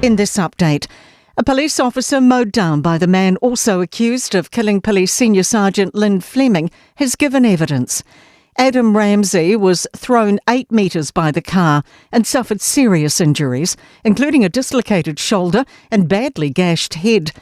In this update, a police officer mowed down by the man also accused of killing Police Senior Sergeant Lynn Fleming has given evidence. Adam Ramsay was thrown 8 metres by the car and suffered serious injuries, including a dislocated shoulder and badly gashed head.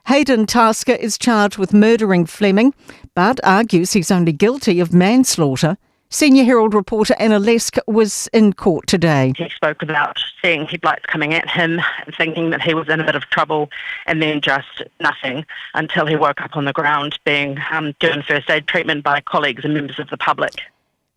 Hayden Tasker is charged with murdering Fleming, but argues he's only guilty of manslaughter. Senior Herald reporter Anna Lesk was in court today. He spoke about seeing headlights coming at him, thinking that he was in a bit of trouble, and then just nothing until he woke up on the ground being given first aid treatment by colleagues and members of the public.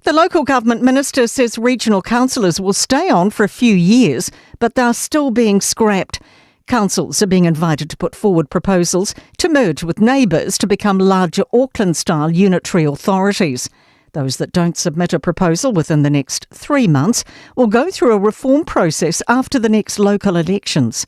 The local government minister says regional councillors will stay on for a few years, but they're still being scrapped. Councils are being invited to put forward proposals to merge with neighbours to become larger Auckland-style unitary authorities. Those that don't submit a proposal within the next 3 months will go through a reform process after the next local elections.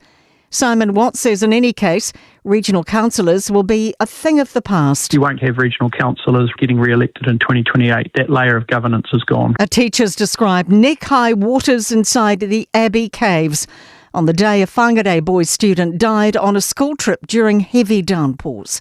Simon Watt says in any case, regional councillors will be a thing of the past. You won't have regional councillors getting re-elected in 2028. That layer of governance is gone. A teacher's described neck-high waters inside the Abbey Caves on the day a Whangarei boys student died on a school trip during heavy downpours.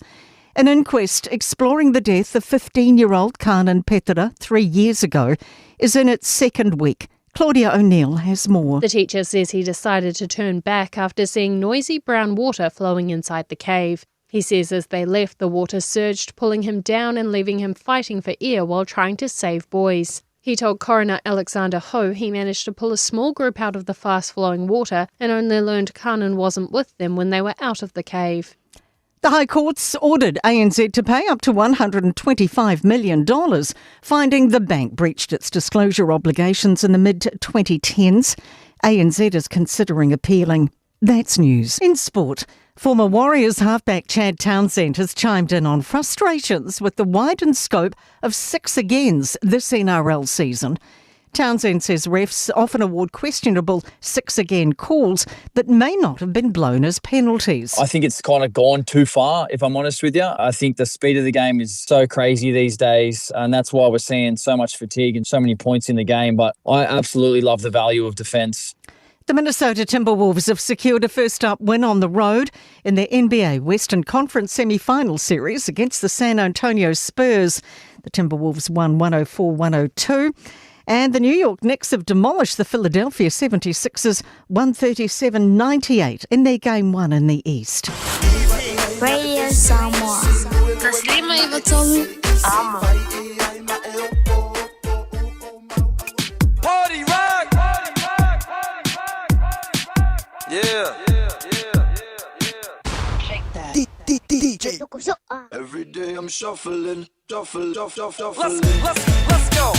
An inquest exploring the death of 15-year-old Kanan Petera 3 years ago is in its second week. Claudia O'Neill has more. The teacher says he decided to turn back after seeing noisy brown water flowing inside the cave. He says as they left, the water surged, pulling him down and leaving him fighting for air while trying to save boys. He told coroner Alexander Ho he managed to pull a small group out of the fast-flowing water and only learned Kanan wasn't with them when they were out of the cave. The High Court's ordered ANZ to pay up to $125 million, finding the bank breached its disclosure obligations in the mid-2010s. ANZ is considering appealing. That's news. In sport, former Warriors halfback Chad Townsend has chimed in on frustrations with the widened scope of 6 agains this NRL season. Townsend says refs often award questionable 6 again calls that may not have been blown as penalties. I think it's kind of gone too far, if I'm honest with you. I think the speed of the game is so crazy these days, and that's why we're seeing so much fatigue and so many points in the game. But I absolutely love the value of defence. The Minnesota Timberwolves have secured a first-up win on the road in their NBA Western Conference semi-final series against the San Antonio Spurs. The Timberwolves won 104-102. And the New York Knicks have demolished the Philadelphia 76ers 137-98 in their Game 1 in the East. Radio Samoa. Party rock! Yeah. Shake that. DJ. Every day I'm shuffling, shuffle, shuffle, shuffle. Let's go. Let's go.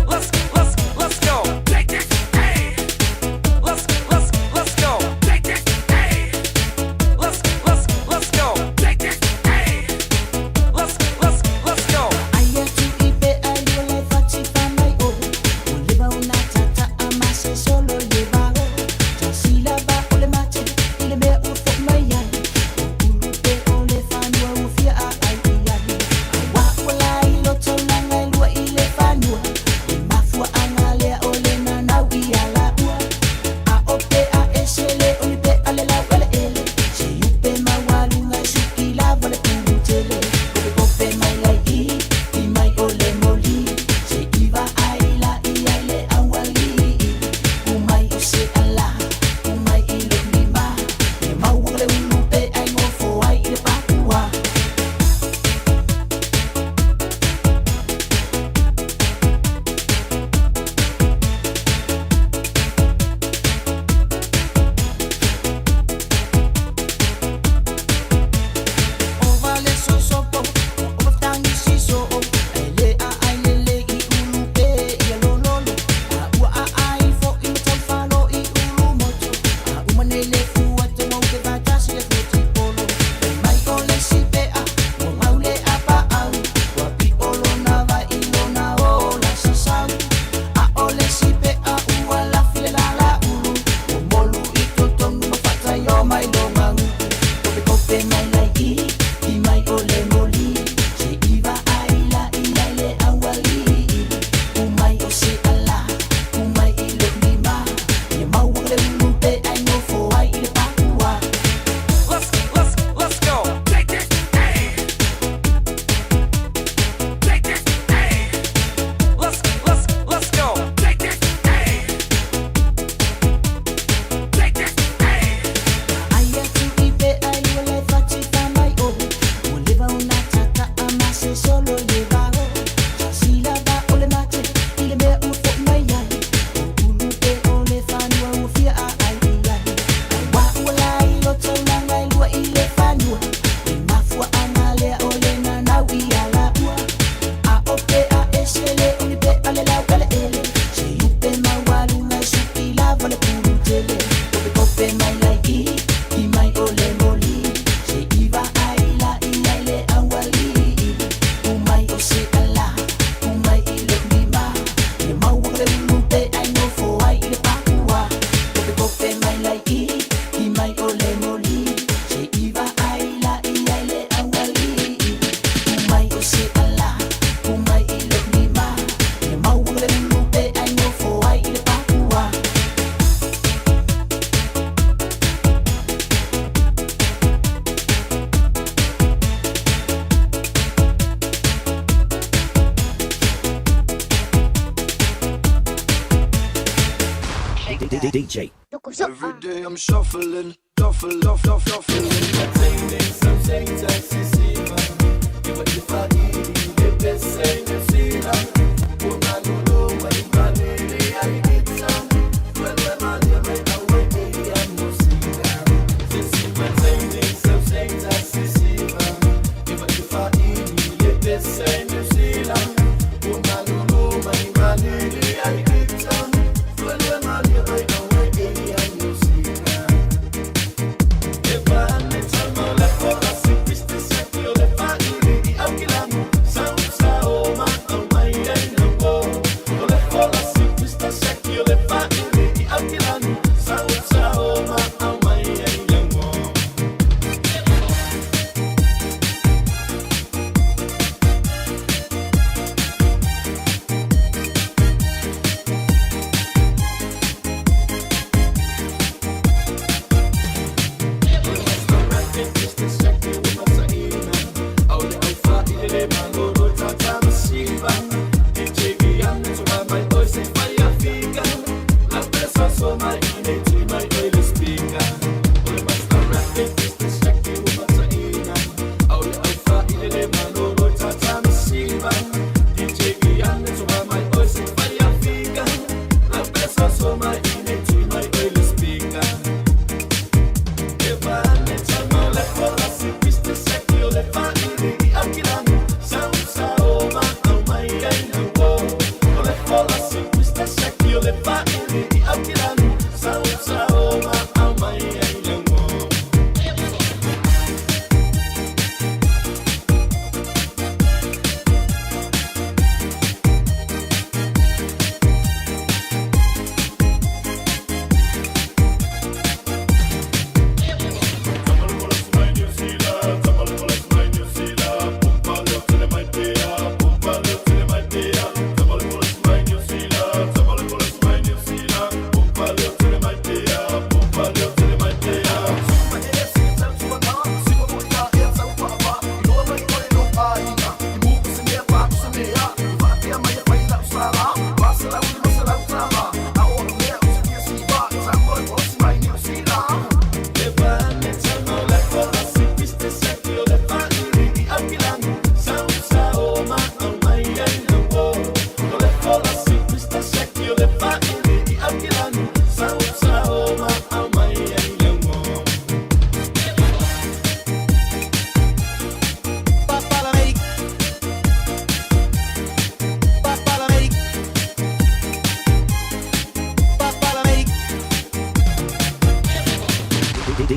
Let's go. Let's go. Let's go. DJ. Every day I'm shuffling, shuffle, shuffle, shuffling.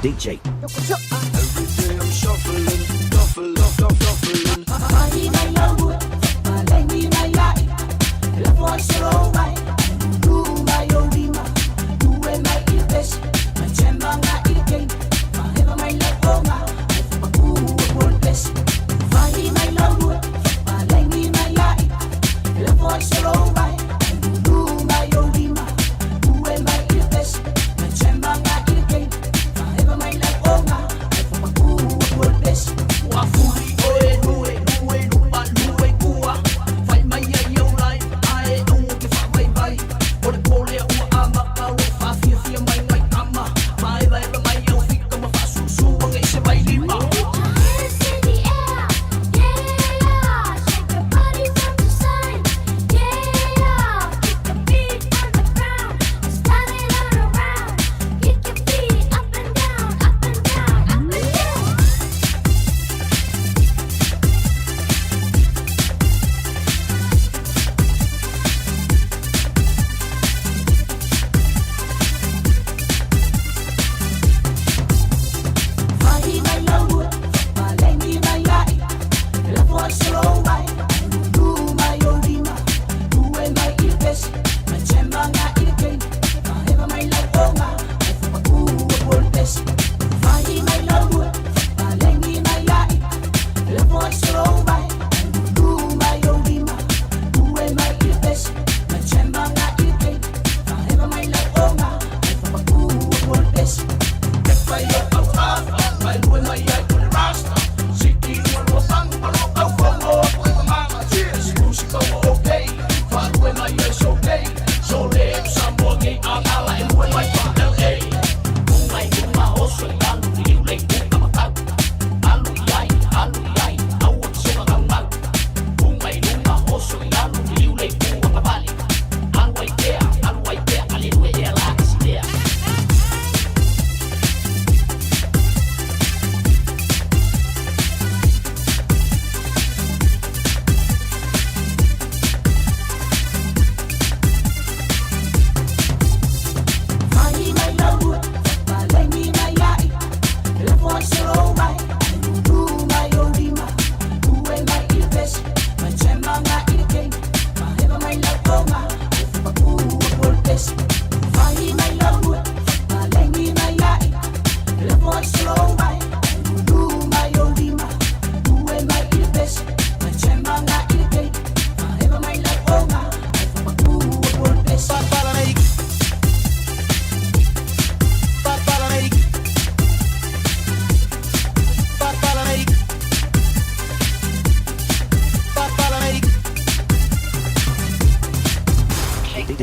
DJ. Every day I'm shuffling, shuffle, shuffle, shuffling.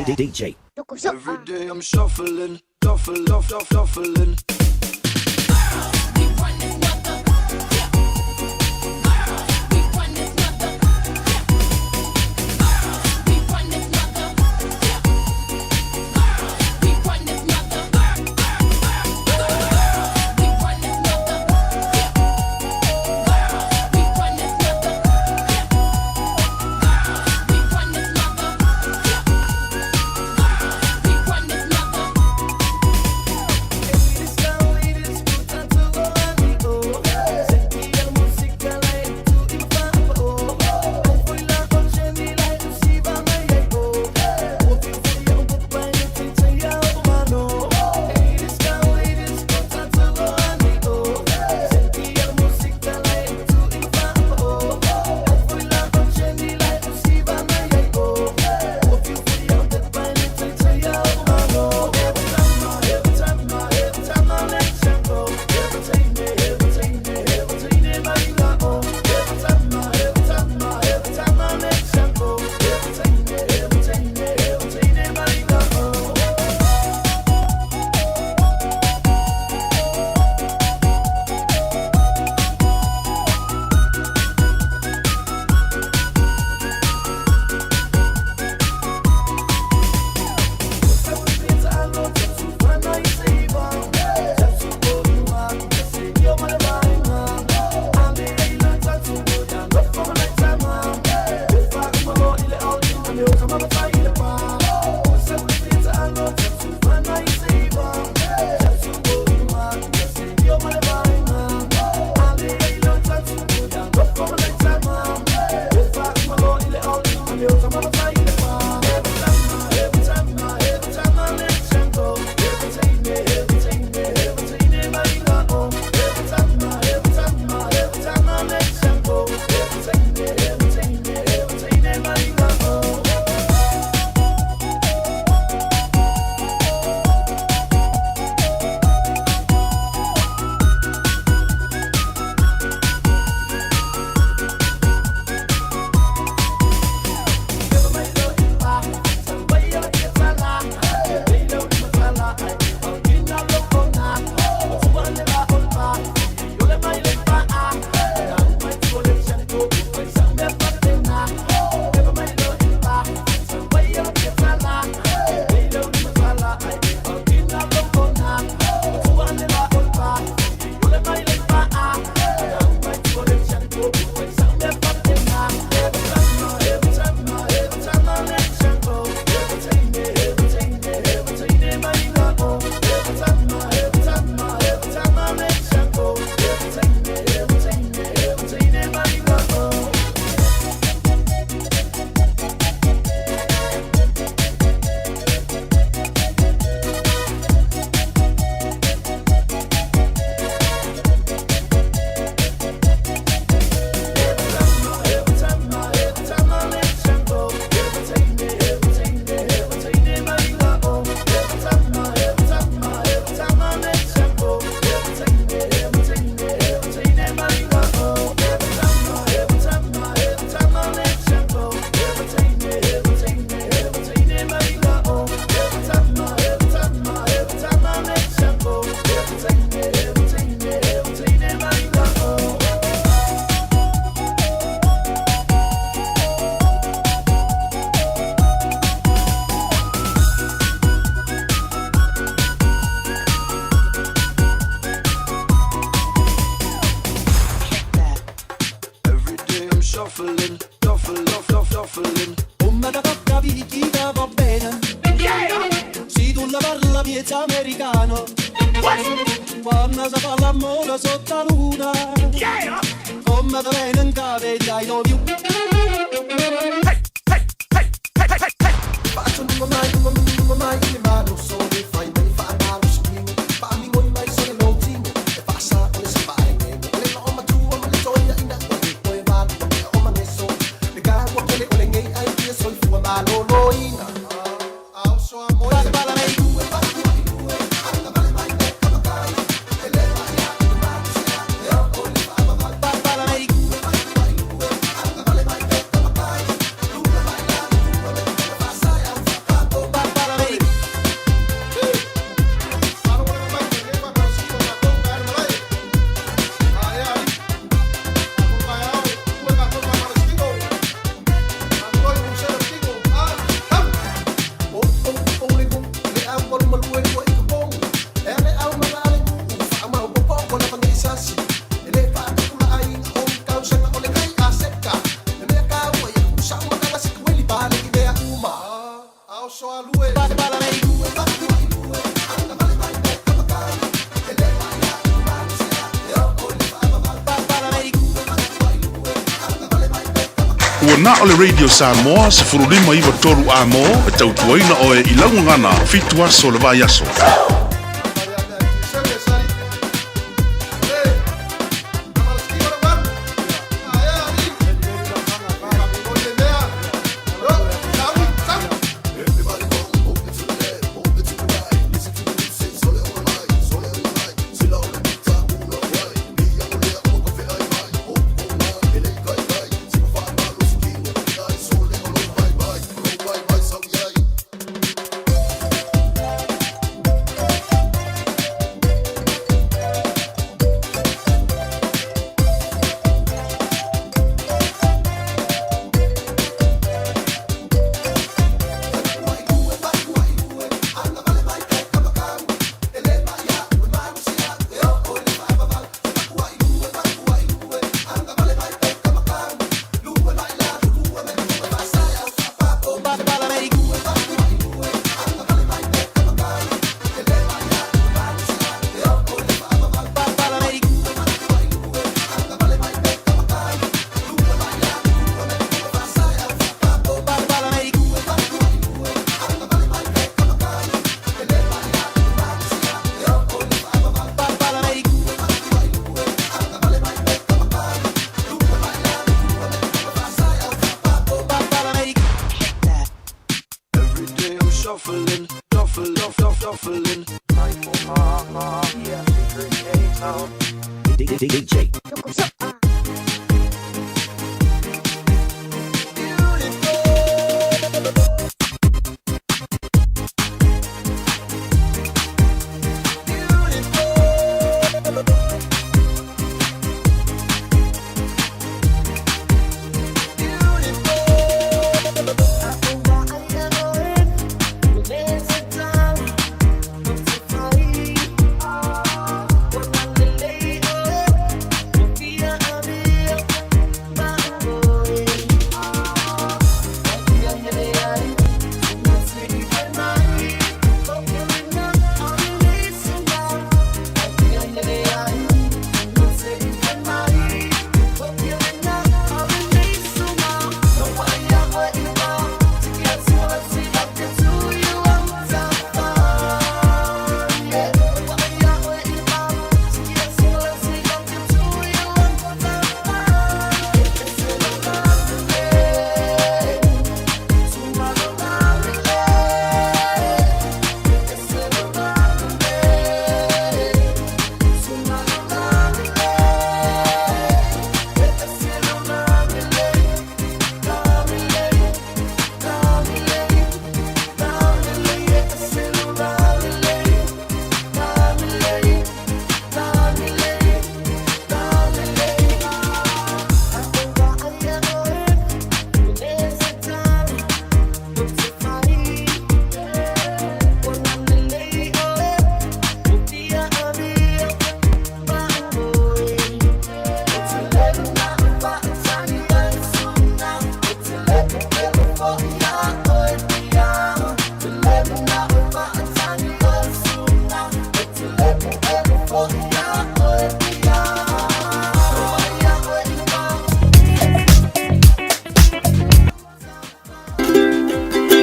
DJ. Every day I'm shuffling, shuffle, shuffle, shuffling. Na o le Radio Samoa 1593 Amo e tautuaina oe i lau gagana 7 aso o le vaiaso. Every day I'm shuffling, shuffle, shuffle, shuffling. DJ.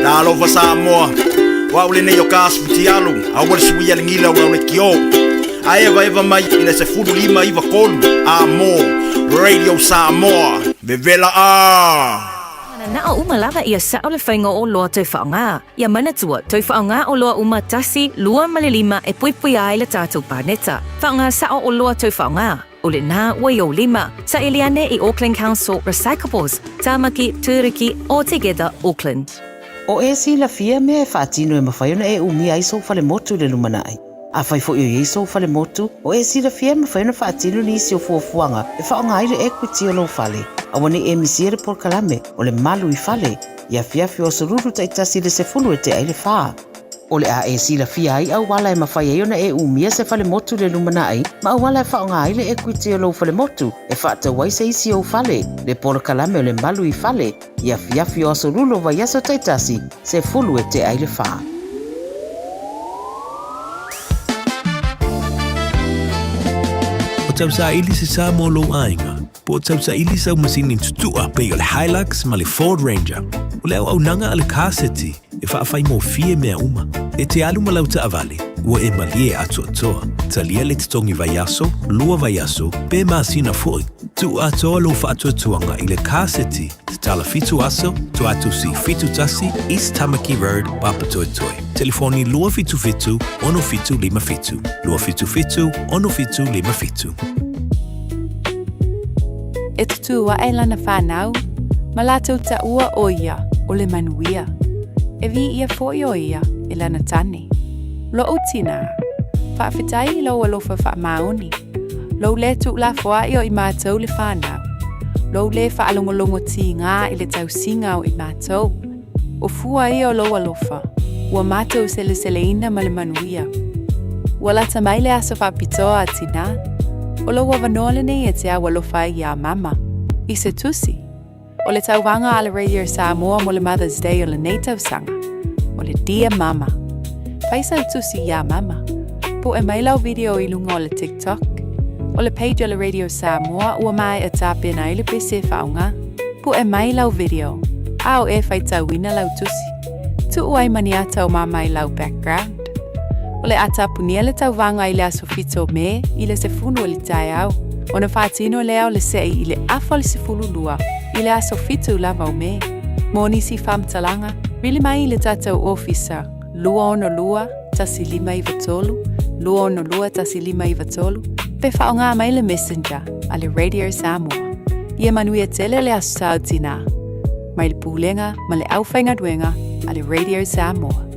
Talofa Samoa, o au lenei o ka asu fitialu, aua le suia le gila o le kio. A eva eva mai i le 1593, a mo, Radio Samoa, vevela a! Na o uma lava ia sa o le whainga o loa tau whaonga. Ia manatua, tau whaonga o loa uma 1, 2 ma le 5 e pui pui ai le tātou pāneta. Whaonga sa o loa tau whaonga. O le nā ua i o lima. Sa eliane i Auckland Council Recyclables, Tāmaki, Tūriki, o Together, Auckland. O e silafia mea e faatino e mafai ona e umia ai sou falemotu i le lumanai. Afai foi o i ai sou falemotu, o e silafia e mafai ona faatino nisi o fuafuaga e faaaoga ai le equity o lou fale. Aua nei e misia le polokalame o le malu i fale, i afiafi o asolulu taitasi i le 10 e tea i le 4. O le a e silafia ai auala e mafai ai ona e umia se falemotu i le lumanai, ma auala e faaaoga ai le equity o lou falemotu e faatau ai se isi ou fale, le polokalame o le malu i fale, i afiafi o asolulu o vaiaso taitasi, 10 e tea i le 4. O tausaili se sa mo lou aiga. Po o tausaili sau masini tutua pei o le Hilux ma le Ford Ranger. O le auaunaga a le Car City e faafaigofie mea uma. E te alu ma lau taavale, ua e malie atoatoa. Talia le totogi vaiaso, lua vaiaso, pe masina foi. Tuu atoa lou faatuatuaga i le Car City, tatala 7 aso, Tuatusi 71, East Tamaki Road, Papatoetoe. Telefoni 277 6757. 277 6757. E tutū aʻe lana whānau, ma lātou taua ʻo ia o le manuia. E wī ʻia foʻi ʻo ia e lana tane. Loʻu tinā, faafetai i lou alofa faamaoni. Lou lē tuulafoaʻi o i mātou le whānau. Lou lē whaalogologo tīgā i le tausiga o i mātou. O fua ia o lou alofa, ua mātou seleseleina ma le manuia. Ua lata mai le aso faapitoa a tinā, o lou avanoa lenei e te au alofa ai iā Mama. I se tusi, o le tauvaga a le Radio Samoa mo le Mother's Day o lenei tausaga, o le Dear Mama. Fai sau tusi iā Mama. Poʻe mai lau video i luga o le TikTok. O le page o le Radio Samoa ua maea tapena ai le pese e faaaoga. Puʻe mai lau video, a o e faitauina lau tusi. Tuu ai ma ni ata o mama i lau background. O le a tapunia le tauvaga i le aso 7 o Me i le 10 o le taeao, ona faatino lea o le seʻi i le afa o le 12 i le aso 7 lava o Me. Mo nisi faamatalaga, vili mai i le tatou ofisa 262 1593, 262 1593, pe faaaoga mai le Messenger a le Radio Samoa. Ia manuia tele le Aso Sa o Tinā, mai le Pulega ma le Aufaigaluega a le Radio Samoa.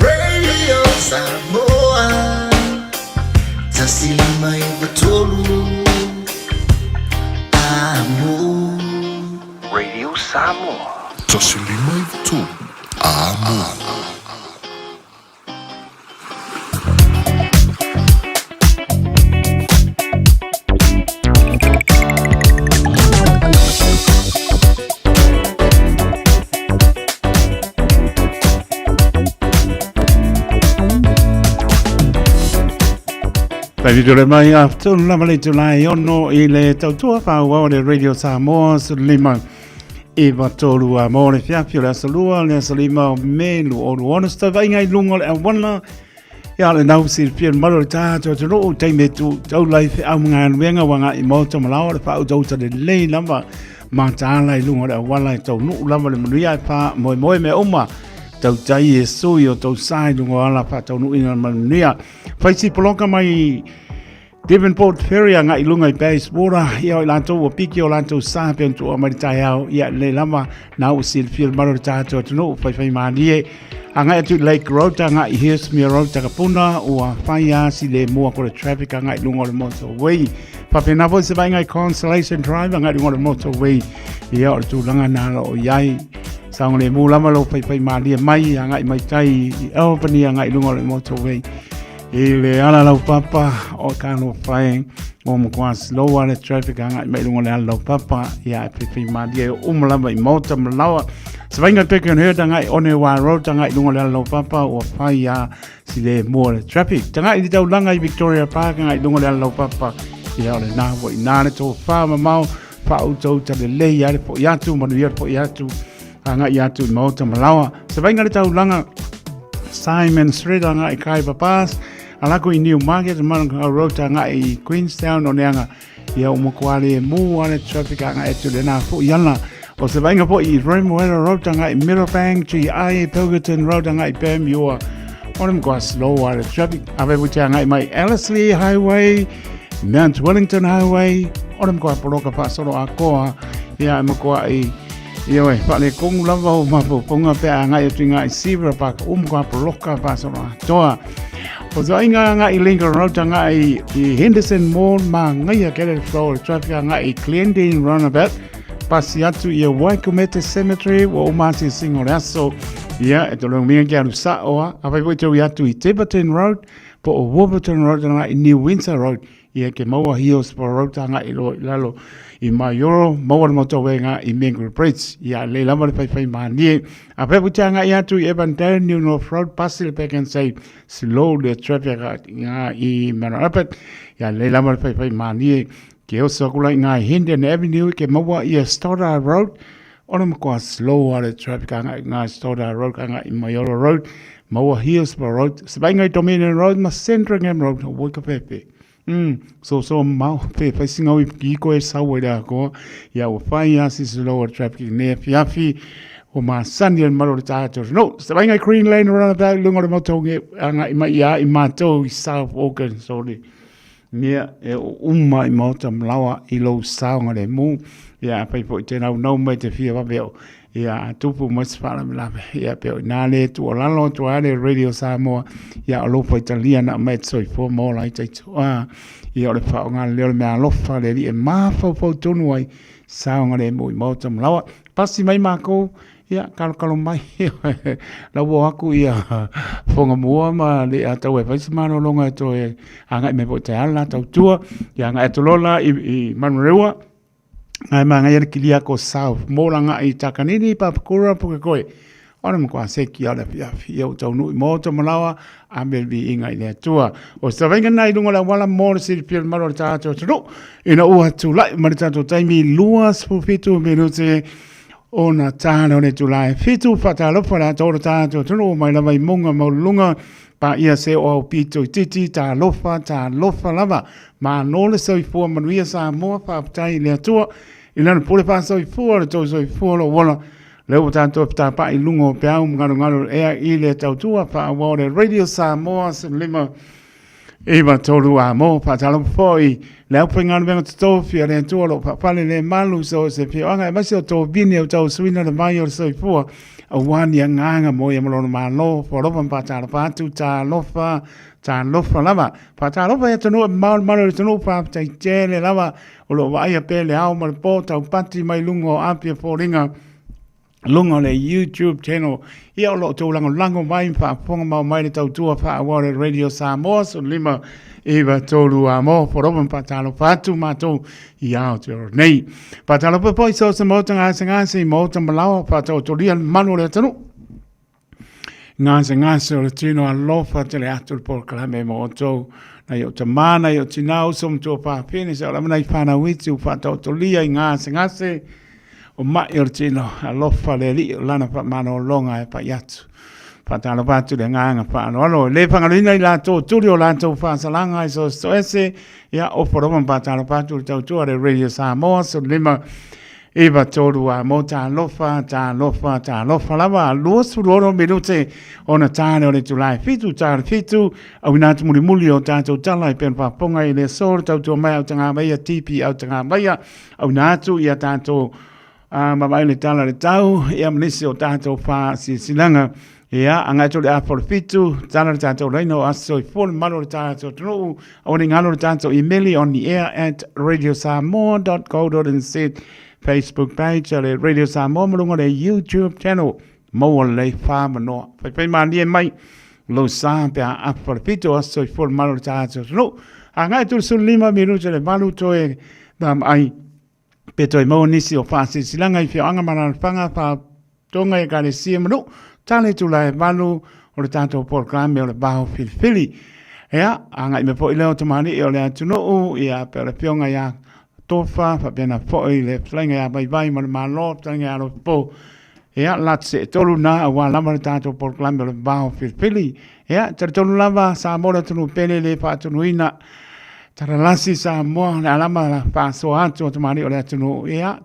Radio Samoa 153 Amo. Radio Samoa. 153 Amo. Taimi tole mai a tonu lava le tūlai ono i le tautua whāua o le Radio Samoa 15 iwa tolu a mō le fiafi o le aso lua, le aso lima o me, lu olu ono sta vainga i lunga o le awana, ia le nau silafia le malu o le tātou atunuu, taimi e tu taula i wheau mga anuenga wa ngā i mōta malawa le whaau tauta le lei lava, mataala i lunga o le awala e tau nuu lava le manuia e pā moe moe mea uma, tautai e sui o tau sa i lunga o ala wha tau nuu ina manuia. Whaisi poloka mai Devonport Ferry agai i lunga i Bayswater, ia o i latou ua piki o latou sa pe ona tuua mai le taeao, ia lelei lava, na ua silafia le malu o le tatou atunuu, faifai malie, agai atu i Lake Road, agai i Hurstmere Road, Takapuna, ua fai a si le mua ko le traffic agai i lunga o le motorway. Faapena foi se vaaiga i Constellation Drive agai i lunga o le motorway, ia o le tulaga na lo o i ai. Saogalemu lava lou faifai malie mai, agai mai tai i Albany agai i lunga o le motorway. I le ala laupapa o Talofa e, o matua slow a le traffic agai mai lunga le ala laupapa, ia e whiwhi malie e uma lava i Maota Malawa. Se vainga peke on hea ngai one wa road ngai lunga le ala laupapa ua whai a si le mua le traffic. Tangai i taulanga i Victoria Park ngai lunga le ala laupapa, ia o le nā wa i nā le tō whā mamao, wha uta le lei a le po i atu, manu ia le po i atu, ngai atu i Maota Malawa. Se vainga le taulanga Simon Street ngai Khyber Pass, alako i New Market, Manukau Road ngai i Queenstown o neanga ia o makuale e mū ale traffic ngai atu le nā fo i ana. O se vainga po i Remuera Road ngai Meadowbank, GI, Pilkerton Road ngai Panmure. O le makoa slow ale traffic. Ave putea ngai mai Ellerslie Highway, Mount Wellington Highway, o le makoa poloka whaasolo a koa, ia e makoa i Ia oe, whaale kongu lava o mafaufauga pe a ngai atu i ngā i Sierra Park, o makoa poloka whaasolo a toa. O te inga ngā i Lincoln Road, ngā i Henderson Mall, ma ngai a kere flow o traffic ngā i Glendene Roundabout, pasi atu i a Waikumete Cemetery, wa o māti singo le aso, ia, e te lunga minga ki aru sa oa, a whai tau i atu i Tiverton Road, po o Warburton Road, ngā i New Windsor Road, Ia ke maua Hillsborough Road agai loa i lalo i Maioro, maua le motorway i Mangere Bridge. Ia lelei lava le faifai malie. A pea te agai atu i Avondale, New North Road, pasi le Pak'nSave, slow le traffic i Mount Albert. Ia lelei lava le faifai malie. Ke oso aku la i ngā Hendon Avenue ke maua ia Stoddard Road, o le matua slow a le traffic agai i ngā Stoddard Road agai i Maioro Road, maua Hillsborough Road, se vainga i Dominion Road ma Sandringham Road, o woi ka pepe. So so mau pe fai singa ui ki ko e sau e la ko ia o fai a si slow a traffic ne fiafi o ma sani el malo le tātou. No, se vainga i Green Lane roundabout lunga le moto nge anga i mai ia i mātou i South Auckland, sorry. Ia, e o uma i maota malawa i lou saoga le mu. Ia, a fai foi te naunau mai te fia vave o. Ia, a tupu mai se faalavelave. Ia, pe o ina le tuualalo atu a le Radio Samoa. Ia, o lou faitalia na mai te soifua ma ola ai taito. A, ia, o le faaaoga lelei o le meaalofa le alii e mafaufau tonu ai saoga le mu i maota malawa. Pasi mai makou Ia, kalokalo mai, la ua o atu ia Fonga mua ma le a tau e fai se malologa e toe agai mai foi te ala tautua, ia agai atu loa la i Manurewa, ngai mangaia le kilia ko South, mo la ngai i Takanini, Papakura, Pukekohe, o le matua seki o le afiafi, ia ua taunuu i Maota Malawa, a me le viiga i le Atua. O se tavainga na i lunga o le auala mo le silafia o le malu o le tatou atunuu, ina ua tulai ma le tatou taimi 27 minute Ona tāna o le itula e 7, whaatalofa la tōra tātou atunuu mai lava i munga maululunga, pa ia se o au pito i titi, tālofa, tālofa lava. Mānō le soifua manuia Samoa, whaapitai i le Atua, i lana pule whaasoifua le tō soifua lo ola, le ua tātou ptāpa'i lunga o peau mngalongalo ea i le tautua whaawao le Radio Samoa 15 9, 3 a mo whaatalofa foi le au whaingaluega totofi a le Atua o lo o faafale le malu so se fioanga e maise o tō vine o tau suina le mai o le soifua auā ni agaga mo ia ma lona Malo whaalofa ma whaatalofa atu talofa talofa lava whaatalofa e atunuu e mamao le malu o le atunuu whaafetai tele lava o lo o vaaia pea le ao ma le pō taupati mai luga o Apia Foliga luga o le YouTube channel. Ia o lo o tou lagolago mai ma faafofoga mau mai le tautua faaauau le Radio Samoa 15 9 3 a mo forova ma faatalofa atu matou i Aotearoa nei. Faatalofa foi so se maota gasegase i maota malawa faataotolia le mamalu o le atunuu. Gasegase o le tino alofa tele atu le polokalame mo outou. Nai o tamā, nai o tinā, uso ma tua pāpene, sa o lava nai whānau iti u whaataotolia i gasegase o mai o le tino alofa le alii o lana whaamalologa e pai atu. Whaatalofa atu le agaga whaaloalo. E le whangaloina i latou tuli o latou whaasalaga i so se toese, ia ofa lava ma whaatalofa atu le tautua le Radio Samoa, 15 9, 3 a mo talofa, talofa, talofa lava, 26 minute ona tāne o le itula e 7, tāne 7, auina atu mulimuli o tātou tala i pena whaafonga i le aso, le tautua mai au tangā maia, TP au tangā maia, auina atu i a tātou ma vai le tala le tau, ia ma nisi o tātou whaasisilanga, ia, anga atu le afa o le 7, tala le tātou laina o aso i fo le malo le tātou atunuu, au ni ngalo le tātou email on the air at radiosamoa.co.nz, Facebook page a le Radio Samoa ma lunga le YouTube channel, maua lelei whamanoa. Whaiwhai mālie mai, lo sa pe a afa le 7 o aso i fo le malo le tātou atunuu. Anga atu le 15 minuta le 8 toe ma ai Pe toe maua nisi o whaasilasilaga i whioanga ma alalafaga whatonga i Ekalesia ma nuu, tale tula e 8 o le tatou polokalame o le Vao Filifili. Ea, agai mai foi lea o tamalii o le atunuu, ia pe o le afioga ia Tofa, faapena foi le fetalaiga ia Vaivai ma le Malo, fetalaiga ia Alofipo. Ea, latu seetolu na aua lava le tatou polokalame o le Vao Filifili. Ea, talitonu lava Samoa le atunuu pele le faatunuina. Talalasi Samoa, le alama la faasoa atu o tamalii o le atunuu. Ia,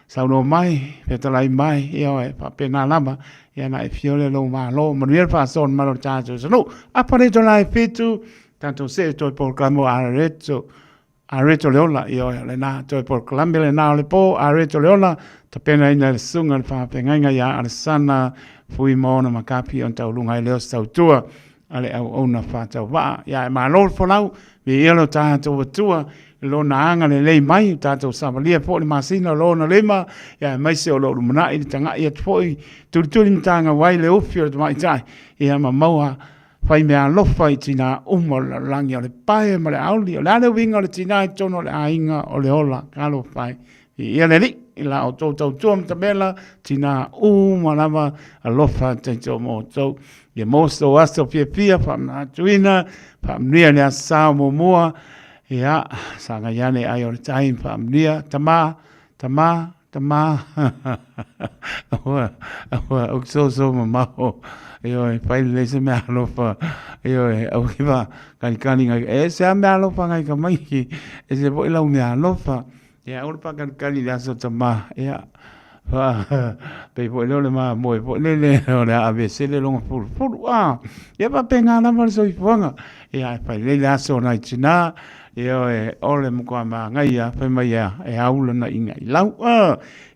saunoa mai, fetalai mai, ia oe, faapena lava. Ia na e fio le lou malo, manuia le faasoa o le malo o le tatou atunuu. Apa le tolae 7, tatou see toe polokalame o Areto. Areto le ola, ia oe, o lena toe polokalame lena o le po, Areto le ola, tapenaina e le susuga i le faafeagaiga ia Alesana Fuimaono Makapi ona tauluga ai lea o se tautua a le auauna faatauvaa. Ia e malo le folau, viia lo tatou Atua i lona agalelei mai, o tatou savalia foi le masina o lona lima, ia aemaise o lo o lumanai le tagai atu foi, tulituli matagau ai le ufi o le tamaitai, ia ma maua. Fai mea alofa i tinā uma o le lalolagi, o le pae ma le auli, o le a le uiga o le tinā i totonu o le aiga, o le ola, talofa e. Viia le Alii i la outou tautua matamela, tinā uma lava, alofa taito mo outou. Ia maua se tou aso fiafia, faamanatuina, faamanuia i le Aso Sa o muamua, ia, sagai ane ai o le tai, faamanuia, tama, tama, Tama, aua, aua, au so so mamao, ioe, fai lelei se mea alofa, ioe, aua ke wha, kanikani ngai, e se a mea alofa ngai ka mai, e se foi lau mea alofa, ia, aua le pākanikani i le aso tama, ia, wha, pei foi lea o le mamoe foi lele, o le a avesele longa furufuru, a, ia faapena lava le soifuaga, ia, e fai lelei le aso o nai tinā, Ioe, o le matua māngaia, fai mai ia, e au lana inga i lau.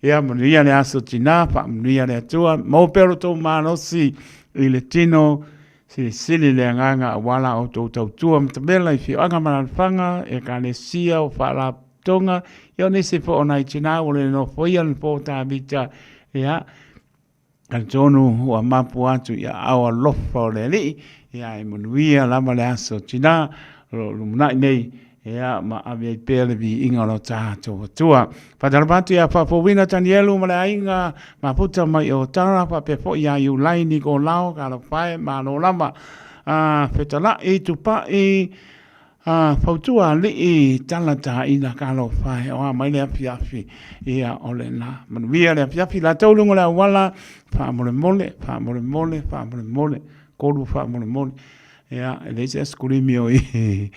Ia, manuia le aso tinā, faamanuia le Atua, maua pea lo tou malosi i le tino, silisili le agaga aua la outou tautua matamela i afioaga ma alaalafaga, ekalesia o faalapotopotoga, ia o nisi foi o nai tinā ua le nofoia le nofoa o Tavita, ia, Talitonu ua mapu atu i aao alofa o le Alii, ia e manuia lava le aso tinā o lo o lumanai nei, ia ma ave ai pea le viiga o lo tatou Atua. Faatalofa atu ia Faafouina Tanielu ma le aiga mafuta mai o Tara, faapea foi ia Iulai Nikolao, talofa e, malo lava. A fetalai Tupai, A fautua alii tala taina talofa e, oa mai le afiafi, ia o lena. Manuia le afiafi latou luga o le auala, faamolemole, faamolemole, faamolemole, kolu faamolemole. Ia, e leai se asikulimi o i,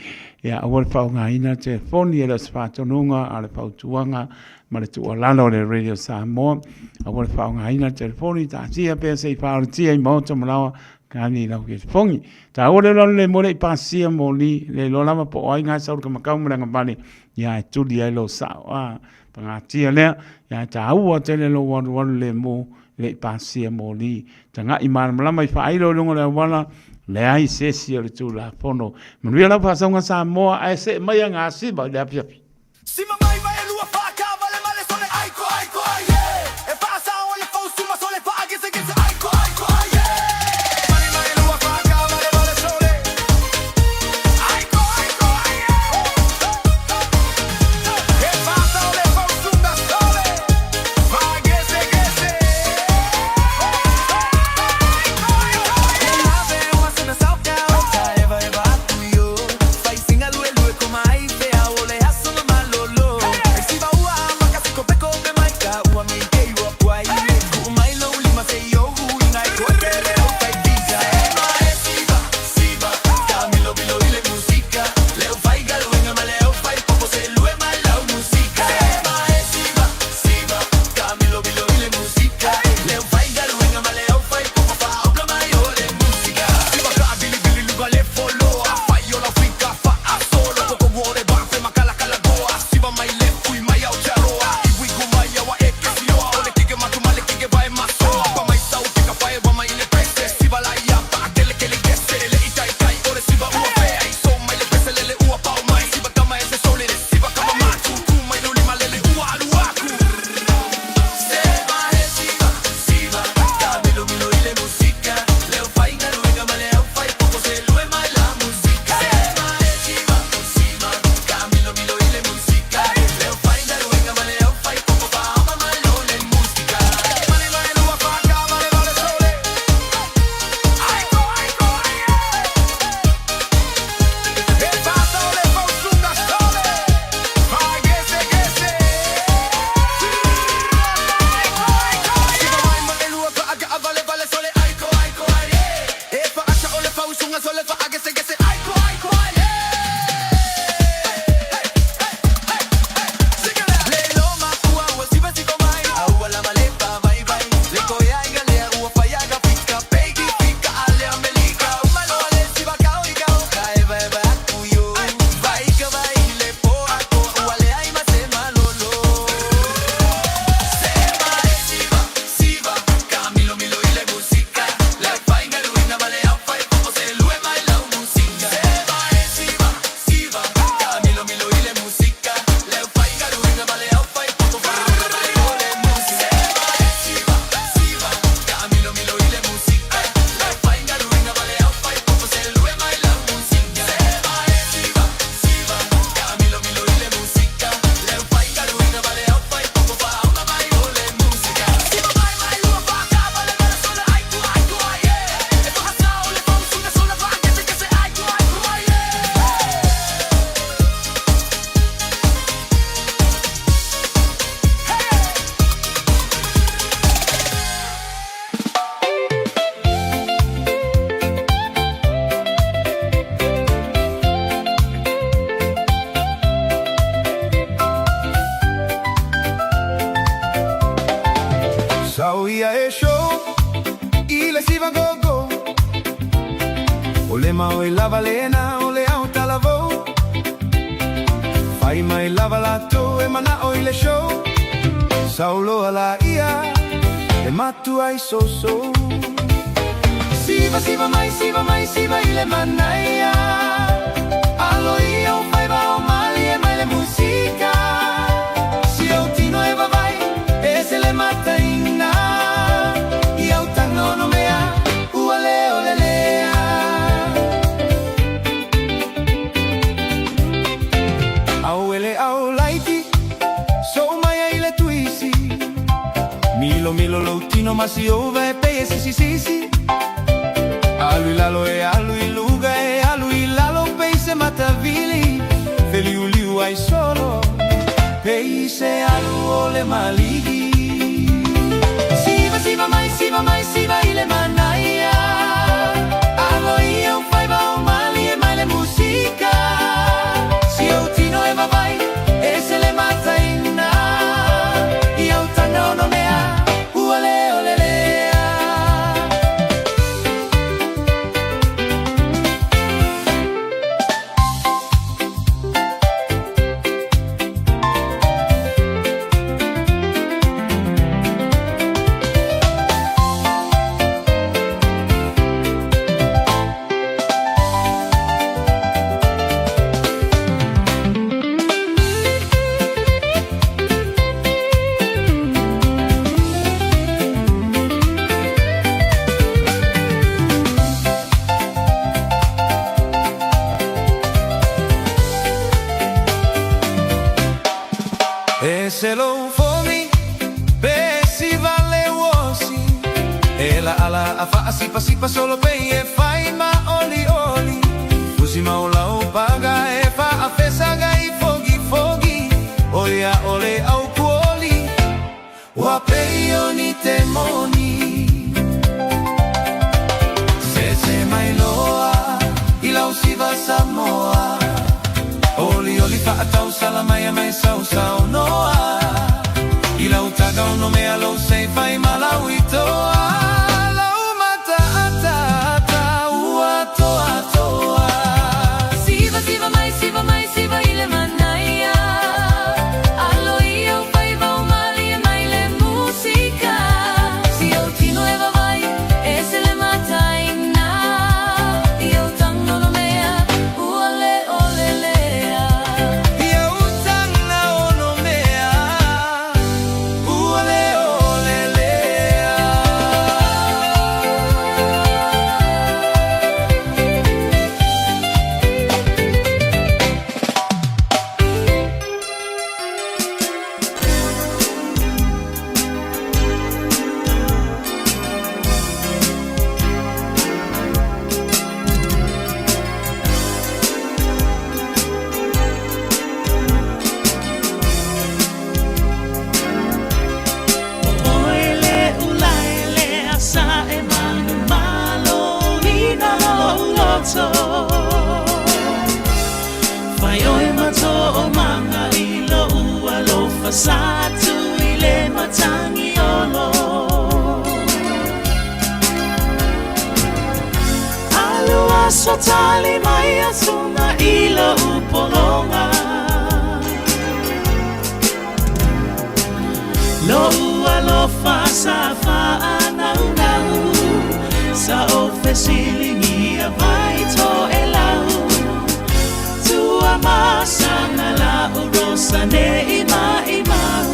ia aua le faaaogaina telefoni e le o se faatonuga a o le fautuaga ma le tuualalo a le Radio Samoa. Aua le faaaogaina telefoni, taatia pea se i faaolatia i maota ma laoa Kani lau ke fongi. Ta ore lo le mo le pasia mo ni le lo lava po ai ngai saur ka makau ma nga vale ia e tuli ai lo sa a pangatia lea ia ta ua tele lo waru waru le mo le pasia mo ni ta ngai malamalama i whaailo i lunga le awala le ai sesi o le tulafono. Manuia lau whaasaunga Samoa ae se mai a ngā sima i le afiafi. Sima mai vai e lua whaakawale male sole aiko aiko ai yeah. E whaasao o le fau suma sole whaagese gese aiko aiko ai yeah. Mane mane lua whaakawale male sole aiko aiko ai yeah. E whaasao le fau suma sole whaagese gese aiko aiko ai O le mao e lava lena o le ao talavou. Fai mai lava latou e manao i le show. Sauloa laia e matuai sousou. Siva siva mai siva mai siva i le manaia. Alo ia o faiva o malie mai le musika. Si ou tino e vavai e se le mataina. I au taga ono mea ua le o le lea. Au ele au laiti sou mai ai le tuisi. Milo milo lou tino ma si ova e pei e sisi sisi. Alu i lalo e alu i luga e alu i lalo pei se matavili. Feliuliu ai solo pei se alu o le maligi. Siva siva mai siva mai siva i le manaia. Alo ia o faiva o malie mai le musika. Si ou tino e vavai e se le mataina. I au taga ono mea ua le o le lea. E se lou fogi pe siva le uosi. E la ala a faasipasipa solo pei e fai ma oli oli. Fusi mau lau paga e faafesaga i fogi fogi. O ia o le au kuoli ua pei o ni te moni. Se mai loa i lau siva Samoa. Oli oli faatau sala mai a mai sau sau noa. I lau taga ono mea lou sei fai malau i toa. Lau mata ata ata ua toa toa. Siva siva mai siva mai siva i le manaia. Alo ia o faiva o malie mai le musika. Si ou tino e vavai e se le mataina. I au taga ono mea ua le o le lea. I au taga ono mea ua le o le lea. Oe le ulae le asa e manumalo ina lou loto. Fai oe ma toomaga i lou alofa sa tu i le matagi olo. Alu aso tali mai asuga i lou pologa. Lou alofa sa faanaunau sa o fesiligia vai toelau. Tua masana la o rosa ne i maimau.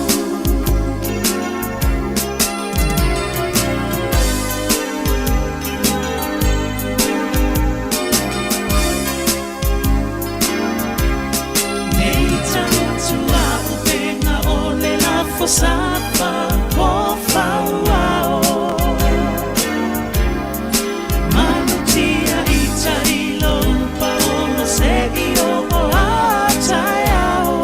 Nei tautua upenga o le lafo safa po fauao. Malutia i tailo paolo se i o o a taeao.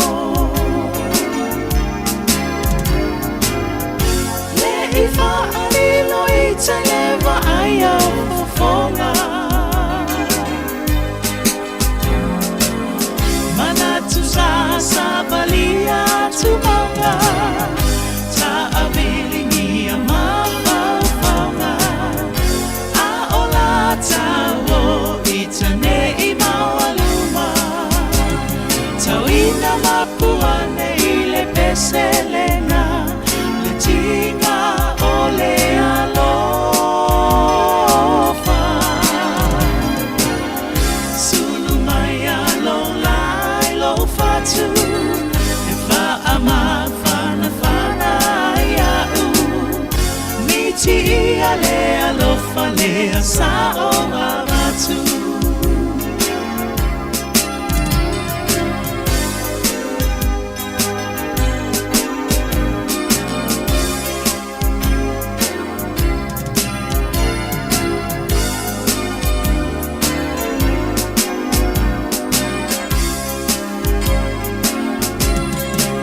lea sa o avatu.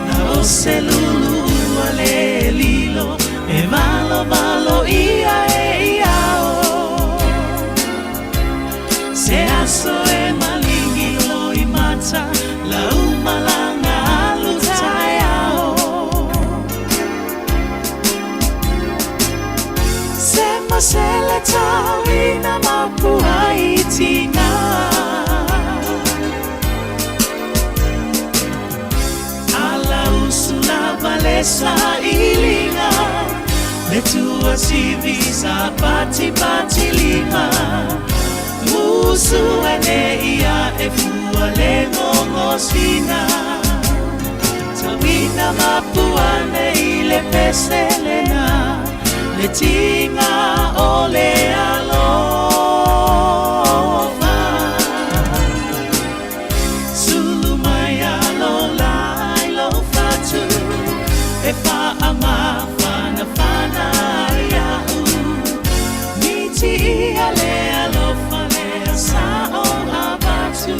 Na o se lulu ua le lilo e valo valo ia e iao. Se aso e malingi lo i mata la umalanga alu taiao. Se masele tau ina mapua i tina. Ala usula valesa ilinga le tua sivi sa pati pati lima. Musu ene ia e fua le ngongosina. Tawina mapuane i le peselena le tinga o le alofa. Sulu mai alo lai lo fatu e wha ama whana whana iau. Miti ia le alofa lea sa o avatu.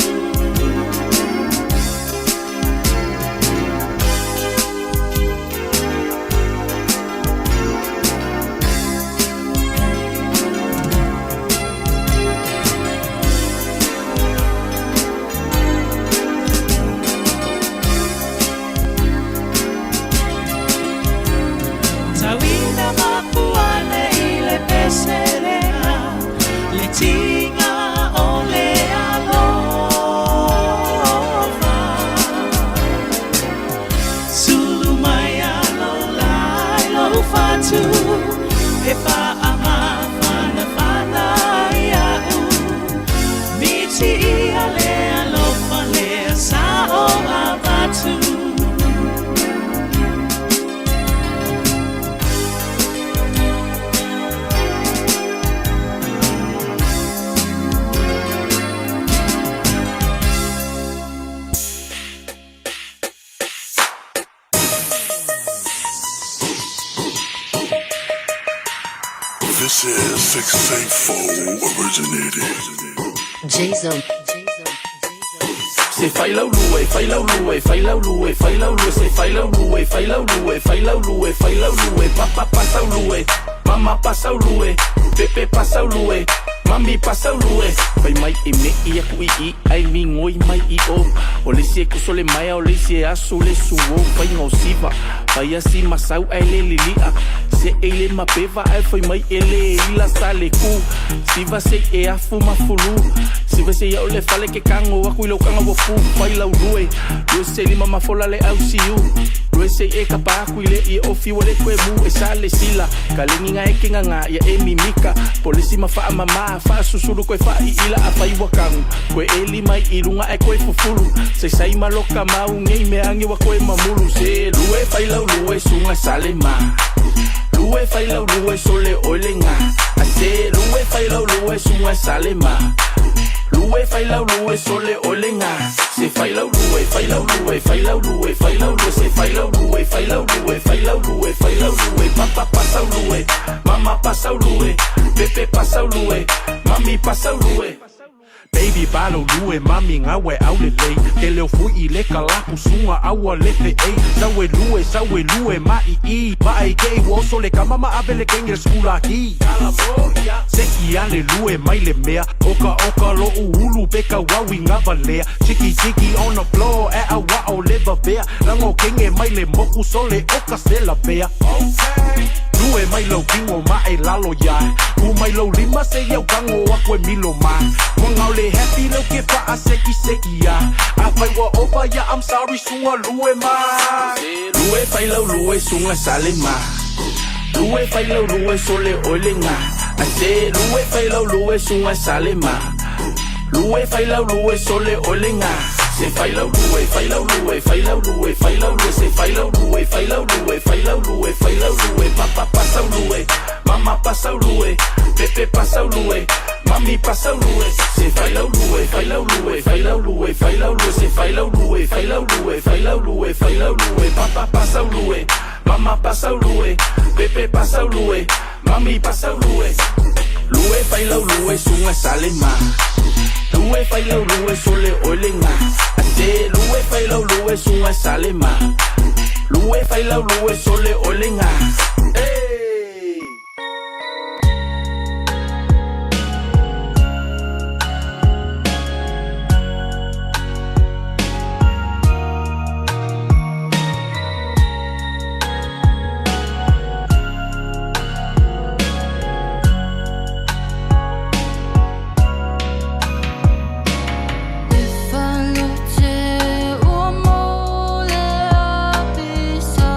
Tawina mapuane i le peselena le tinga o le alofa. Sulu mai alo lai lo fatu e wha ama whana whana iau. Miti ia le alofa lea sa o avatu. This is 684 originated. Jason. Se fai lau lue, fai lau lue, fai lau lue, fai lau lue, se fai lau lue, fai lau lue, fai lau lue, fai lau lue, papa pasau lue, mama pasau lue, pepe pasau lue, mami pasau lue. Fai mai e me i aku i i, ai mi ngoi mai i o. O le si e kuso le maia, o le si e asu le suo, fai ngau siva. Fai asi masau ai le lilia. Se e le mapeva ai fai mai e le ila sa le ku. Siva se e afu mafulu. Siva se ia o le fale ke kango aku i lau kanga wa fu. Fai lau lue, lue se lima mafola le au siu. Lue se e kapa aku i le i o fiwa le koe mu e sa le sila. Ka lengi nga e kinga nga ia e mimika. Polisi ma wha mama, wha susuru koe wha i ila a whai wakangu. Koe e lima i runga e koe fufulu. Se sai maloka mau ngei me angi wa koe mamulu. Se lue fai lau lue sunga sale ma. Lue fai lau lue sole oile nga. A se lue fai lau lue sunga sale ma. Lue fai lau lue sole oile nga. Se fai lau lue, fai lau lue, fai lau lue, fai lau lue, se fai lau lue, fai lau lue, fai lau lue, fai lau lue, papa pasau lue, mama pasau lue, pepe pasau lue, mami pasau lue. Baby balo lue mami ngawe au le lei. Ke leo fui i le kalapu sunga aua le fe ei. Sawe lue ma i i. Ma ai ke i woso le kama ma ave le kenge le skula ki. Se i ale lue mai le mea. Oka oka lo uhulu peka wawi ngava lea. Tiki tiki on the floor e a wa o le vavea. Lango kenge mai le moku sole oka se la bea. Lue mai lau kingo ma e lalo ya. U mai lau lima se iau kango aku e milo ma. Wangau le happy lau ke wha a seki seki ya. A whai wa opa ya, I'm sorry sunga lue ma. Lue fai lau lue sunga sale ma. Lue fai lau lue sole oile nga. A se lue fai lau lue sunga sale ma. Lue fai lau lue sole oile nga. Se fai lau lue, fai lau lue, fai lau lue, fai lau lue, se fai lau lue, fai lau lue, fai lau lue, fai lau lue, papa pasau lue, Mama pasaulue, Pepe pasaulue, Mami pasaulue. Se failaulue, failaulue, failaulue, failaulue, se failaulue, failaulue, failaulue, failaulue, Papa pasaulue, Mama pasaulue, Pepe pasaulue, Mami pasaulue. Lue failaulue, sunga salema. Lue failaulue, sole olenga. Ate lue failaulue, sunga salema. Lue failaulue, sole olenga. Hey! E falote ua mo le apisa.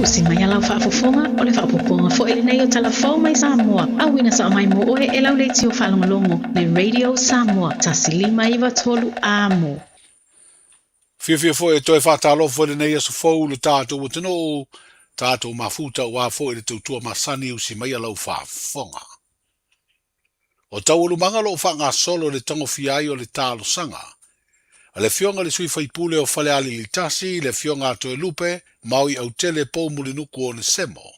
Usi mai a lau faafofoga, o le faaopoopoga foi lenei o Tala Fou mai Samoa, auina sao mai mo oe e lau leitio faalogologo le Radio Samoa 1593 Amo. Fiafia foi e toe faatalofa i lenei aso fou i le tatou atunuu, tatou mafuta aua foi le tautua masani usi mai a lau faafofoga. O taualumaga o lo o faagasolo i le tagofia ai o le talosaga a le Afioga i le Sui Faipule o Falealili 1, le Afioga a Toelupe Maui Autele Pou Mulinuku Onesemo.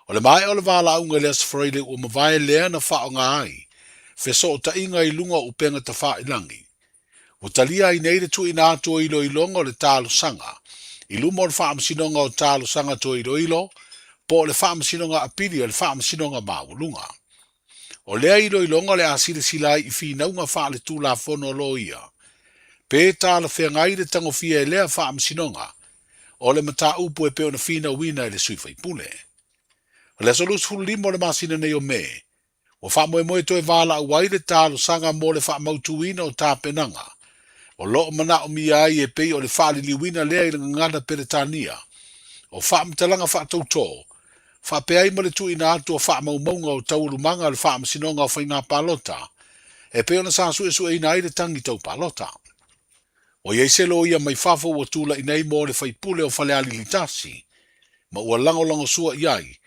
O le maea o le valaauga i le Aso Faraile ua mavae lea na faaaoga ai fesootaiga i luga o upega tafailagi. Ua talia ai nei le tuuina atu o iloiloga o le talosaga i luma o le Faamasinoga o Talosaga Toe Iloilo po o le Faamasinoga Apili a le Faamasinoga Maualuga. O lea iloiloga o le a silasila ai i finauga faaletulafono a loia, pe talafeagai le tagofia e lea Faamasinoga o le mataupu e pei ona finauina e le sui faipule. O le aso 25 o le masina nei o Me, Ua faamoemoe toe valaau ai le talosaga mo le faamautuina o tapenaga o lo o manaomia ai e pei o le faaliliuina lea i le gagana Peretania o faamatalaga faatautō faapea ai ma le tuuina atu o faamaumauga o taualumaga a le Faamasinoga o Faiga Palota e pei ona sa suesueina ai le tagi tau palota. Ua i ai se loia mai fafo ua tulai nei mo le faipule o Falealili 1 ma ua lagolagosua i ai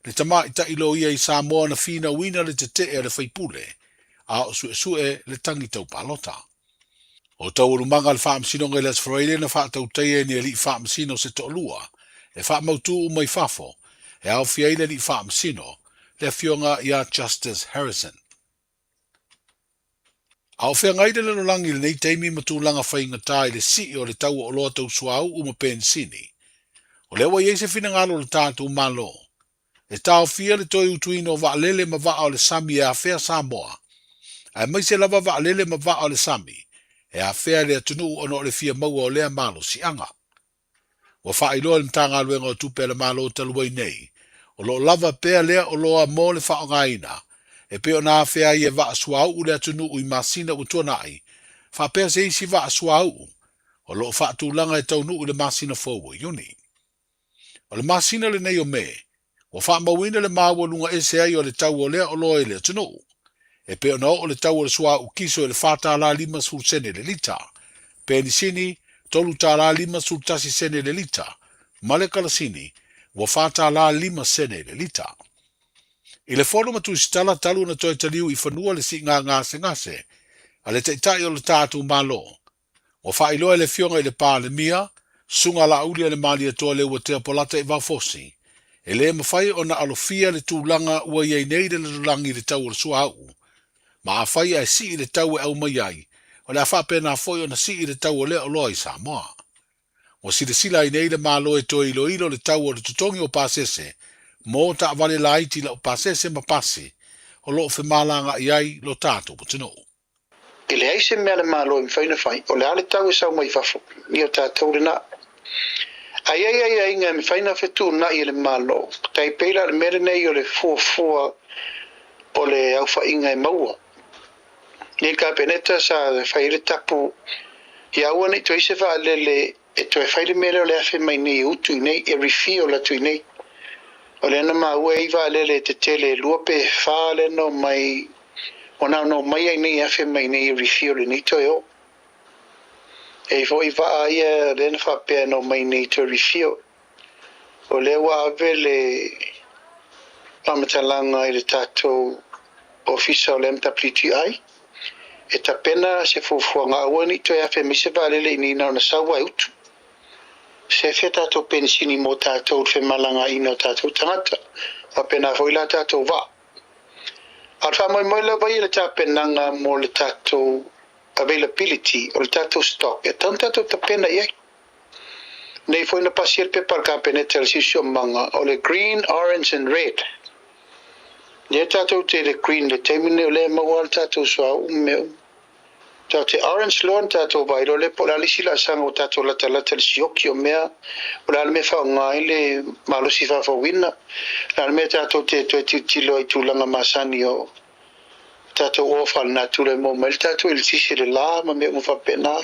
le tamaitai loia i Samoa na finauina le tetee a le faipule a o suesue le tagi tau palota. O taualumaga a le Faamasinoga i le Aso Faraile na faatautaia e ni alii faamasino se toalua e faamautu uma i fafo e aofia ai le alii faamasino, le Afioga ia Justice Harrison. A o feagai le lalolagi i lenei taimi ma tulaga faigata i le sii o le tau o oloa tau suauu ma penisini, o lea ua i ai se finagalo o le tatou Malo e taofia le toe utuina o vaalele ma vaa o le sami e afea Samoa, aemaise lava vaalele ma vaa o le sami e afea le atunuu ona o le fia maua o lea malosiaga. Ua faailoa e le Matagaluega o Tupe a le Malo talu ai nei, o lo o lava pea lea oloa mo le faaaogaina, e pei ona afea ai e vaa suauu le atunuu i masina ua tuanai, faapea se isi vaa suauu o lo o faatulaga e taunuu i le masina fou o Iuni. O le masina lenei o Me, Ua faamauina le maualuga ese ai o le tau o lea oloa i le atunuu, e pei ona oo le tau o le suauu kiso i le $4.50 sene le lita, penisini $3.51 sene le lita, ma le kalasini ua $4.05 sene le lita. I le fono ma Tusitala talu ona toe taliu i fanua le siiga gasegase a le Taitai o le tatou Malo, Ua faailoa e le Afioga i le Palemia, Susuga Laauli a le Malietoa Leuatea Polata i Vaofosi, e le mafai ona alofia le tulaga ua i ai nei le lalolagi i le tau o le suauu, ma afai ae sii le tau e aumai ai, o le a faapena foi ona sii le tau o lea oloa i Samoa. Ua silasila ai nei le Malo e toe iloilo le tau o le totogi o pasese mo taavale laiti laupasese ma pasi o lo o femalagaai ai lo tatou atunuu. E leai se mea a le Malo e mafai ona fai, o le a le tau e sau mai fafo, ia o tatou lena. Ae i ai aiaiga e mafai ona fetuunai e le Malo, tai pei la o le mea lenei o le fuafua o le aofaiga e maua. Nei Kapeneta sa fai ai le tapu ia aua ne i toe i se vaalele e toe fai le mea lea o le afe mai nei e utu i nei, e refuel atu i nei. O lea na maua e i ai vaalele tetele e lua pe fa lea na omai, ua na ona omai lava i nei e afe mai nei e refuel i nei toe o. E i ai foi vaa ia lea na faapea na omai nei toe refuel. O lea ua ave le faamatalaga i le tatou Ofisa o le MWTI e tapena se fuafuaga aua ne i toe afe mai se vaalele i nei na ona sau lava e utu. Sefe tatou penisini mo tatou i le femalagaina o tatou tagata. Faapena foi la tatou vaa. A o le faamoemoe lava ia i le tapenaga mo le tatou availability o le tatou stock e tatau ona tatou tapena i ai. Nei foi na pasia le pepa a le Kapeneta i le siosiomaga o le green, orange and red. Lea tatou te i le green i le taimi lenei o lea e maua lava le tatou suauu ma mea uma. Tatou te orange loa ona tatou vaai loa lea po o le a le isi laasaga ua tatou latalata i le sioki o mea, o le a le mea e faaaoga ai le malosi faafouina, o le a le mea tatou te toe tilotilo ai i tulaga masani o tatou oa faalenatura e maua mai ai le tatou eletise i le la ma mea uma faapena.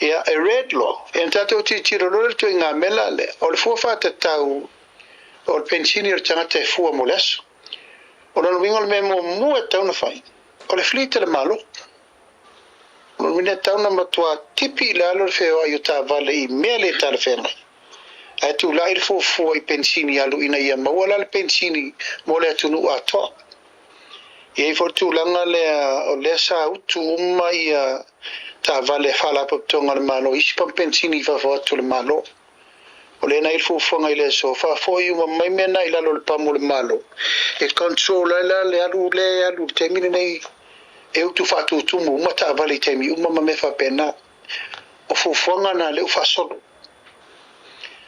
Ia, e red loa. Ia na tatou tilotilo loa lea i le ituaiga mela lea, o le fua faatatau o le penisini o le tagata e fua mo le aso. O lona uiga o le mea muamua e tatau ona fai, o le fleet a le Malo. O lona uiga e tatau ona matua tipi i lalo le feoai o taavale i mea le talafeagai. Ae tulai le fuafua i penisini alu ina ia maua la le penisini mo le atunuu atoa. E i ai foi le tulaga lea o lea sa utu uma ia taavale a Faalapotopotoga a le Malo i isi pamu penisini i fafo atu o le Malo. O lea na i ai le fuafuaga i le aso, faafoi uma mai mea na i lalo o le pamu o le Malo e control ai la le alu lea e alu i le taimi lenei e utu faatutumu uma taavale i taimi uma ma mea faapena. O fuafuaga na lea ua faasolo.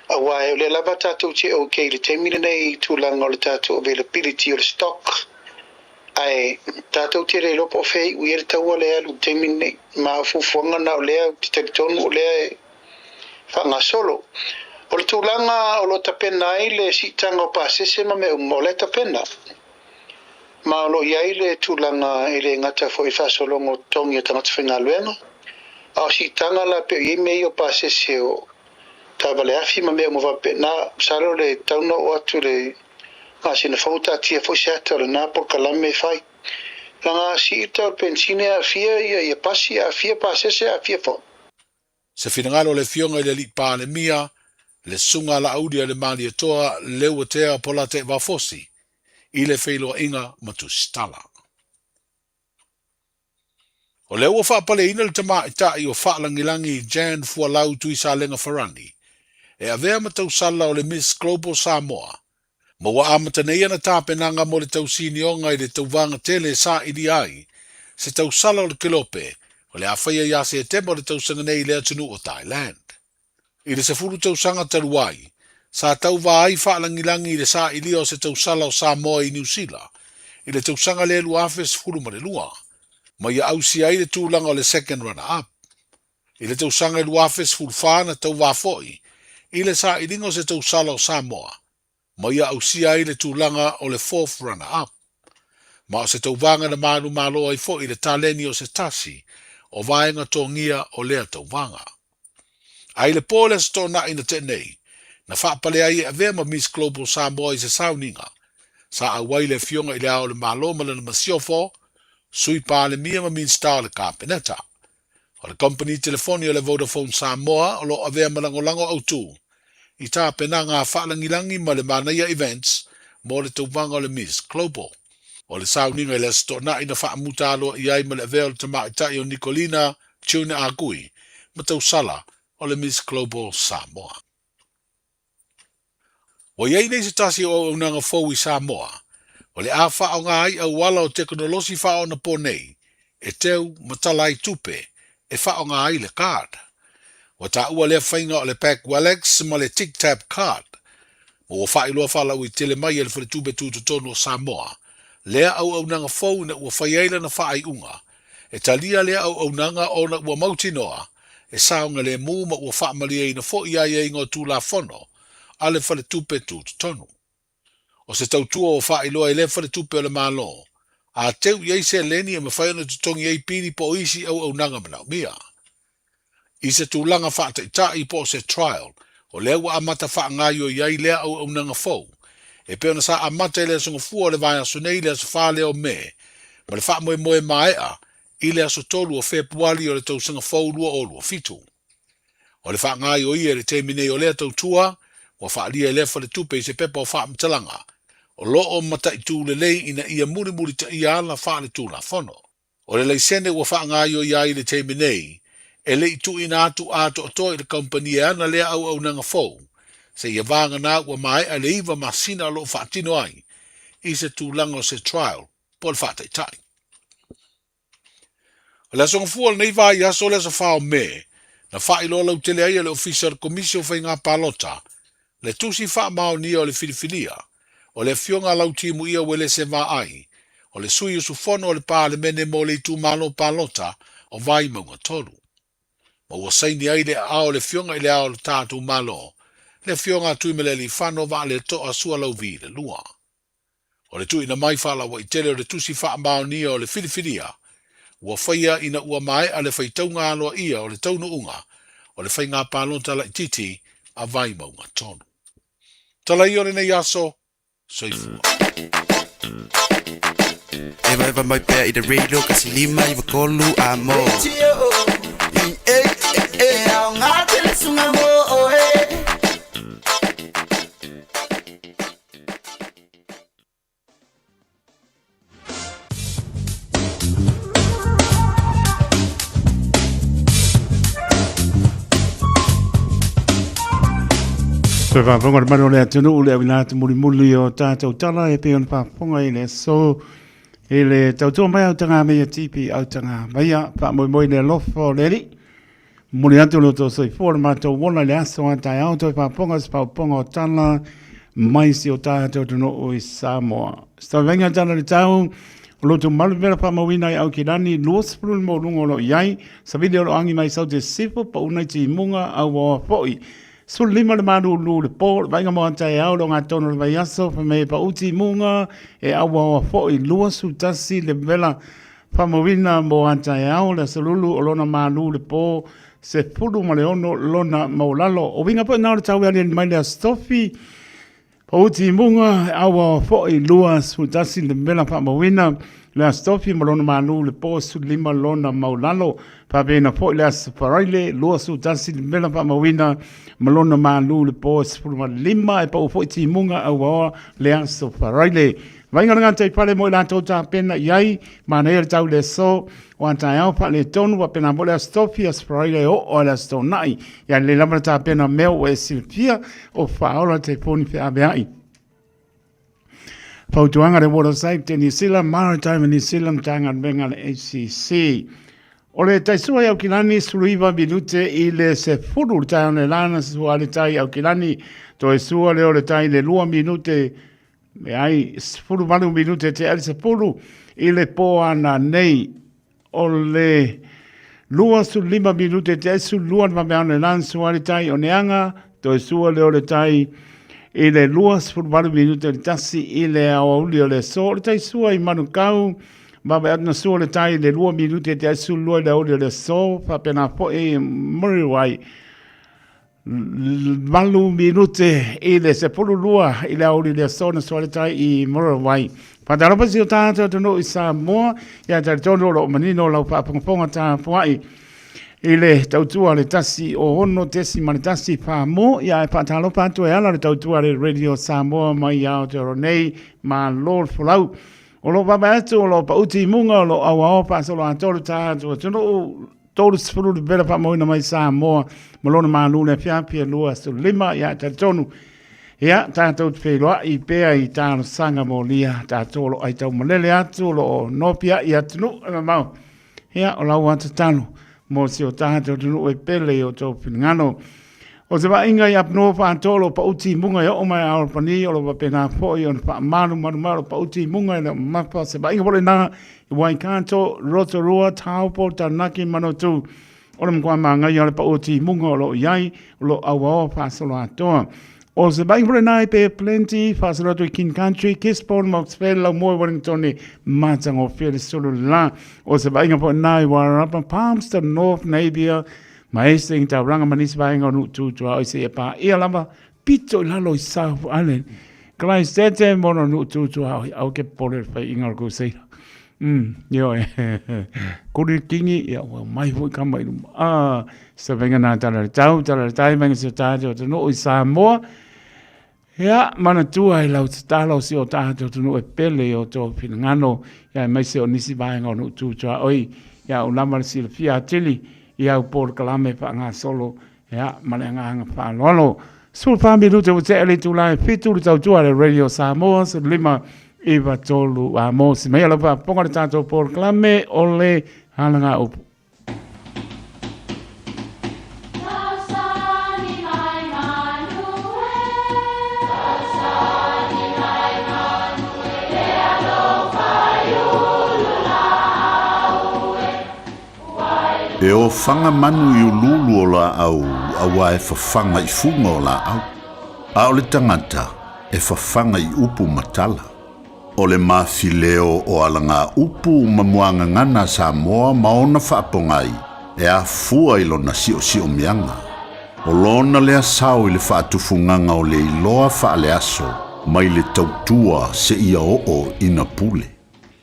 Aua o lea lava tatou te ok i le taimi lenei i tulaga o le tatou availability o le stock, ae tatou te le iloa po o fea e iu i ai le taua lea e alu i le taimi lenei. Ma o fuafuaga na o lea ou te talitonu o lea e faagasolo. O le tulaga o lo o tapena ai le siitaga o pasese ma mea uma, o la e tapena. Ma o lo o i ai le tulaga e le gata foi i le faasologa o totogi o tagata faigaluega, a o siitaga la pei o i ai mea ia o pasese o taavale afi ma mea uma faapena. Masalo le tatau ona oo atu i le masina fou taatia foi se ata o lena polokalame e fai. Leaga a sii le tau o le penisini e aafia ia pasi, e aafia pasese, e aafia foi. Se finagalo o le Afioga i le Alii Palemia, le Susuga a Laauli a le Malietoa Leuatea Polataivao-Fosi i le feiloaiga ma Tusitala. O lea ua faapaleina le tamaitai o Faalagilagi Jan Fualau Tuisalega Farani e avea ma tausala o le Miss Global Samoa ma ua amata nei ana tapenaga mo le tausinioga i le tauvaga tele e sailia ai se tausala o le kelope o le a faia ia Setema o le tausaga nei i le atunuu o Thailand. I le 10 tausaga talu ai, sa tauva ai Faalagilagi i le sailia o se tausala o Samoa i Niu Sila i le tausaga lea 2012, ma ia ausia ai le tulaga o le second runner up. I le tausaga e 2014 na tauva foi i le sailiga o se tausala o Samoa ma ia ausia ai le tulaga o le fourth runner up. Ma o se tauvaga na manumalo ai foi le taleni o se tasi o vaega togia o lea tauvaga. A i le po i le Aso Toonai na tea nei, na faapale ai e avea ma Miss Global Samoa i se sauniga sa auai le Afioga i Le Ao o le Malo ma lana masiofo, Sui Palemia ma Minisita o le Kapeneta. O le kompeni telefoni o le Vodafone Samoa o lo o avea ma lagolago autu i tapenaga a Faalagilagi ma le Manaia Events mo le tauvaga o le Miss Global. O le sauniga i le Aso Toonai na faamuta aloaia ai ma le avea o le tamaitai o Nicolina Tune Agui ma tausala o le Miss Global Samoa. Ua i ai nei se tasi o auaunaga fou i Samoa, o le a faaaoga ai auala o tekonolosi faaonaponei e teu ma tala ai tupe e faaaoga ai le card. Ua taua lea faiga o le Pack Wellex ma le Tic Tab Card, ma ua faailoa faalauaitele mai e le Faletupe Tutotonu o Samoa lea auaunaga fou ina ua fai ai lana faaiuga e talia lea auaunaga ona ua mautinoa e saogalemu ma ua faamalieina foi aiaiga o Tulafono a le Faletupe Tutotonu. O se tautua ua faailoa i lea Faletupe o le Malo, a teu i ai seleni e mafai ona totogi ai pili po o isi auaunaga manaomia. I se tulaga faataitai po o se trial, o lea ua amata faagaoioi ai lea auaunaga fou, e pei ona sa amata i le Aso Gafua o le vaiaso nei i le aso 4 lea o Me, ma le faamoemoe maea i le aso 3 o Fepuali o le tausaga fou 2027. O le faagaoioia i le taimi nei o lea tautua, ua faaalia e lea faletupe i se pepa o faamatalaga, o lo o mataitu lelei ina ia mulimulitaia ala faaletulafono. O le laisene ua faagaoioia ai i le taimi nei, e le i tuuina atu atoatoa i le kamupani e ana lea auaunaga fou, seia vagana ua maea le iva masina o lo o faatino ai i se tulaga o se trial po o le faataitai. O le Aso Gafua o lenei vaiaso o le aso 4 o Me, na faailoa lautele ai e le Ofisa o le Komisi o Faiga Palota le tusi faamaonia o le filifilia o le Afioga a Lautimuia Uelese Vaai, o le sui usufono o le Palemene mo le itumalo palota o Vaimauga 3. Ma ua saini ai le aao o le Afioga i Le Ao o le tatou Malo, le Afioga a Tuimalealiifano Vaaleto'a Sualauvi II. O le tuuina mai faalauaitele o le tusi faamaonia o le filifilia, ua faia ina ua maea le faitauga aloaia o le taunuuga o le faiga palota laitiiti a Vaimauga 3. Tala ia o lenei aso, soifua. Evaeva mai pea i le radio kasi lima iwa tolu a mo. E aoga tele suga mo oe. Toe faafofoga le mamalu o le atunuu le auina atu mulimuli o tātou tala e pei ona faafofoga i le aso i le tautua mai Autagamaia TP Autagamaia faamoemoe i le alofa o le Alii. Momoli atu lo outou soifua le matou ola i le aso a taeao toe faafofoga se faaopoopoga o tala mai si o tatou atunuu i Samoa. Se tauvainga tala le tau o lo outou malu mea faamauina i Aukilani 20 le maualuga o lo o i ai, savili o lo o agi mai Saute Sisifo, pauna i Timuga, auaoa foi. 15 le malulu le po, le vaaiga mo a taeao le ogatotonu o le vaiaso, fai mai e pau Timuga, e auaoa foi 21 le vela Faamauina mo a taeao le aso lulu o lona malu le po 16 lona maualalo. O uiga foi na o le tau e aliali mai le aso tofi. Pauti i muga, aua foi 21 le mela faamauina le aso tofi ma lona malu le po 15 lona maualalo. Faapena foi le aso Faraile 21 le mela faamauina ma lona malu le po 15 e pau foi timuga auaoa le aso Faraile. Vaaiga le gatai fale mo i latou tapena i ai, manaia le tau le aso o a taeao faaletonu faapena foi le aso tofi, aso Faraile e oo a le aso Toonai. Ia lelei lava le tapena mea ua e silafia o faaola te poni feaveai. Fautuaga le Water Safety New Zealand, Maritime New Zealand, Matagaluega a le ACC. O le taisua i Aukilani, 19 minute i le 10 le taeao nei la na sua ai le tai i Aukilani. Toe sua lea o le tai i le 2 minute Leai, 18 minute te ali 10 i le pō ana nei o le 25 minute te ali 12 le vaveano e lan sua le tai o Neanga, toe sua lea o le tai i le 28 minute le tasi i le aoauli o le aso. O le tai sua i Manukau, vave atu na sua le tai i le 2 minute te ali 12 i le aoauli o le aso, faapena foi Muriwai. 8 minute i le 12 i le aoauli le aso na sua le tai i Muriwai. Faatalofa si o tātou atunuu i Samoa, ia talitonu o lo o manino lau faafogafoga tapuai i le tautua le tasi o ono tesi ma le tasi wha ia e faatalofa atu e ala le tautua le Radio Samoa mai i Aotearoa nei, malo le folau. O lo vaavaai atu o lo o pauti i muga o lo o auaoa faasoloatoa le tātou atunuu 30 le pela faamauina mai Samoa ma lona malu le afiafi e 25 ia talitonu ia tatou te feiloai pea i talosaga molia tatou o lo o aitaumalele atu o lo o nopiai atunuu e mamao ia o lau tatalo mo si o tatou atunuu e pele i o outou finagalo. O se vaaiga i Apanua faatoa o lo o pauti i muga e oo mai a Alapani o lo o faapena foi ona faamalumalu mai o lo o pauti i muga e le o mamafa se vaaiga foi lena i Waikato, Rotorua, Taupo, Taranaki, Manawatu. O le matua māngaia o le paʻu o timuga o lo o i ai, o lo o auaoa faasoloatoa. O se vaaiga foi lenā i Bay of Plenty, faasolo atu i King Country, Gisborne, Moxvale, Laumoe, Wellingtone, matagofie le sulu la. O se vaaiga foi lenā i Wairarapa, Palmerston North, Napier, ma Hastings, Tauranga ma nisi vaega o nuu tu tuaoi seia paia lava pito i lalo i South Island. Kalaisete mo no nuu tu tuaoi, aua ke popole i le faiiga o le Crusader. Ioe. Kuri le kingi, ia ua mai foi kama i luma. Ah, se vainga nā tala le tau, tala le tai, vainga se tātou atunuu i Samoa. Ia, manatua i lau tatalo o si o tātou atunuu e pele i o tō finagalo, ia aemaise o nisi vaega o nuu tū tuaoi, ia u lava le silafia atili i au polokalame faagasolo, ia, ma le agaga faaaloalo. 14 minute ua tea le itula e 7 le tautua a le Radio Samoa 15 9 3 a mo si mai a lau faafofoga le tātou polokalame o le Halagaupu. E ofaga manu i uluulu o laau auā e fafaga i fuga o laau, a o le tagata e fafaga i upu ma tala. O le mafileo o alagaupu ma muagagana a Samoa ma ona faapogai e afua i lona si'osi'omiaga. O lona lea sao i le faatufugaga o le iloa faaleaso mai le tautua seia oo ina pule.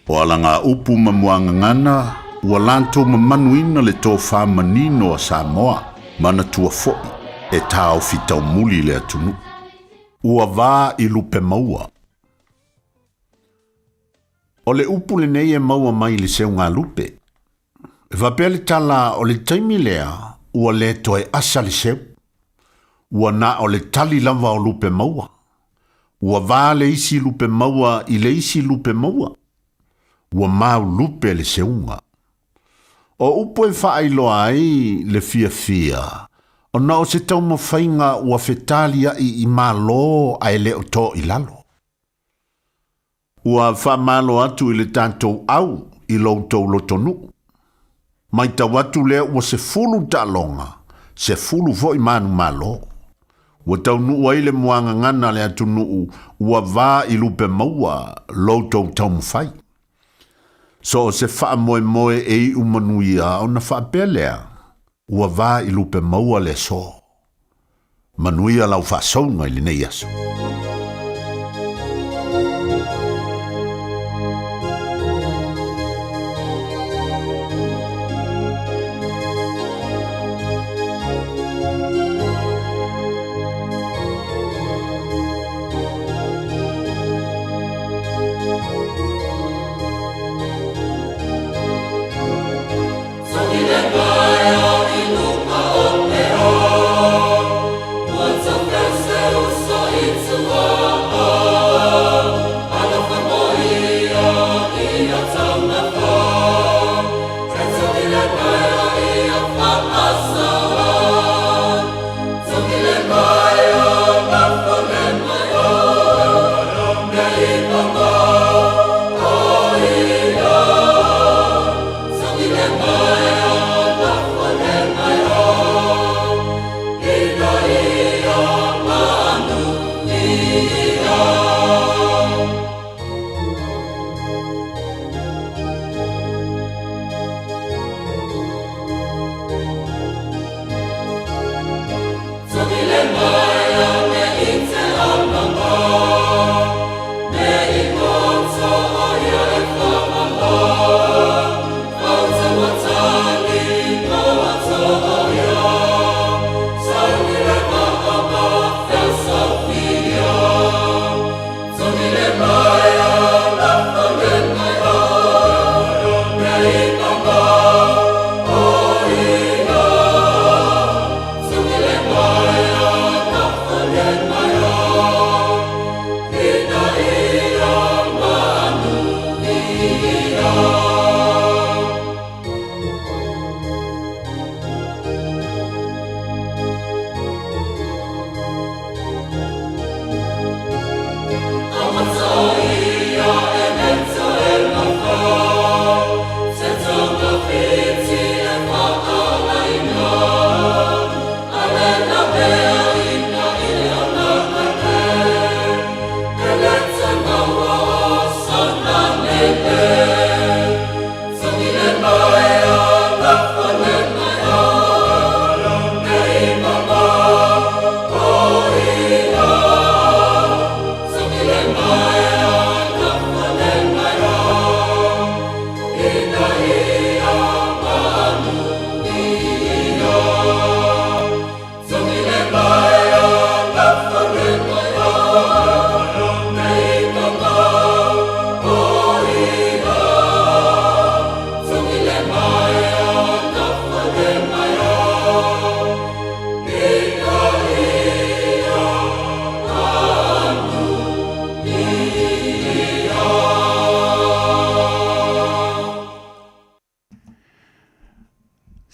O alagaupu ma muagagana ua latou mamanuina le tofā manino a Samoa, manatua fo'i e taofi taumuli le atunuu. Ua va i lupe maua. O le upu lenei e maua mai i le seugalupe. E faapea le tala o le taimi lea ua le toe asa le seu. Ua na o le tali lava o lupe maua. Ua va le isi lupe maua i le isi lupe maua. Ua mau lupe le seuga. O upu e faailoa ai le fiafia, ona o se taumafaiga ua fetaliai i Malo ae le o too i lalo. Ua faamalo atu i le tatou au i lo outou lotonuu. Matau atu lea ua 10 taaloga, 10 foi manumalo. Ua taunuu ai le muagagana a le atunuu ua va i lupe maua lo outou taumafai. So o se faamoemoe e iu manuia ona faapea lea, ua va i lupe maua le aso. Manuia lau faasouga i lenei aso.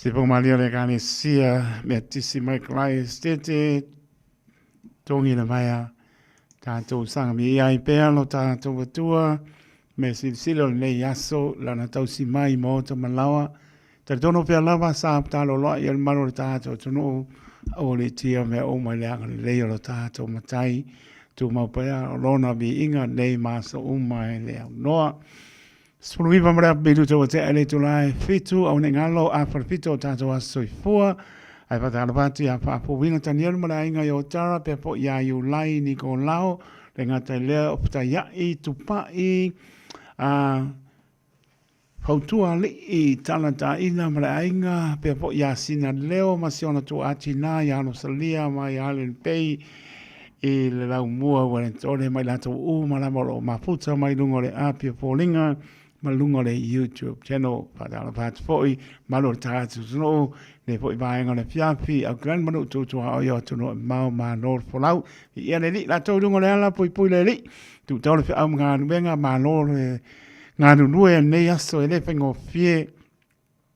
Se pōmalie o le Ekalesia Metisi Michael Esitete, Togi le Vaea, tatou saga viia ai pea lo tatou Atua me silasila o lenei aso lana tausi mai ma oto malaoa. Talitonu pea lava sa taloloa ia le malu o le tatou atunuu aua le tia mea uma i le agalelei o lo tatou Matai. Tumau pea o lona viiga nei ma aso uma e le aunoa. 19 ma le apu milu tau tea le itula e fitu au nei galo a falefito o tatou aso soifua. Ae faatalofa atu ia Faafouina Tanielu ma le aiga i Otara, pea foi ia Iulai Nikolao, le gata i lea o Fetaia'i, Tupa'i, a Fautua Alii, Tala Taina ma le aiga, pea foi ia Sina Leo ma si ona tuaa tina ia Rosalia ma ia Allen Pei i le laumua Ueletone ma i latou uma lava o lo o mafuta mai luga o le api o foliga ma luga o le YouTube channel. Faatalofa atu foi malu o le tagata atunuu nei foi vaega o le afiafi au Glen Manu tutua o i o atunuu e mamao malo le folau. Viia le Alii latou i luga o le ala puipui le Alii tuutau le feau ma galuega malo le galulue lenei aso e le faigofie.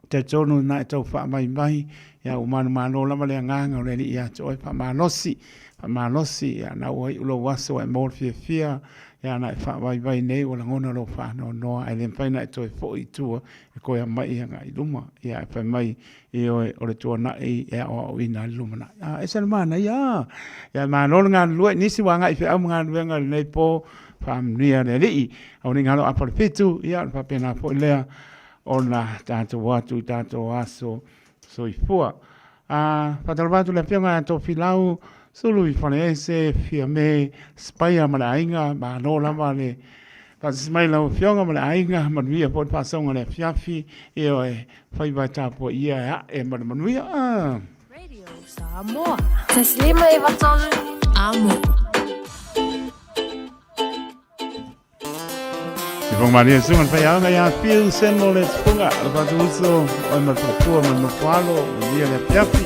Talitonu na e tau faavaivai, ia ua manumalo lava le agaga o le Alii ia te oe, faamalosi, faamalosi, ia na ua iu lou aso ua e maua le fiafia, ia na e faavaivai nei ua lagona lou faanoanoa, ae le mafai ona e toe foi i tua e toe aumai agai i luma, ia e fai mai, ioe, o le tuanai e aoaoina ai le lumanai. A, ese le manaia, ia malo le galulue, nisi ua agai i feau ma galuega i lenei po, faamanuia le Alii. Au nei galo afa le fitu, ia ona faapena foi lea ona tatou o atu i tatou aso soifua. A, faatalofa atu le afioga ia Tofilau, Sulu i Faleese, Fiame, Spaia ma le aiga, malo lava le faatasi mai lau afioga ma le aiga, manuia foi le faasoga le afiafi, ioe, faiva e tapuaia e ae ma le manuia. Ah. Radio Samoa. Taslima 93 Amo. I whakamaria sunga le whaiaoga ia Phil Semo le tupunga, le whatu uso, oi ma le whakatua ma le nofoalo, manuia le afiafi.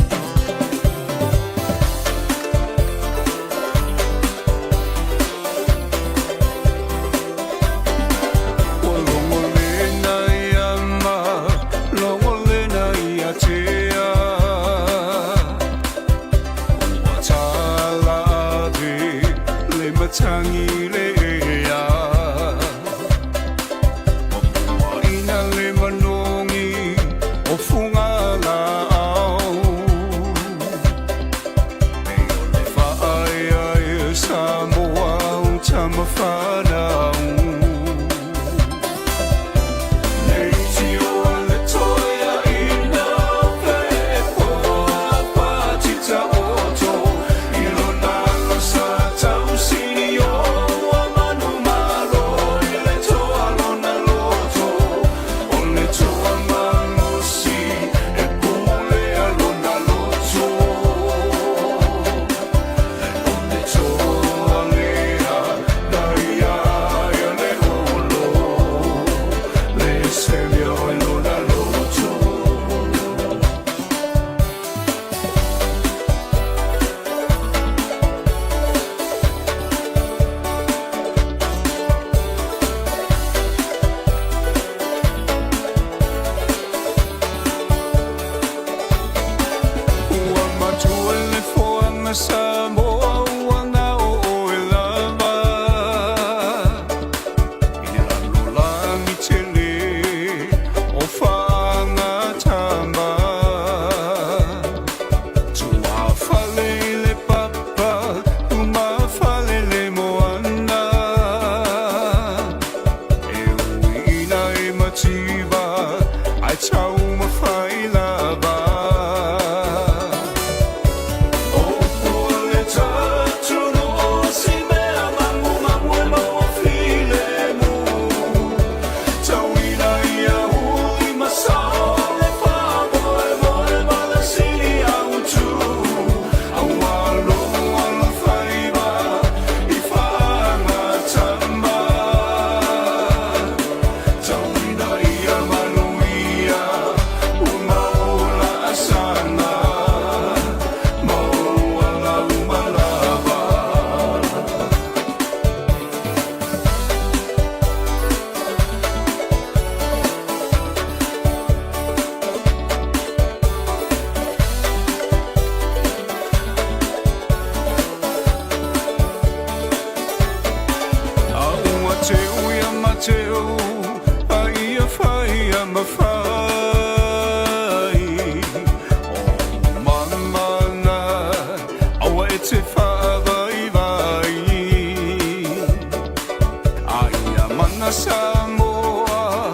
Samoa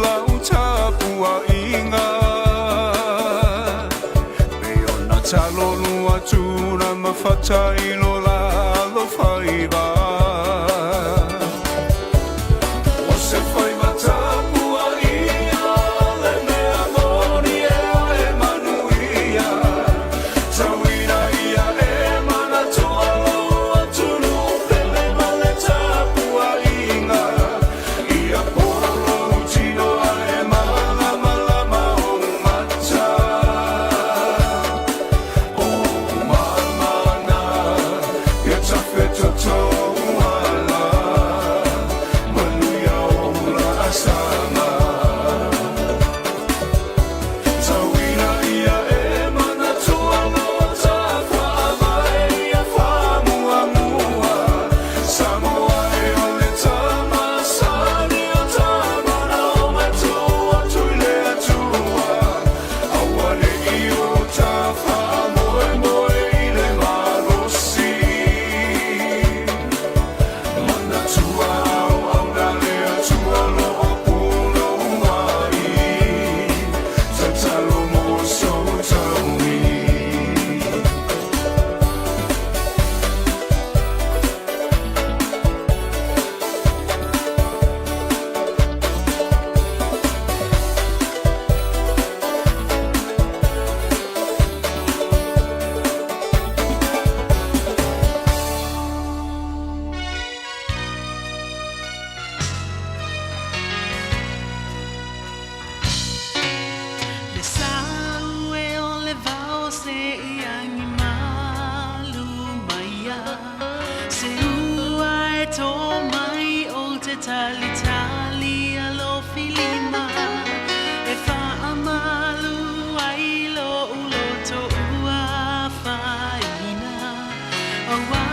lau tapuaiga. Me ona talolu atuna ma fatailo lalo faiva. O se faiva tapuaia le mea moni e o e manuia. Tauina ia e manatua lou atunuu pele ma le tapuaiga. Ia polo lou tino ae malamalama ou mata. O mamana, ia tafetotou ala. Manuia o laasaga. Tauina ia e manatua loa tafaavae ia faamuamua. Samoa e o le tamasani o tamana o matua atu i le Atua. Aua ne i o tafaamoemoe i le malosi. Manatua auauna le Atua lo o pulou ai. Tatalo mo sou taui. Le sau e o le vao se i agi malu maia. Se ua e tō mai o te talitali alofi lima. E faamalu ai lo'u loto ua afaina. Auā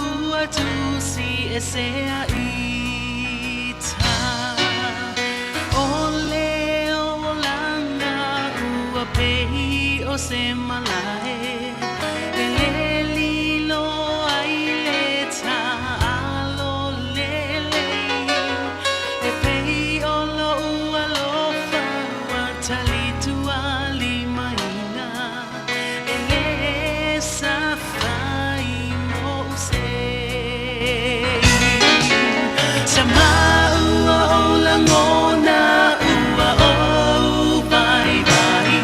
ua tusiesea ita. O le olaga ua pei o se malae. E lē lilo ai le taalo lelei. E pei o lo'u alofa ua talitualimaina. E lē safai mo'u sei. Sa maua o lagona ua ou vaivai.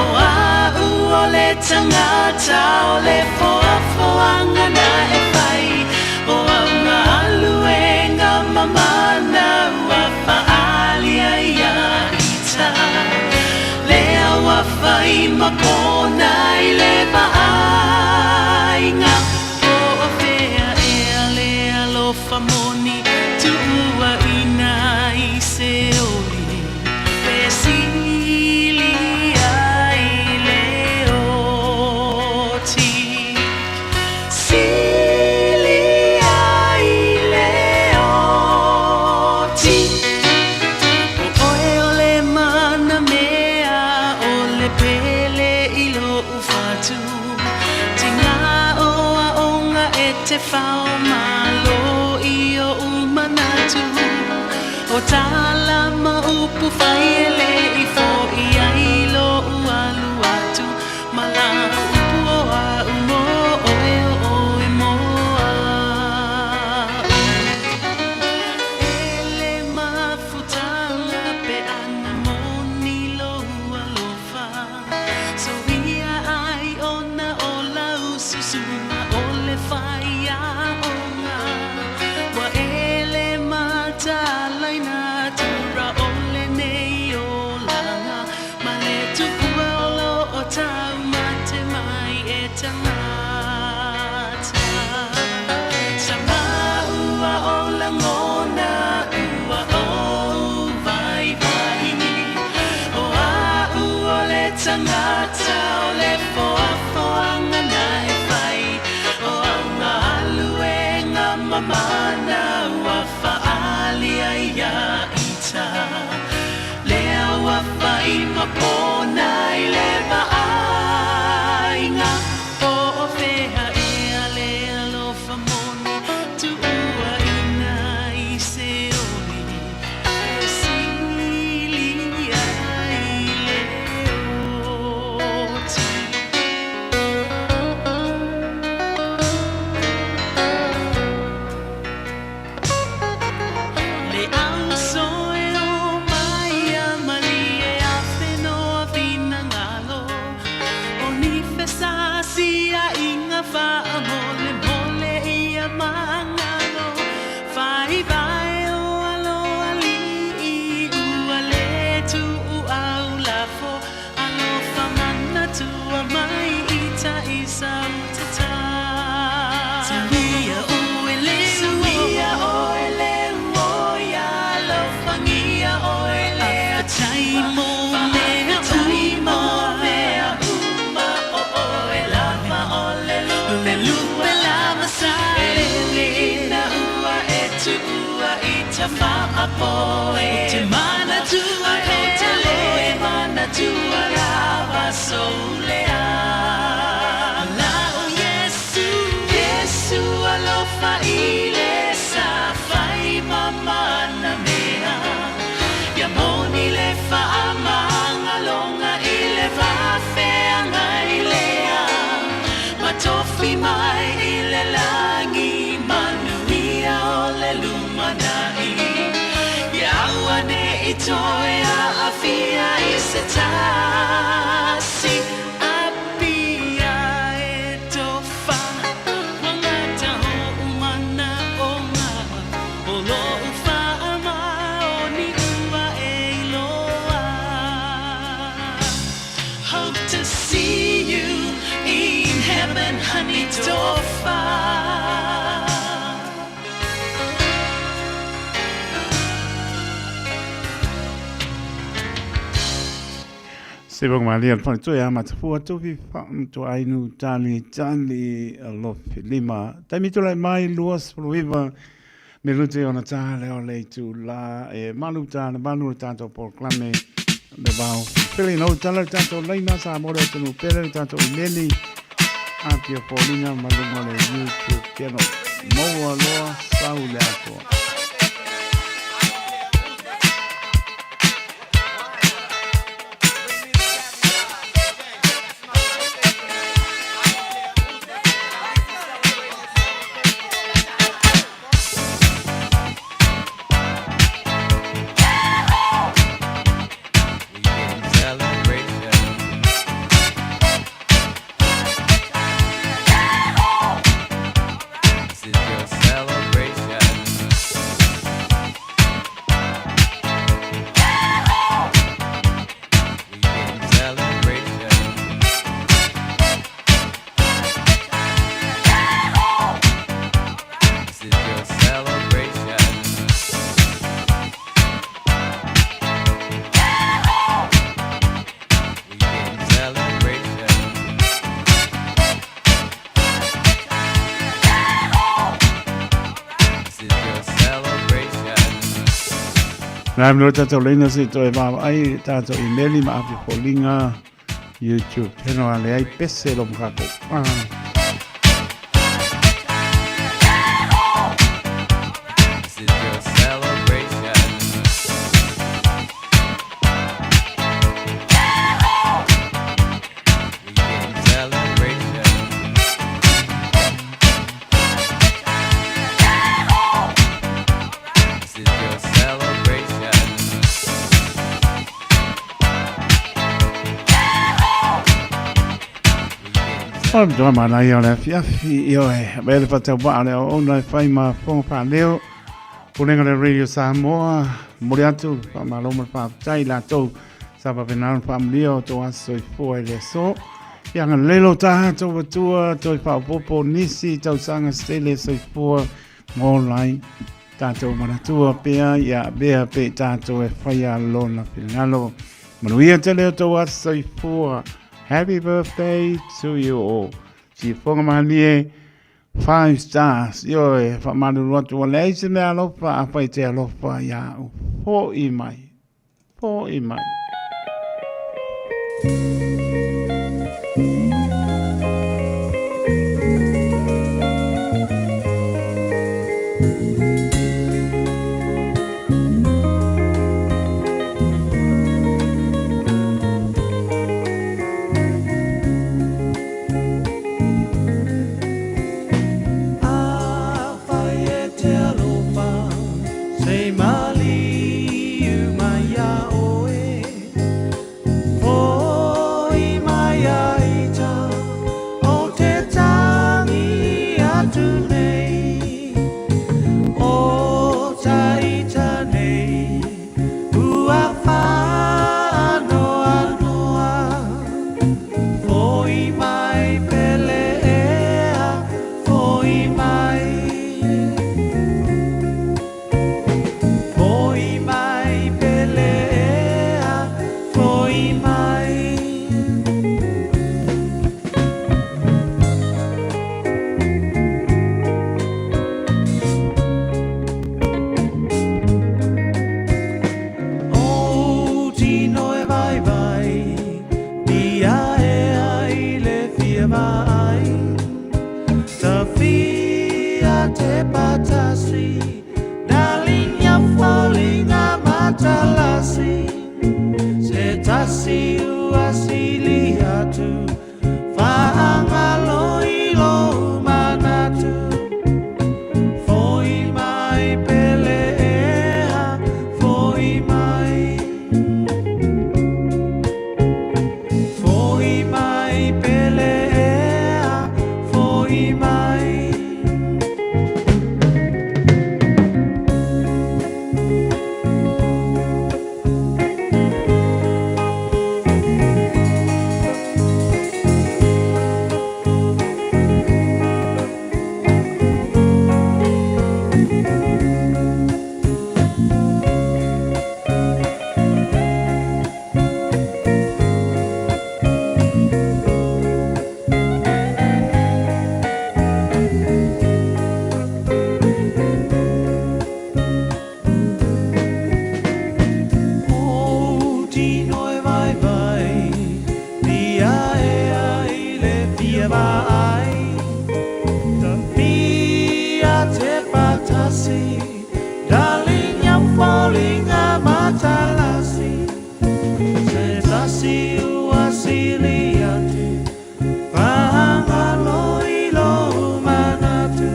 O a'u o le tagata o le foafoaga na e fai. O au galuega mamana ua faaalia ia ita. Lea ua fai ma pona i le vaaiga. Po o fea ea le alofa moni tuuaina i se oli. Pe sili ai le oti. Sili ai le oti. O oe o le manamea o le pele i lo'u fatu. Tiga o aoga e te fao malo i o'u manatu. O tala ma upu fai e le'i fo'i ai lo'u alu atu. Ma la upu o a'u mo oe o oe mo a'u. E le mafutaga pe ana moni lou alofa. Soia ai ona o lau susuga o le faiaoga. Ua e le mataalaina tura o lenei olaga. Ma le tupua o loo taumate mai e tagata. Sa maua o lagona ua ou vaivai. O a'u o le tagata o le foafoaga na e fai. O au galuega mamana ua faaalia ia ita. Lea ua fai ma pona i le vaaiga. Po o fea ea le alofa moni tuuaina i se ta faapoe. Ou te manatua pele, manatua lava sou lea. La'u Iesu, Iesu alofa i le sa fai ma mana mea. Ia moni le faamagaloga i le vaafeagai lea. Ma tofi mai i le lagi manuia o le lumanai. Ia auane'i toe aafia i se tasi. Apia e tofa, ua gata o'u manaʻoga, o lo'u faamaoni ua e iloa. Hope to see you in heaven, honey, Tofa. Se voga malia le fale toe a matafua tofi whaamtua ainu tali tali alofi lima. Taimi tulai mai 29 minute ona tā leo le itu la e malu tā le malu le tātou polokalame le vao pele no tala le tātou laina sa mo le tunu pele le tātou imeli a pia fōlinga ma lunga le YouTube channel. Maua loa sau le atoa. Nā mea tātou leina se toe vaavaai tātou imeli ma afi foliga YouTube channel a leai pese lo mokako. Ah. O le matua manaia o le afiafi, ioe, me le whataupaa le auauna e whai ma whonga whaaleo, Pulega le Radio Samoa, momoli atu le faamalo ma le faafetai i latou sa faapena ona faamanuia o tou aso soifua i le aso. Ia agalelei lo tatou Atua, toe faaopoopo nisi tausaga se tele soifua ma ola ai tatou manatua pea ia avea pea i tatou e faia lona finagalo. Manuia tele o tou aso soifua. Happy birthday to you all. Sifoga malie 5 stars. Ioe, faamalulu atu ua leai se mea alofa, afai te alofa ia au. Fo'i mai. Fo'i mai. te patasi Darling ya foliga matalasi Se tasi ua sili atu Faagalo i lou manatu Foi mai pele ea Foi mai Foi mai pele ea Foi mai. Ou tino e vaivai, Tia ea i le fia vaai, Tapia te patasi, Darling iau foliga matalasi, Se tasi ua sili atu, Faagalo i lou manatu,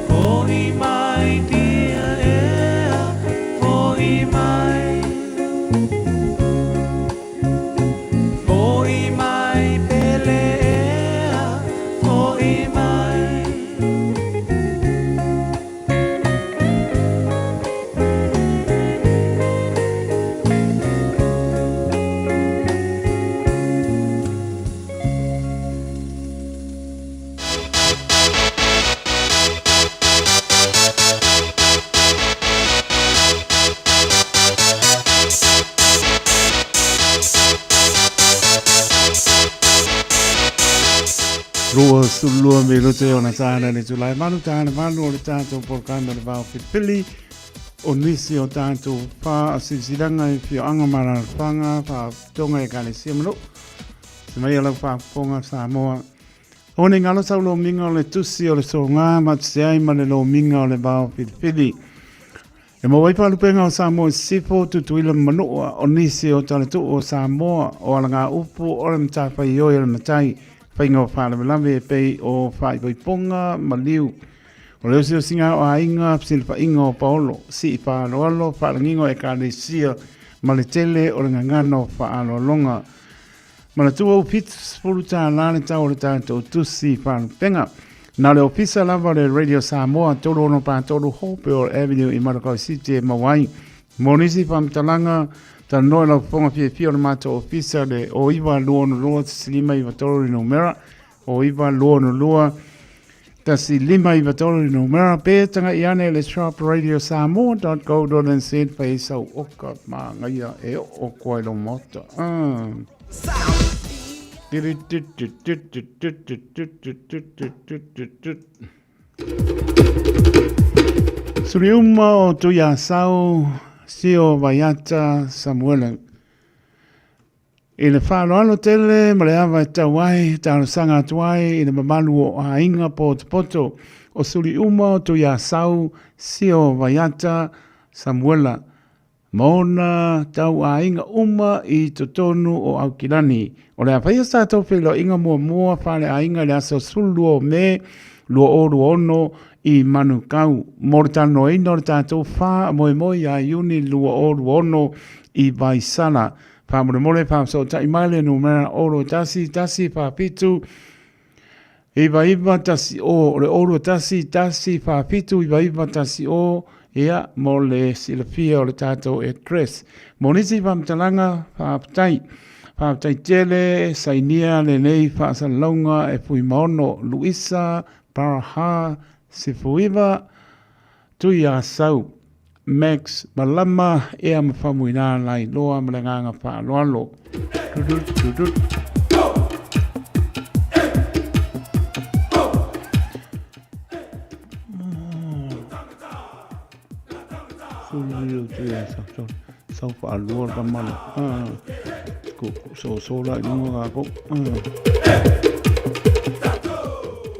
Foi mai tia ea, Foi mai. Foi mai pele ea, Foi mai. 22 minute ona tāna le tūlai malu tāna malu o le tātou porokame o le vao pilipili o nisi o tātou whā a silsilanga i whio anga mararwhanga whā tonga e kalesia manu se mai alau whāfonga Samoa. O ne ngalo sau lo minga o le tusi o le sōngā ma te ai ma le lo minga o le vao pilipili. E maua ai faalupega o Samoa i Sisifo, Tutuila ma Manua, o nisi o Talatuu o Samoa, o alagaupu o le matafaioi a le matai, faiga o faalavelave e pei o faaipoipoga ma liu. O le osiosiga o aiga, fesilafaiga o paolo, sii faaaloalo, faalagiga o ekalesia ma le tele o le gagana o faaaloaloga. Manatua ua 70 tālā le tau o le tatou tusi faalupega. Na o le ofisa lava o le Radio Samoa, 3643 Hopewell Avenue i Marakaʻu City e maua ai. Mo nisi faamatalaga, talanoa i lau fofoga fiafia o le matou ofisa le 0962 1593 le numera, 0962 1593 le numera, pe taga'i ane i le shop radiosamoa.co.nz fai ai sau oka māngaia e oo koa i lou maota. Ah. Suri uma o Tuiasau, Sio Vaiata Samuele. I le faaaloalo tele ma le ava e tau ai, talosaga atu ai i le mamalu o aiga potopoto o suli uma o Tuiasau, Sio Vaiata Samuela, ma ona tau aiga uma i totonu o Aukilani. O le a faia sa tatou feiloaiga muamua faaleaiga i le aso 12 o Me 2026 i Manukau mo le talanoaina o le tatou faamoemoe ia Iuni 2026 i Vaisala. Faamolemole faafesootai mai le numera 0 1 1 4 7 9 9 1 0, o le 0 1 1 4 7 9 9 1 0, ia, mo le silafia o le tatou address. Mo nisi faamatalaga, faafetai. Faafetai tele, sainia lenei faasalalauga e Fuimaono Luisa Paraha Sefuiva Tuiasau Max Malama ea ma Faumuina Lailoa ma le agaga faaaloalo. Sau faalua le tama lea. Ko so so la i luga kākou.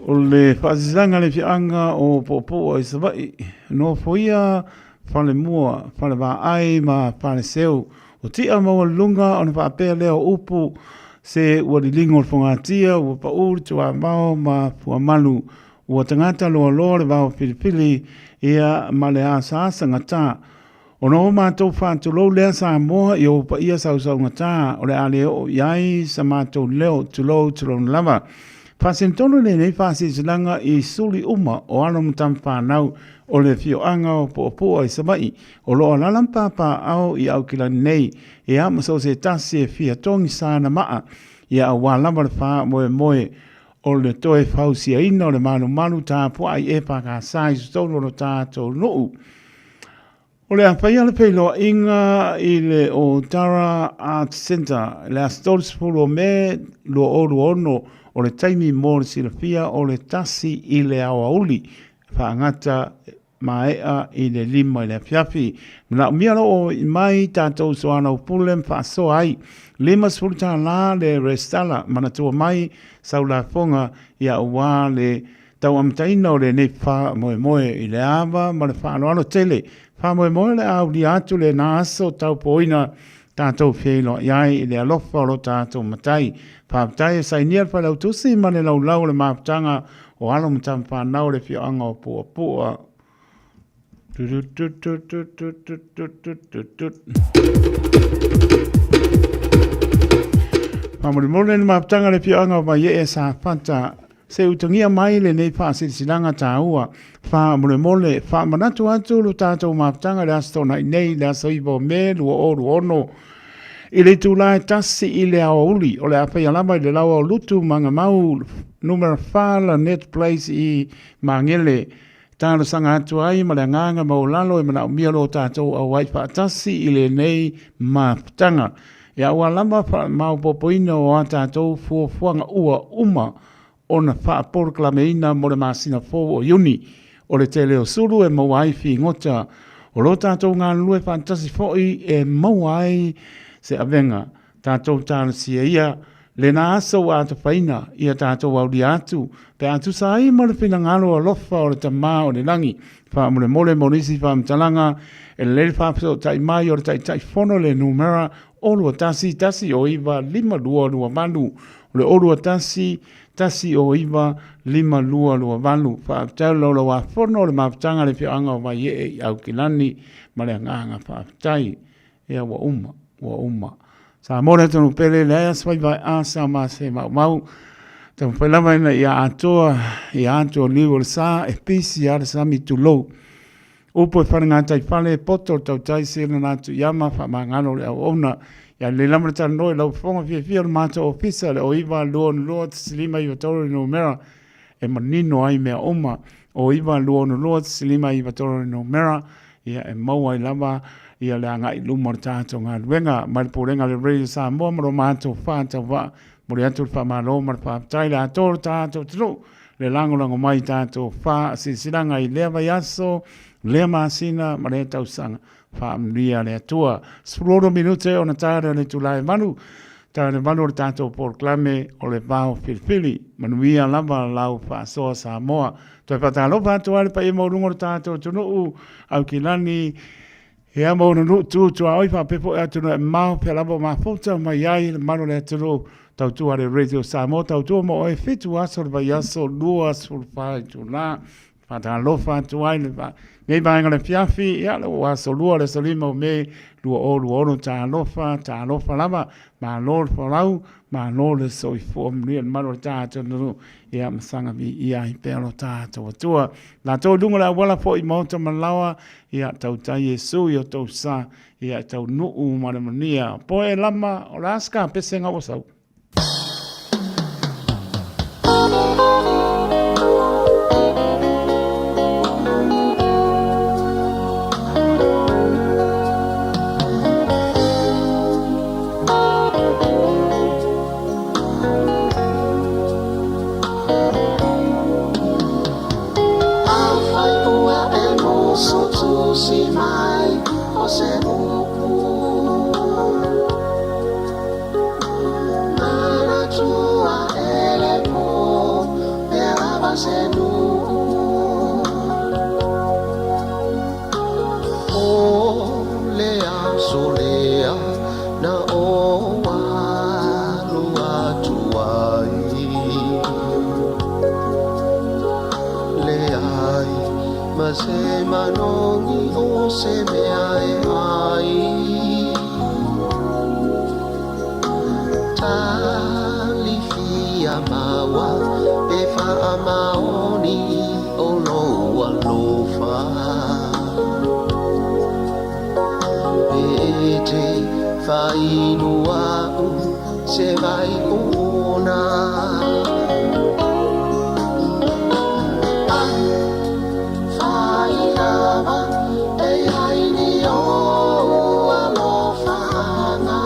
O le faasilasilaga a le afioaga o Puapua i Savaii, Nofoia, Falemua, Falevaai ma Faleseu. O tia maualuluga ona faapea lea o upu se ua liligo le fogatia, ua pau le tuamao ma fuamalu, ua tagata loaloa le vao filifili, ia ma le asaasa gata. Ona o matou faatulou lea Samoa i ou paia sausaugata o le a le oo i ai sa matou leo, tulou tulona lava. Faasinotonu lenei faasilasilaga i suli uma o alo ma tama fanau o le afioaga o Puapua i Savaii o lo o alaala ma papaaao i Aukilani nei, ia ma so o se tasi e fia togi sana maa ia aua lava le faamoemoe o le toe fausiaina o le malumalu tapuai EFKS i totonu o lo tatou nuu. O le a faia le feiloaiga i le Otara Arts Centre i le aso 30 o Me 2026, o le taimi mo le silafia o le 1 i le aoauli, faagata maea i le 5 i le afiafi. Manaomia lou oo mai tatou soalaupule ma faasoa ai. $50 le resitala, manatua mai sau lafoga ia aua le tauamataina o lenei faamoemoe i le ava ma le faaaloalo tele. Faamoemoe o le a aulia atu lena aso taupoina tatou feiloai ai i le alofa o lo tatou Matai. Faafetai e sainia le Failautusi ma le Laulau o le Mafutaga o Alo ma Tama Fanau o le Afioaga o Puapua. Faamolemole le mafutaga le afioaga o Vaiee Safata se utagia mai lenei faasilasilaga taua. Faamolemole, faamanatu atu lo tatou mafutaga i le Aso Toonai nei, le aso 9 o Me 2026, i le itula e 1 i le aoauli. O le a faia lava i le laoa o Lutu Magamau Numera 4 Lanet Place i Magele. Talosaga atu ai ma le agaga maualalo e manaomia lo tatou auai faatasi i lenei mafutaga. Ia aua lava faamaopoopoina o a tatou fuafuaga ua uma ona faapolokalameina mo le masina fou o Iuni. O le tele o sulu e maua ai figota o lo tatou galulue faatasi foi e maua ai se avega. Tatou talosia ia lena aso ua atafaina ia tatou aulia atu pe a tusa ai ma le finagalo alofa o le Tama o le Lagi. Faamolemole mo nisi faamatalaga e lelei le faafesootai mai o le Taitaifono i le numera 021 109 5228. O le 021 109 5228. Faafetai o le laulauafono o le mafutaga a le afioaga o Vaiee i Aukilani ma le agaga faafetai. Ia ua uma, ua uma. Samoa le atunuu pele, leai aso fai vaea sa ma se maumau. Taumafai lava ina ia atoa, ia atoa liu o le sa, e pisi lava le sami tulou. Upu e fale gatai fale, poto le tautai sila na atu iama, faamagalo le auauna. Ia lelei lava le talanoa i lau fofoga fiafia o le matou ofisa, le 09 262 5 93 le numera e manino ai mea uma. 09 262 5 93 le numera ia e maua ai lava ia le agai i luma o le tatou galuega. Mai le Pulega a le Radio Samoa ma lo matou faatauvaa, momoli atu le faamalo ma le faafetai le atoa o le tatou atunuu le lagolago mai i tatou faasilasilaga i lea vaiaso, lea masina ma lea tausaga. Faamanuia le Atua. 16 minute ona tae lea o le itula e 8, tae le 8 o le tatou polokalame o le Vao Filifili. Manuia lava lau faasoa Samoa. Toe faatalofa atu ai le paia maualuga o le tatou atunuu, Aukilani, ia ma ona nuu tu tuaoi faapea foi atunuu e mamao, pea lava o mafuta mai ai le mamalu o le atunuu. Tautua le Radio Samoa, tautua mo oe 7 aso o le vaiaso, 24 itula. Faatalofa atu ai le nei vaega o le afiafi, ia le ua aso lua le aso 5 o Me 2026, talofa, talofa lava, malo le folau, malo le soifua manuia le mamalu o le tatou atunuu, ia ma saga viia ai pea lo tatou Atua. Latou i luga o le auala foi maota ma laoa, ia tautai Iesu i o tou sa, ia e taunuu ma le manuia. Poe lama, o le a se kapese ua sau? Ma se manogi o se mea e ai. Talifia maua pe faamaoni o lou alofa. E te fainu a'u se vai ona. Afai lava e i ai ni ou alofaga.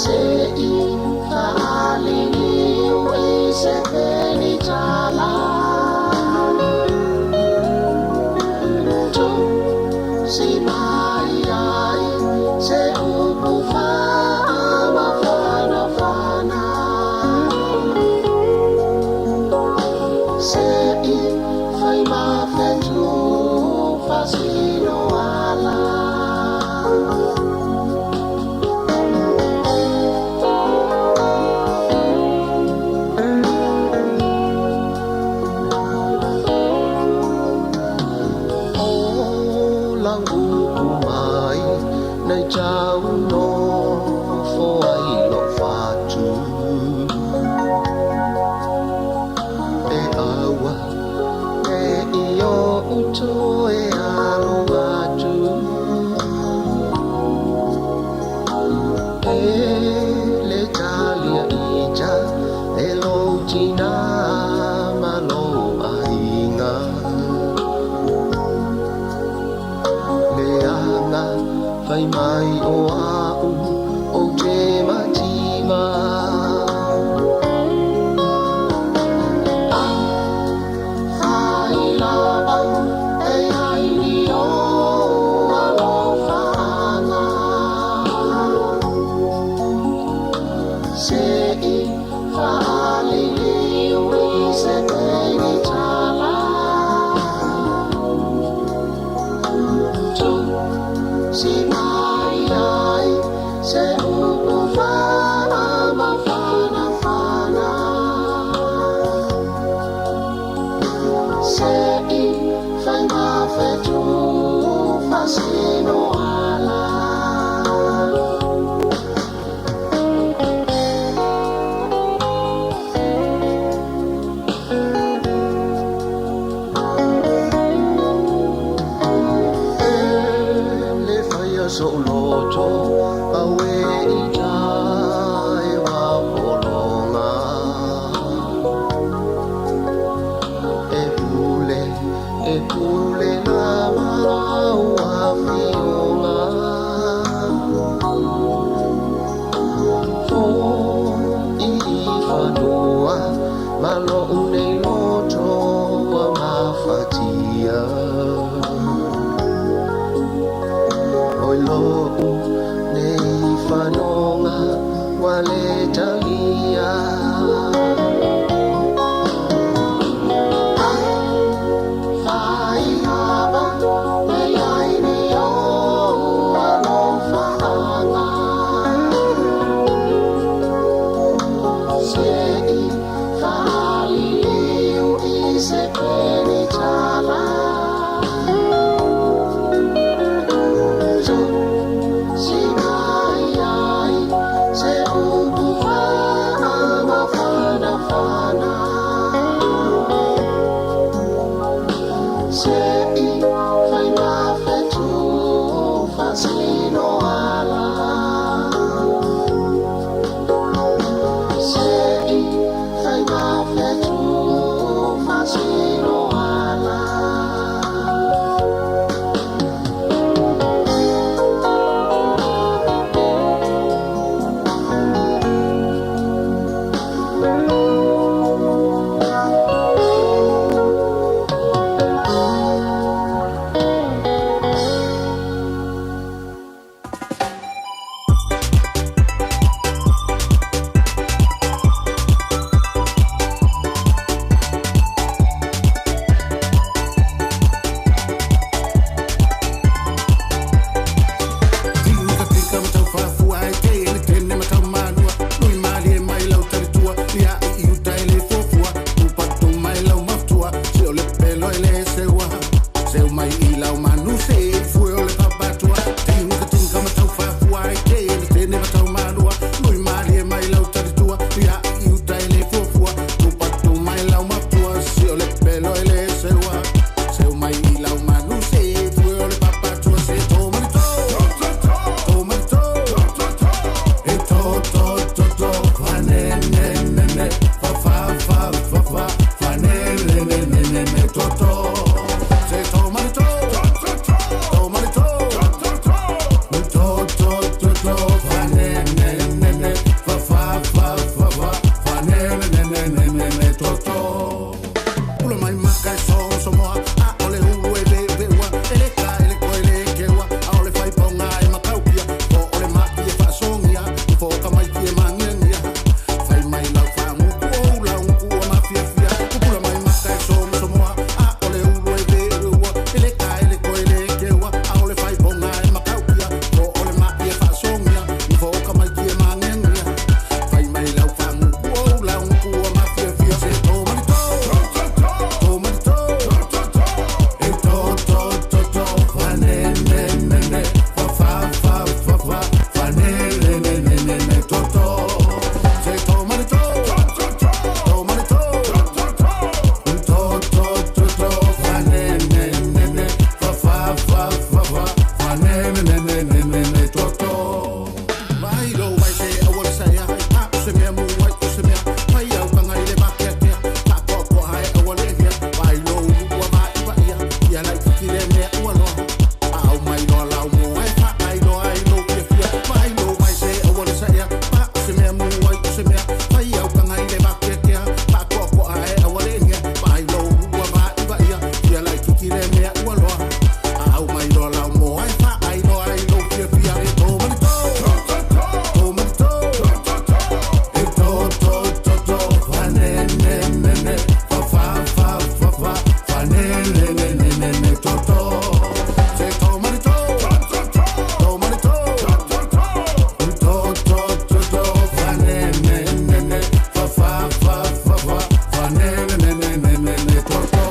Se i faaliliu i se penitala. Tusi mai ai se upu faamafanafana. Se i fai ma fetu fasino ala. O lauupu mai nei tau nofo ai lou fatu. E aua ne i oʻu toe alo atu. E le talia ija e lou tinā ma lou aiga. Leaga fai mai o a'u ou te matima. Afai lava e i ai ni ou alofaga. Se i faaliliu i se penitala. Tusi mai ai se upu faamafanafana. Se i fai ma fetu fasino ala. E le faia so'u loto auē i tai wa pologa. E pule, e pule lava lau afioga. Fo'i i fanua ma lo'u nei loto ua mafatia. Oi lo'u nei fanoga ua le talia. Afai lava e i ai ni ou alofaga. Se i faaliliu i se penitala. Tusi mai ai se upu faamafanafana. ne toto. Pula mai maka e somosomoa, a ole ulu e veuveua, e le ka e le koe le keua, a ole faipaoga e mataukia, po o le ma'i e faasogia, foka maiki e magiagia, fai mai lau faagutu ou laugutu ua mafiafia. Pula mai maka e somosomoa, a ole ulu e veuveua, e le ka e le koe le keua, a ole faipaoga e mataukia, po o le ma'i e faasogia, foka maiki e magiagia, fai mai lau faagutu ou laugutu ua mafiafia. Se to mani to, to mani to, e to to to to, fa ne ne ne ne, fa fa fa fa fa, fa ne ne ne ne ne ne to to. Se to mani to, to mani to, to to to to, fa ne ne ne ne, fa fa fa fa fa, fa ne ne ne ne ne ne ne to to. Vai lo vai se aua le saea, a o se mea mu ai o se mea, pai au tanga i le makeakea, pa koa koa hae aua le hea, vai lo ulu ua vai vaia, ia lai titi le mea ua loa. Au mai loa lau mo ai fa ai loa ai lo fiafia, vai lo vai se aua le saea, pa o se mea mu ai o se mea, pai au tanga i le makeakea, pa koa koa hae aua le hea, vai lo ulu ua vai vaia, ia lai titi le mea ua loa. Au mai loa lau mo ai fa ai loa ai lo fiafia, e to mani to, to mani to, e to to to to, fa ne ne ne ne, fa fa fa fa fa, fa ne ne ne ne ne ne to to. Se to mani to, to mani to, to to to to, fa ne ne ne ne, fa fa fa fa fa, fa ne ne ne ne ne ne to to.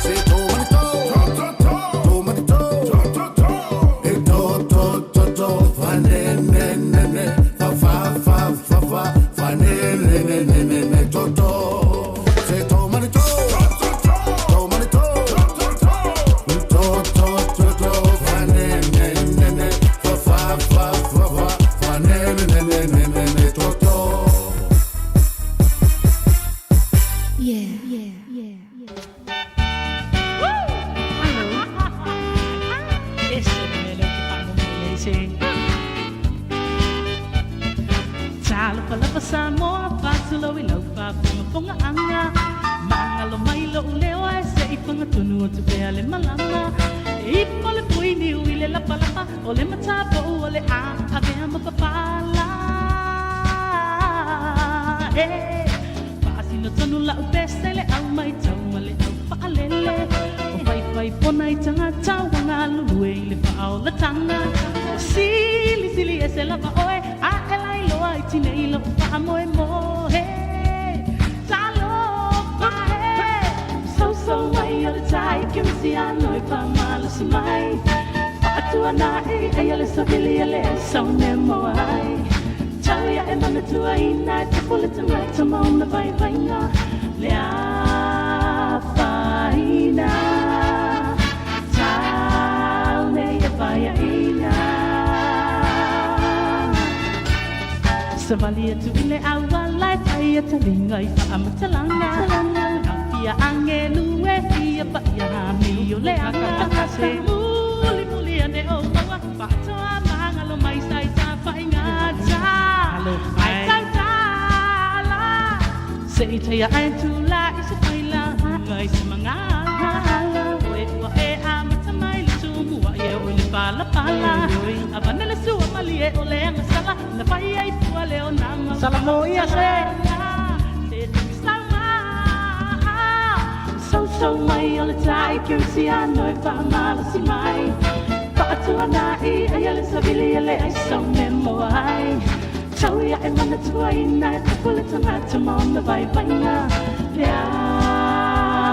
Se to mani to, to mani to, e to to to to, fa ne ne ne ne, fa fa fa fa fa, fa ne ne ne ne ne ne to to. Se to mani to, to mani to, to to to to, fa ne ne ne ne, fa fa fa fa fa, fa ne ne ne ne ne ne to to. Yeah. Yeah. Yeah. Ese le mea lea ou te faalogologo ai se. Talofa lava Samoa, faatulou i lau faafogafogaaga. Magalo mai lou leo ae se'i fagatonu atu pea le malama. E ipo le pui niu i le lapalapa, o le matapou o le a avea ma papala. E faasino tonu la'u pese le au mai tau ma le au fa'alele. O faifai pona i tagata ua galulue i le fa'aolataga. O silisili ese lava oe, a e lailoa i tinei lou fa'amoemoe. Talofa e, sousou mai o le tai kerisiano e fa'amalosi mai. Fa'atuanai aia le savili e le saune moa ai. Tau ia e manatuaina e tapu le tagata ma ona vaivaiga. Le afaina, tau nei e faiaina. Savali atu i le auala e fai a taliga i faamatalaga. Au fia agelu e fia paia ami o le aga. Mulimuli ane o maua, faatoa magalo mai sa i tafaigata. Ai tautala, se'i taia ae tula'i se failaga i se magala. Oe ua e amata mai le tumua'i e oo i le palapala. Avane le sua malie o le agasala, na fai ai fua le ona Salamoia se. Se tuisauma, sousou mai o le tai kerisiano e faamalosi mai. Faatuanai aia le savili e le aisaune moa ai. Tau ia e manatuaina e tapu le tagata ma ona vaivaiga. Le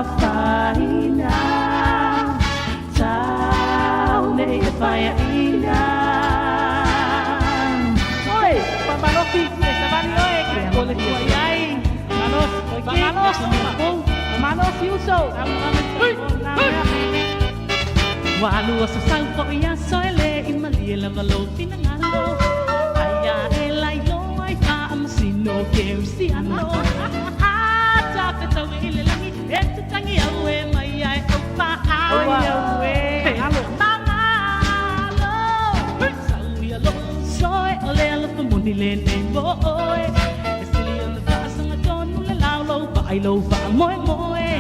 afaina, tau nei e faiaina. Oi, Pamalofi, e savali oe, o le tua iai. Malos, Pamalos, Pamalos uso. Ua alu aso sau fo'i aso e le i malie lava lou finagalo. Aia e lailoa ai faamasino kerisiano. A tafetai tau i le lagi e te tangi au e mai ai au pa ai au e alo mamalo sau ia lo soe o le alofa moni le nei mo oe e sili ona faasaga tonu le lao lou vaai lou faamoemoe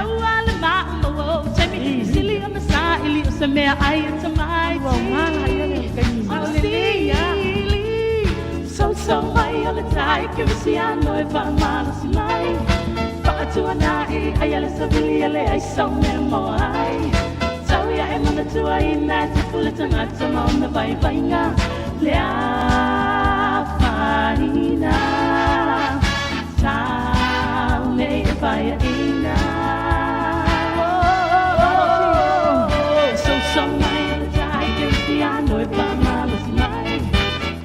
aua le maumau o taimi e sili ona saili o se mea ai e tamaiti o sili sousou mai o le tai kerisiano e faamalosi mai faatuanai ai a le savili e leai sau mea mo ai tau ia e manatuaina e tupu le tagata ma ona vaivaiga le afaina tau nei e faiaina sousou mai o le tai kerisiano e faamalosi mai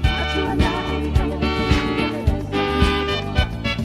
faatuanai ai a le savili e leai sau mea mo ai.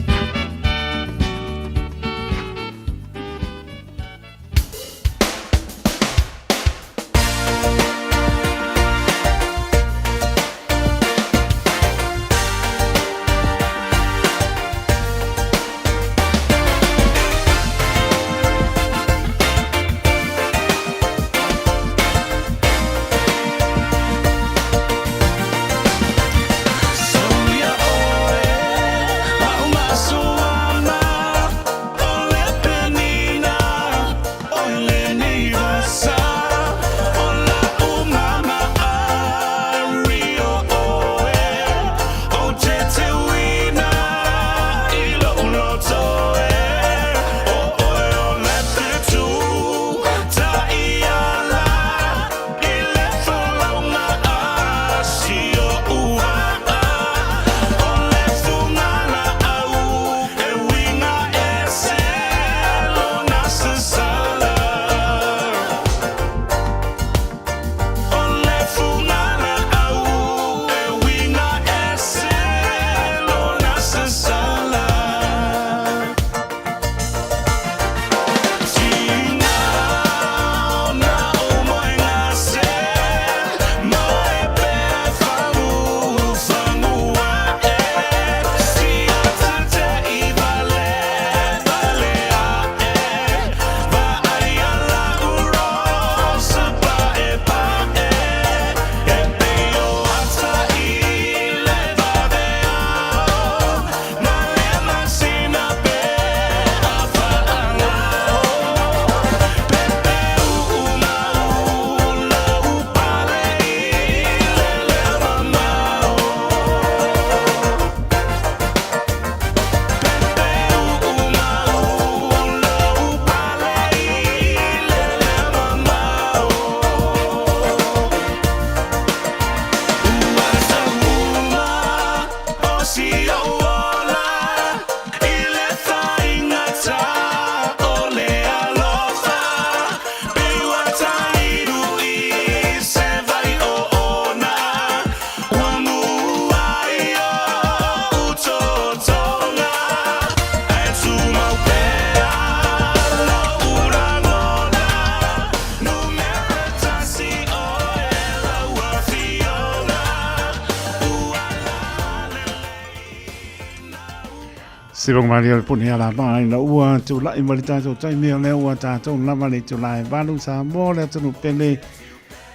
Siloga malie o le puni ala mai ina ua tula'i mai le tatou taimi o lea ua tatou lava le itula e valu Samoa le atunuu pele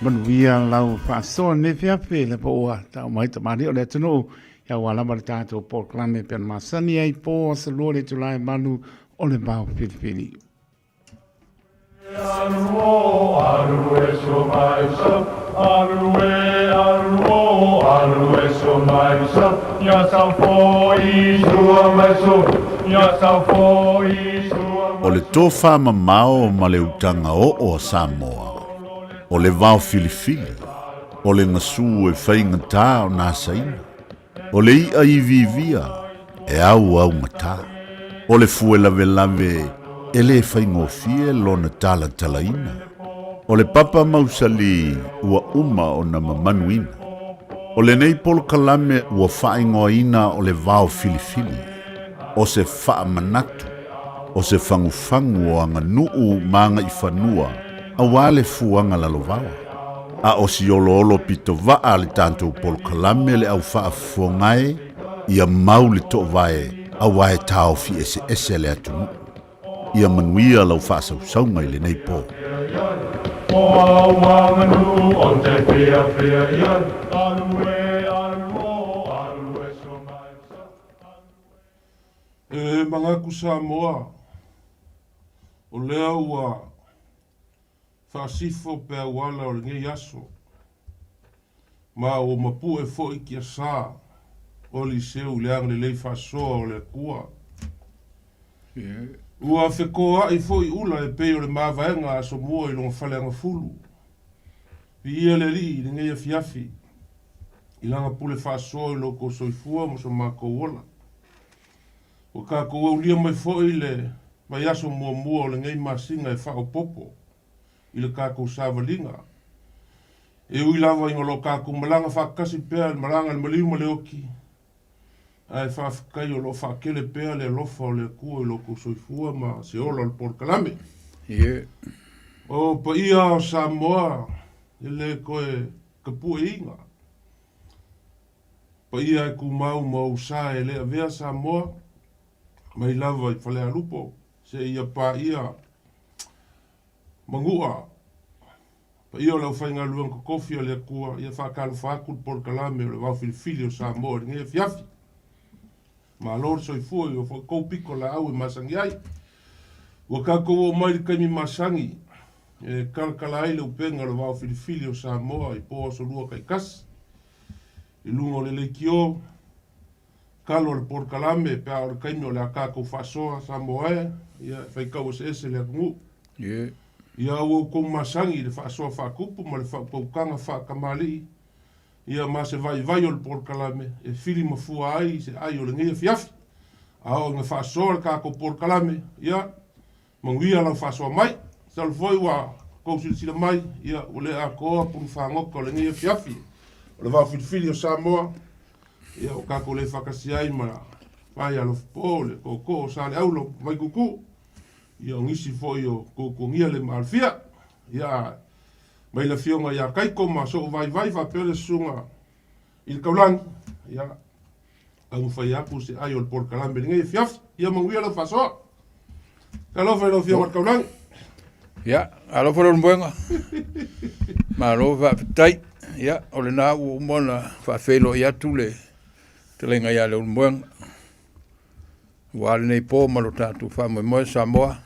manuia lau faasoa lenei afiafi le po ua tau mai tamalii o le atunuu ia ua lava le tatou polokalame e pei ona masani ai po aso lua le itula e valu o le vao filifili. O le tofa mamao ma le utaga oo a Samoa, o le vao filifili, o le gasu e faigata ona asaina, o le i'a iviivia e auaugata, o le fue lavelave e lē faigofie lona talatalaina, o le papa mausali ua uma ona mamanuina. O lenei polokalame ua faaigoaina o le vao filifili, o se faamanatu, o se fagufagu o aganuu ma agaifanua auā le fuaga lalovaoa. A o si oloolo pitovaa a le tatou polokalame le au faafofoga e, ia mau le toovae Auā e taofi eseese le atunuu. Ia manuia lau faasausauga i lenei po. E manatu Samoa, o lea ua faasifo pe auala o lenei aso, ma ua mapue foi tiasa o Eliseu i le agalelei faasoa o le Atua. Ua fekoa'i foi ula e pei o le mavaega a Asomua i lona fale agafulu. Viia le Alii i lenei afiafi, i lana pule faasoa i lo outou soifua ma so matou ola. Ua tatou aulia mai foi le vaiaso muamua o lenei masina e faaopoopo i le tatou savaliga. E ui lava ina o lo o tatou malaga faatasi pea i le malaga i le maliu ma le oti, ae faafetai o lo o faatele pea le alofa o le Atua i lo outou soifua ma se ola o le polokalame. O paia o Samoa e le toe tapueina. Paia e tumau ma ou sa e le avea Samoa mai lava i Falealupo seia paia Manua. Paia o le aufaigaluega totofi a le Atua, ia faatalofa atu le polokalame o le Vao Filifili o Samoa i lenei afiafi. Malo le soifua i o foi tou pito laau e masani ai. Ua tatou oo mai i le taimi masani e talatala ai le upega o le Vao Filifili o Samoa i po aso lua taitasi. I luga o le leitio, kalo o le polokalame pe a o le taimi o le a tatou faasoa Samoa e, ia e faitau eseese le atunuu. Ia ua outou masani i le faasoa faatupu ma le faautautaga faatamalii, ia ma se vaivai o le polokalame e fili mafua ai se ai o lenei afiafi. A oo ina faasoa le tatou polokalame, ia, manuia lau faasoa mai. Masalo foi ua tou silasila mai, ia, ua le atoa pulu fagota o lenei afiafi o le Vao Filifili o Samoa, ia, ua tatou le faatasi ai ma Vaai Alofapo, le tootoo o Saleaulo ma Vaituutuu, ia, o nisi foi o tuatuagia le maalofia. Ia, mai le afioga ia Kaiko ma sou vaivai faapea le susuga i le Taulagi, ia, taumafai atu se ai o le polokalame i lenei afiafi. Ia manuia lau faasoa. Talofa i lau afioga i le Taulagi. Ia, alofa lau moega. Malo faafetai. Ia, o lena ua uma ona faafeiloai atu le fetalaiga ia Leulumoega. Ua lenei po ma lo tatou faamoemoe Samoa.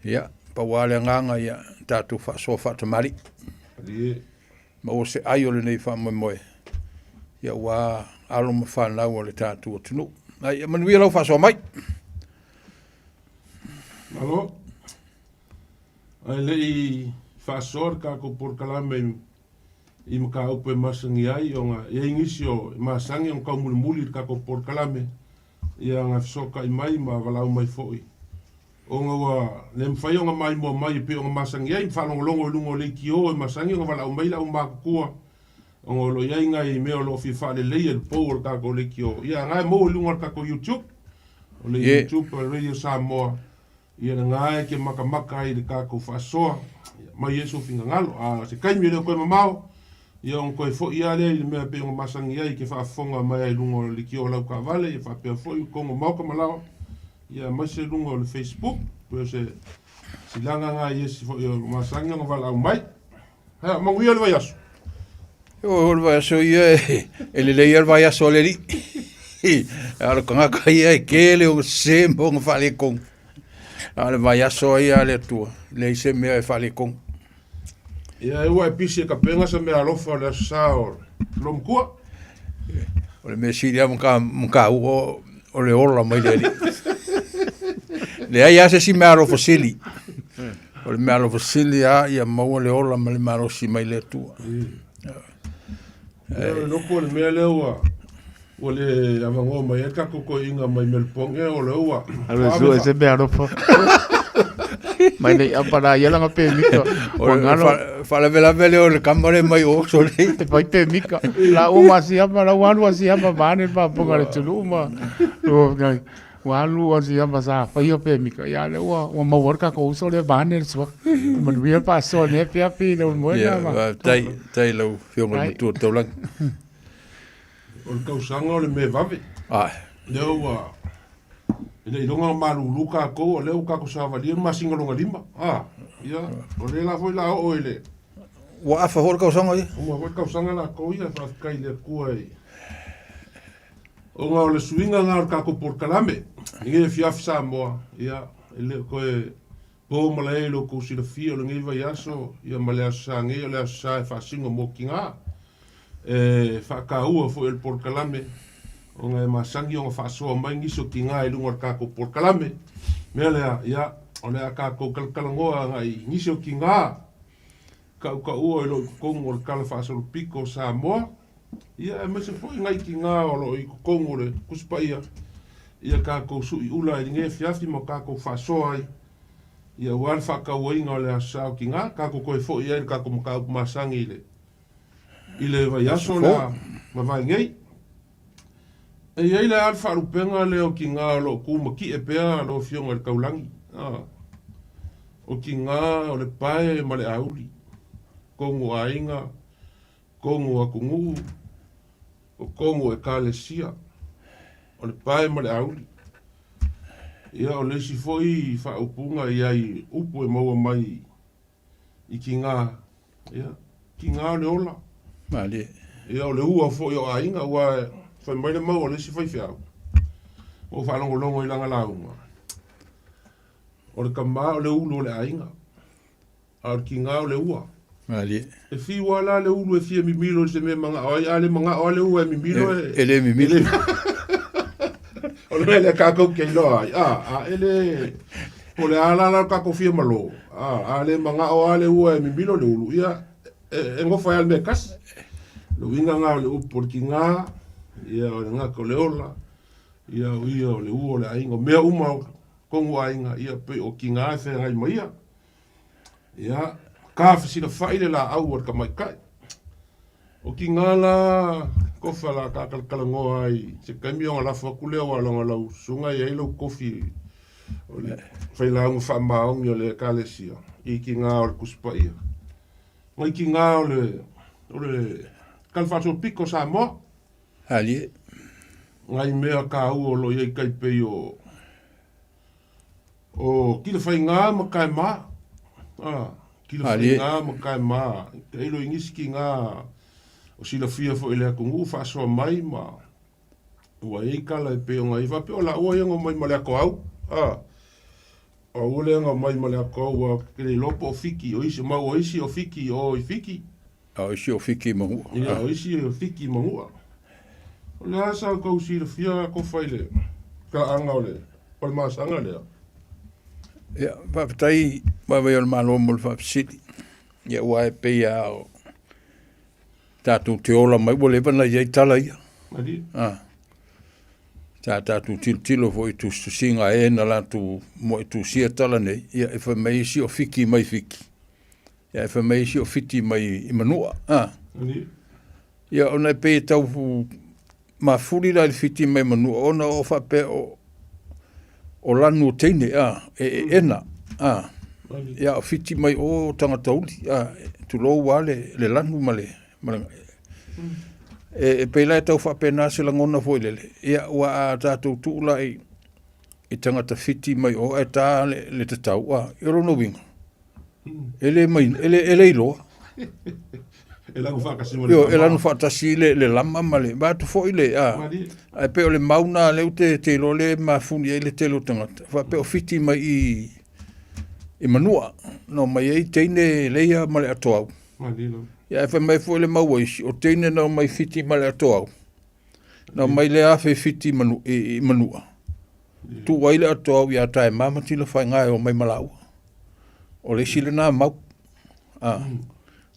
Ia, pau lava le agaga ia tatou faasoa faatamalii. Maua se ai o lenei faamoemoe, ia ua alo ma fanau o le tatou atunuu. Ai, ia manuia lau faasoa mai. Malo. Ae le i faasoa le tatou polokalame i mataupu e masani ai, ona e i ai nisi o e masani ona taumulimuli i le tatou polokalame, ia na fesootai mai ma valaau mai foi, ona ua le mafai ona maimoa mai e pei ona masani ai ma faalogologo i luga o leitio e masani ona valaau mai le aumatutua, ona o lo o i ai nai mea o lo o fia faaleleia i le pou o le tatou leitio. Ia na e maua i luga o le tatou YouTube, o le YouTube a Radio Samoa, ia lena e te matamata ai i le tatou faasoa, mai ai sou finagalo. A o se taimi e le o toe mamao, ia ona toe foi lava lea i le mea e pei ona masani ai ke faafofoga mai ai i luga o le leitio o lau taavale, ia faapea foi i totonu o maota ma laoa, ia aemaise luga o le Facebook, pei o se silaga lena i esi foi o masani ona valaau mai. Ha, manuia le vaiaso. O le vaiaso ia e lelei lava le vaiaso a le alii. A o le tagata ia e tele ona sese ma ona faaletonu. A o le vaiaso ia a le Atua, e leai se mea e faaletonu. Ia, e ua e pisi e tapena se meaalofa o le Aso Sa o Lomatua. O le mea sili lava ma taua o le ola mai le Alii. Leai lava se isi meaalofa sili. O le meaalofa sili lava ia maua le ola ma le malosi mai le Atua. Ia, o le loko o le mea lea ua ua le avanoa mai ai le tatou toeaina mai Melbourne, o lea ua Alu e sue se meaalofa. Mai nei apa la ia langa pemika. O le faalavelave lea o le kama lea mai o sole. E fai pemika. La o ma siama, la ua alu a siama ma ane pa ponga le tulu ma. Ua alu a siama sa faia pemika. Ia le ua ua maua le kako uso le ma ane le sua. Manuia le faasoa nei afiafi le moena ma. Ia, tai tai lau afioga i le matua taulagi. O le tausaga o le mea vave. Ae. Lea ua E le iloga o malulu kākou, o lea ua kākou savalia le masina lona lima. A, ia, o lea la foi la oo i le... Ua afa foi le tausaga ia. Uma foi le tausaga latou ia, faafetai i le Atua i... Ona o le suiga lena o le tatou polokalame, i lenei afiafi Samoa, ia, e le o toe po malae i lo outou silafia o lenei vaiaso, ia ma le Aso Sa nei, o le Aso Sa e faasino mo tina, e faataua foi e le polokalame, ona e masani ona faasoa mai nisi o tina i luga o le tatou polokalame. Mea lea, ia, o le a tatou talatalanoa agai i nisi o tina, tautaua i loo i totonu o le Tala Faasolopito o Samoa, ia aemaise foi nai tina o loo i totonu o le Tusi Paia, ia tatou suiula i lenei afiafi ma tatou faasoa ai, ia aua le faatauaina o le Aso Sa o Tina, tatou toe foi ai i le tatou mataupu masani i le i le vaiaso lea mavae nei. E i ai la le faalupega lea o tina o lo o tu matie pea lau Afioga i le Taulagi, a, o tina o le pae ma le auli, tonu o aiga, tonu o atunuu, o tonu o Ekalesia, o le pae ma le auli. Ia, o le isi foi faaupuga e i ai upu e maua mai i tina, ia, tina o le ola. Malie. Ia, o le ua foi o aiga, aua fai mai le mau a le isi faifeau, ua ou faalogologo i lana lauga, o le tama o le ulu o le aiga, a o le tina o le ua. Malie. E fiu lava la le ulu e fia mimilo i se mea e manao ai, a le manao lava le ua e mimilo e... E le mimilo. O le mea lea tatou te iloa ai, a, a e le... Po o le a la la lo tatou fia malo, a, a le manao lava le ua e mimilo le ulu, ia, e, e gofa ai lava le mea e tasi. O le uiga lena o le upu o le tina, ia, o le gata o le ola, ia, o ia o le ua o le aiga, o mea uma o tonu aiga, ia, pei o tina e feagai ma ia. Ia, ka fesilafai le laau a le tamaitai. O tina la, kofa la ka talatalanoa ai se taimi ona lafo atu lea aua leaga o lau susuga e i ai lau tofi o le failauga faamaoni o le Ekalesia i tina o le Tusi Paia. Nai tina o le o le Tala Faasolopito o Samoa. Alie. Nai mea taua o lo o i ai tai pei o O Kilafaiga ma Kaema. A, Kilafaiga ma Kaema. Tailo i nisi ki ngā o silafia foi i le atunuu faasoa mai ma ua i ai tala e pei ona i ai faapea o laua ia na omai ma le atoau. A, o aua lea na omai ma le atoau aua ou te le iloa po o Fiti, o isi, mau o isi o Fiti o i Fiti. A o isi o Fiti i Manua. Ia, o isi o Fiti i Manua. O le a sa outou silafia Kofa i le talaaga o le palemasaga lea? Ia, faafetai vaivai o le Malo mo le faafesili. Ia, aua e pei lava o tatou te ola mai ua leva ona i ai tala ia. Malie. Ah. Sa tatou tilotilo foi i tusitusiga a e na latou muai tusia tala nei, ia e fai mai isi o Fiti mai Fiti. Ia e fai mai isi o Fiti mai i Manua. Ah. Ia ona e pei e tau mafuli la i le Fiti mai Manua ona o faapea o o lanu o teine a e e ena a ia o Fiti mai o tagata uli a tulou lava le, le lanu ma le, ma le e, e pei la e tau faapena se lagona foi lele ia ua a tatou tuu la i i tagata Fiti mai o ae ta le, le tatau a o lona uiga E le mai, e le, e le iloa. E lanu faatasi ma le Io, e lanu faatasi le, le lama ma le, vaeatu foi le, a, ae pei o le mau na lea ou te, te iloa lea e mafuli ai le tele o tagata, faapea o Fiti mai i, i Manua, na omai ai teine leia ma le atoau. Ia, ae fai mai foi le mau a isi, o teine na omai Fiti ma le atoau, Na omai le afe i Fiti i, manu, i, i Manua. Tuu ai le atoau iā Taema ma Tilafaiga e omai ma lāua. O le isi lenā mau. A,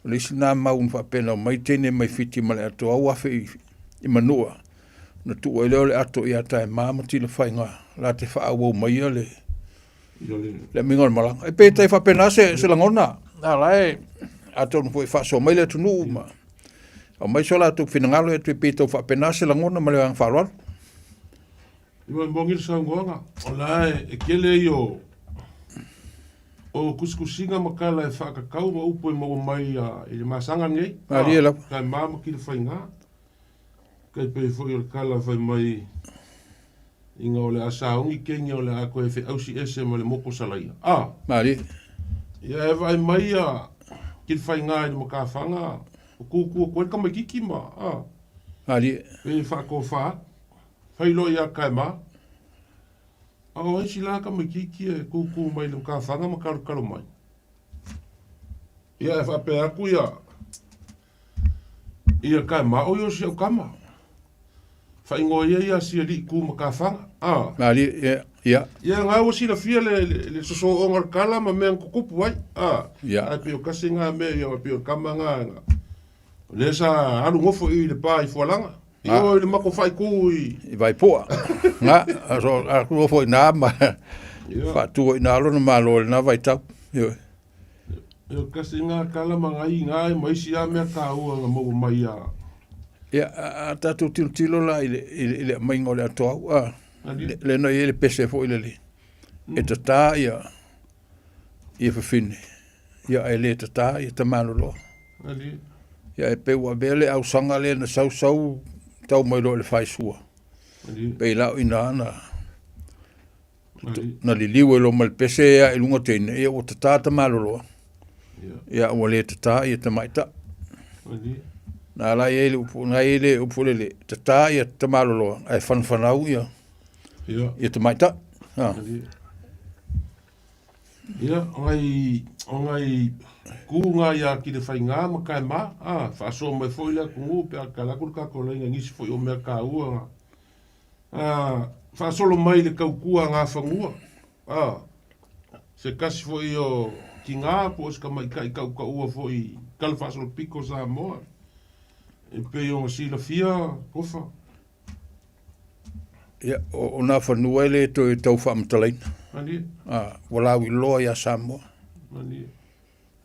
o le isi lenā mau na faapea na omai teine mai Fiti ma le atoau afe i, i Manua. Na tuu ai lea o le ato iā Taema ma Tilafaiga la te faaauau maia le, le amiga o le malaga. E pei e tai faapena se, se lagona. A la e, atonu foi e faasoa mai le atunuu ma aumai so latou finagalo e toe pei tau faapena se lagona ma le agaga faaaloalo. Ua moni le saunoaga, o la e tele ia o o tusitusiga ma tala e faatatau ma upu e maua mai i le masaga lenei. Malie lava. Tae ma ma kila faiga. Tai pei foi o le tala fai mai. Ina o le a sauni keni o le a toe feausi ese ma le moko salaia. A. Malie. Ia e vaai mai a ki le faiga i le makafaga o kukua koe le tamaititi ma a. Malie. Pe faatofa fai loa ia Kaema. A o ai si la tamaititi e kuku mai le makafaga ma kalokalo mai. Ia e faapea atu ia Ia Kaema o ia o si au kama. Faaigoa ia ia Sialii Ku Makafaga. A. Malie, ia, ia. Ia nga ua silafia le, le, le sosooga o le kala ma mea na tutupu ai. A. Ia. Ae pei o kasi nga mea ia pei o le kama nga nga. Lea sa alu nofo i le pa i Fualaga. I o i le mako faaiku i. I Vaipoa. Nga, so a ku nofo i na ma. Ia. Faatua i na lona malo i lena vaitau. Ioe. E kasi ngā kala ma ngā inga e ma isi a mea tāua nga maua mai a. Ia, a tātou tilotilo la i le, i le, i le aumaiga o le atoau, a, le, le na i ai le pese foi le le, e tatā ia, ia fafine, ia ae le tatā ia tamaloloa. Ia e pei ua avea le ausaga lea na sausau tau mai loa i le faisua. Pei la o i ina na, na liliu ai loa ma le pese ea i luga teine, ia ua tatā tamaloloa. Ia ua le tatā ia tamaitai. Na ala i ai le upu, na i ai le upu lele, tatā ia tamaloloa, ae whanawhanau ia, ia tamaitai. Ha. Ia, o ngai, o ngai kū ngā ia ki le whai ngā ma kai mā, a, whaasoa mai foi le atunuu pe a kala aku le kākou laina nisi foi o mea kāua ngā. Ā, faasolo mai le taukua a ngā whanua, ā, se kasi foi o ki ngā po o se tamaitai tautaua foi i tala faasolo pito o Samoa, e pei ona silafia, Tofa. Ia, o, o nā whanua e le toe tau whaamatalaina. Malie. Ā, ua lauiloa iā Samoa. Malie.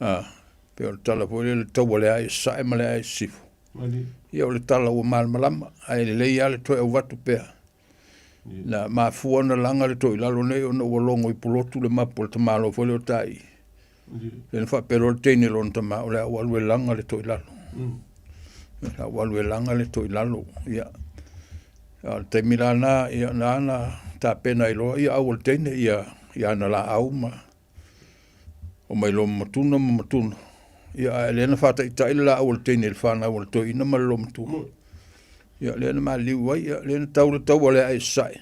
Ā, pei o le tala foi lea, le taua le ae i sasae ma le ae i sisifo. Ia o le tala ua malamalama, ae lelei lava le toe auvatu pea. Na mafua ona laga le toilalo nei ona ua logo i Pulotu le mapu o le tamaloa foi lea o Taii. Lea na faapea loa le teine i lona tama, o le a ou alu e laga le toilalo. O le a ou alu e laga le toilalo. Ia, a o le taimi la lena, ia na na tapena ai loa ia au o le teine ia, ia ana laau ma Omai loa ma matuna ma matuna. Ia, ae lea na faataitai le laau a le teine i le fanau a le toeaina ma le loomatua. Ia, lea na maliliu ai, ia, lea na tau le taua le ae i sasae.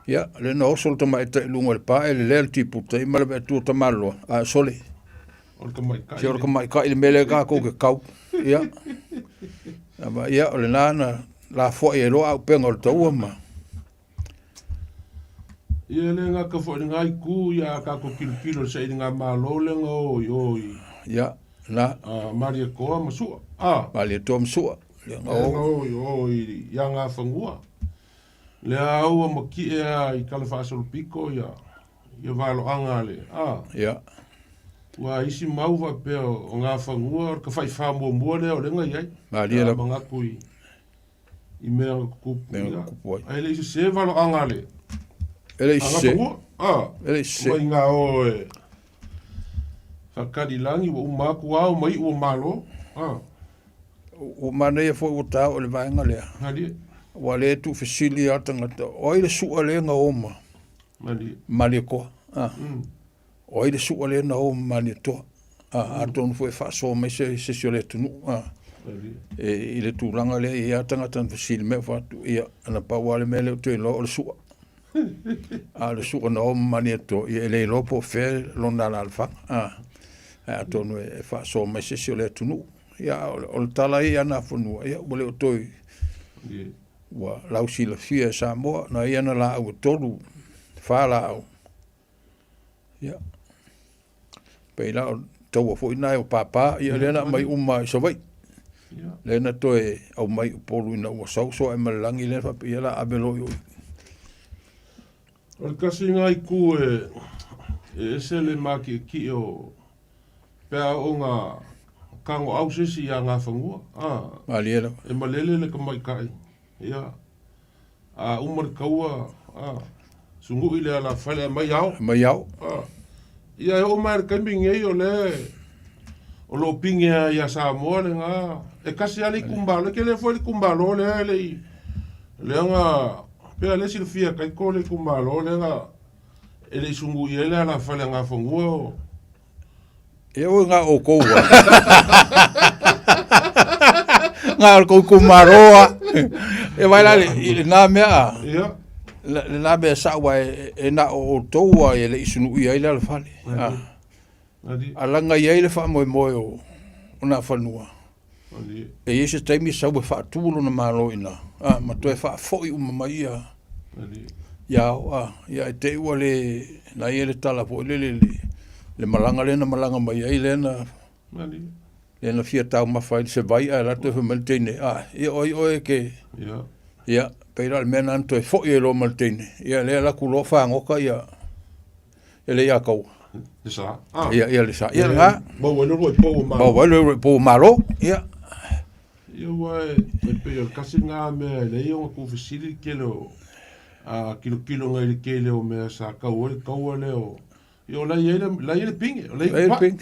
Ia, lea na oso le tamaitai i luga o le pa e lelea le tiputa i ma le veatua tamaloa, ae sole. O le tamaitai. Se o le tamaitai le mea lea kākou ke kau. Ia, ia, o lena na lafoai ai loa auupega o le taua ma... Ia le gata foi i lena itu ia a tatou tilotilo i le sailiga malo lea na o i o i Ia, na. A Malietoa ma Sua. A. Malietoa ma Sua. Lea na o. Lea na o i o i Agafanua. Lea au ua matie a i tala faasolopito ia ia valoaga a le a. Ia. Ua isi mau faapea o Gafanua o le tafaifā muamua lea o lea na i ai. Malie lava. Manatu i i mea na tutupu. Mea na tutupu ai. Ae le i sese valoaga a le. E le i sese. A. E le i sese. Mai ngā o e whakarilangi ua uma atu ao mai ua malo. A. Ua manaia foi ua tāua i le vaega lea. Malie. Ua le tuufesili lava tagata, o ai le sua lea na o ma Malie. Malietoa. A. O ai le sua lea na o ma Malietoa. A, atonu foi e faasoa mai se se isi o le atunuu. A. E, i le tulaga lea e i ai lava tagata na fesili mai ou fai atu, ia, na pau lava le mea lea ou te iloa o le sua. A o le sua na o ma Malietoa, ia e le iloa po o fea lona alaalafaga. A. Ae atonu e faasoa mai se isi o le atunuu. Ia, o le tala ia na fanua, ia, ua le o toe, ua lausilafia e Samoa, na ia na laau e tolu, fa laau. Ia, pei la o taua foi na e o pāpā, ia lea na aumai uma i Savaii. Lea na toe aumai i Upolu ina ua sau soa e ma le lagi, lea na faapea, ia la ave loa i o. O le tasi lena itu e ese le mākiʻekiʻe o Pe a oo na kagoau se isi ia Gafanua, a. Malie lava. E malele le tamaitai, ia. A uma le taua, a, sunu'i le alafale aumai ao. Aumai ao. A. Ia e oo mai le taimi lenei o lea o lo o pine lava ia Samoa lena. E tasi lava le itumalo, e tele foi le itumalo lea e le i, lea na. Pe a le silafia kai ko le itumalo lea na e le i sugui ai le alafale a Gafanua o. Ia oi nga outou a. Nga o le kou itumalo a. E vai la i lena mea a. Ia. Lena mea sa'u a e na o outou a e le i sunuia ai le alafale. A. Alaga i ai le faamoemoe o Nafanua. E i ai se taimi sau e faatu lona Malo i ina, a, ma toe faafoi uma mai ia, ia ao, a, ia e te i ua le, na ia le tala foi lele le, le malaga lea na malaga mai ai lea na, lea na fia taumafa ai se vai ae latou fai mai le teine, a, ia o ai oe e ke, ia, pei la o le mea lena na toe foi ai loa ma le teine, ia lea alu atu loa fagota ia, e le ia kaua. Le sa. Ah. Ia, ia le sa. Ia lena. Maua ai le uluai pou o Malo. Maua ai le uluai pou o Malo. Ia. Ia ua e, e pei o le kasi ngā mea e lei ona tuufesili le tele o a kilokilo ngai le tele o mea sa tau ai le taua lea o ia o la i ai le la i ai le pinge o la i ai kupa'i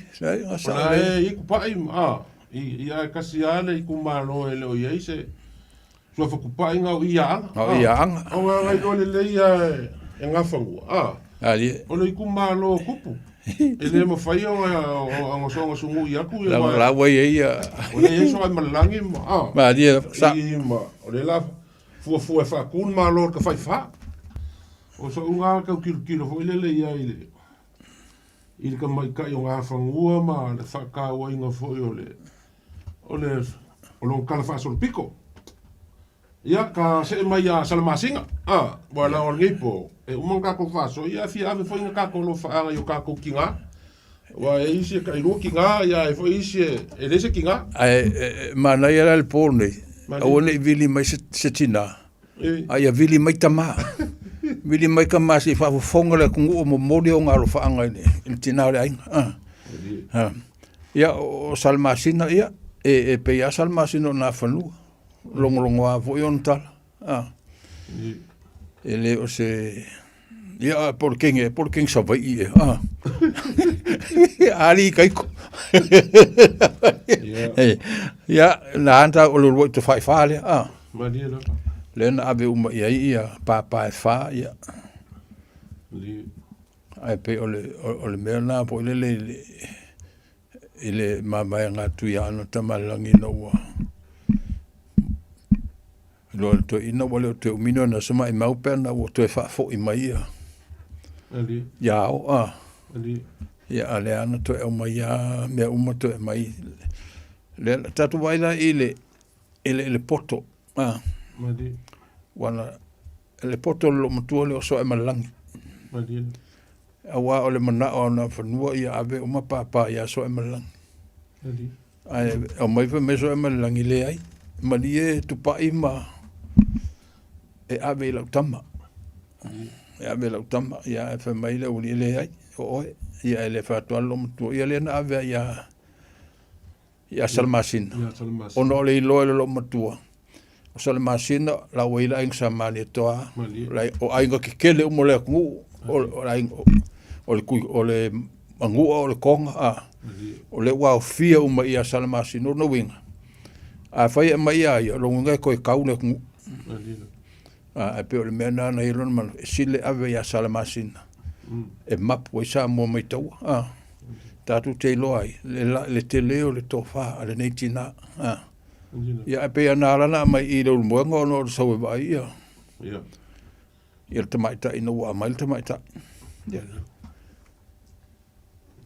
o la e i ai kupa'i a i ia e kasi lava le itumalo e le o i ai se Suafa kupaʻi nga o ia aga. O ia aga. O nga iloa lelei a e Gafanua. A. Alie. O le itumalo o Kupu. E le mafai ona soona sugui atu ia. La la ua ia ia. O le ia soa malangi ma. A. Ma alie sa. I ma o le la fuafua e faatu le Malo o le Tafaifa. O soʻu nga tau tilotilo foi lele ia i le i le tamaitai o Gafanua ma le faatauaina foi o le o le o lona tala faasolopito. Ia, ka see mai ia Salamasina, a, ua lao o lenei po, e uma ona tatou faasoa, ia fia ave foi na tatou alofaaga i o tatou tiga. Ua e isi e tailua tiga, ia e foi isi e, e leai se tiga. Ae e, manaia la le po nei, aua ne i vili mai se, se tina, a ia vili mai tama. Vili mai tama se i faafofoga le atunuu o momoli ona alofaaga i le, i le tina o le aiga. Ah. Ah. Ia, o Salamasina, ia, e, e pei lava Salamasina o Nafanua. Logologoa foi ona tala. Ah. E le o se... Ia, po o le kenge, po o le kenge Savaii e. Ah. Ali kaiko. Ia, na anta o le uluai tawhaiwha lea. Ah. Malie lava. Lea na ave uma i ai ia pāpā e whā, ia. Ae pei o le, o le mea lena foi lele i le, i le mavaega atu ia Ana Tamalelagi ina ua iloa le toeaina ua le o toe umi ni ona aso maimau pe ana ua toe faafoi mai ia ia ao a. Ia a lea na toe aumai lava mea uma toe aumai. Lea tatou vaai la i le i le, i le poto a. Ua na Le poto o le loomatua lea o Soaemalelagi. Auā o le manao o Nafanua ia ave uma pāpā iā Soaemalelagi. Ae aumai fai mai Soaemalelagi, leai, malie tupai ma e ave i lau tama. E ave i lau tama, ia ae fai mai le aualii, leai, o oe. Ia e le fai atu lava le loomatua, ia lea na ave ai ia ia Salamasina, ona o le iloa e le loomatua, o Salamasina la ua i le aiga sa Malietoa, o aiga kekele uma o le atunuu, o le aiga, o le kui, o le Manua, o le Toga, a, o lea ua aofia uma ia Salamasina, o lona uiga, afai e aumai ia ia, o lona uiga e toe tau le atunuu. A, ae pei o le mea lena na i ai lona manatu, e sili le ave ia Salamasina e mapu ai Samoa mai taua. A, tatou te iloa ai le, le tele o le tofa a lenei tina. A, ia, ae pei na ala ona aumai i i le Ulumoega ona o le sau e vaai ia, ia le tamaitai ina ua aumai le tamaitai. Ia.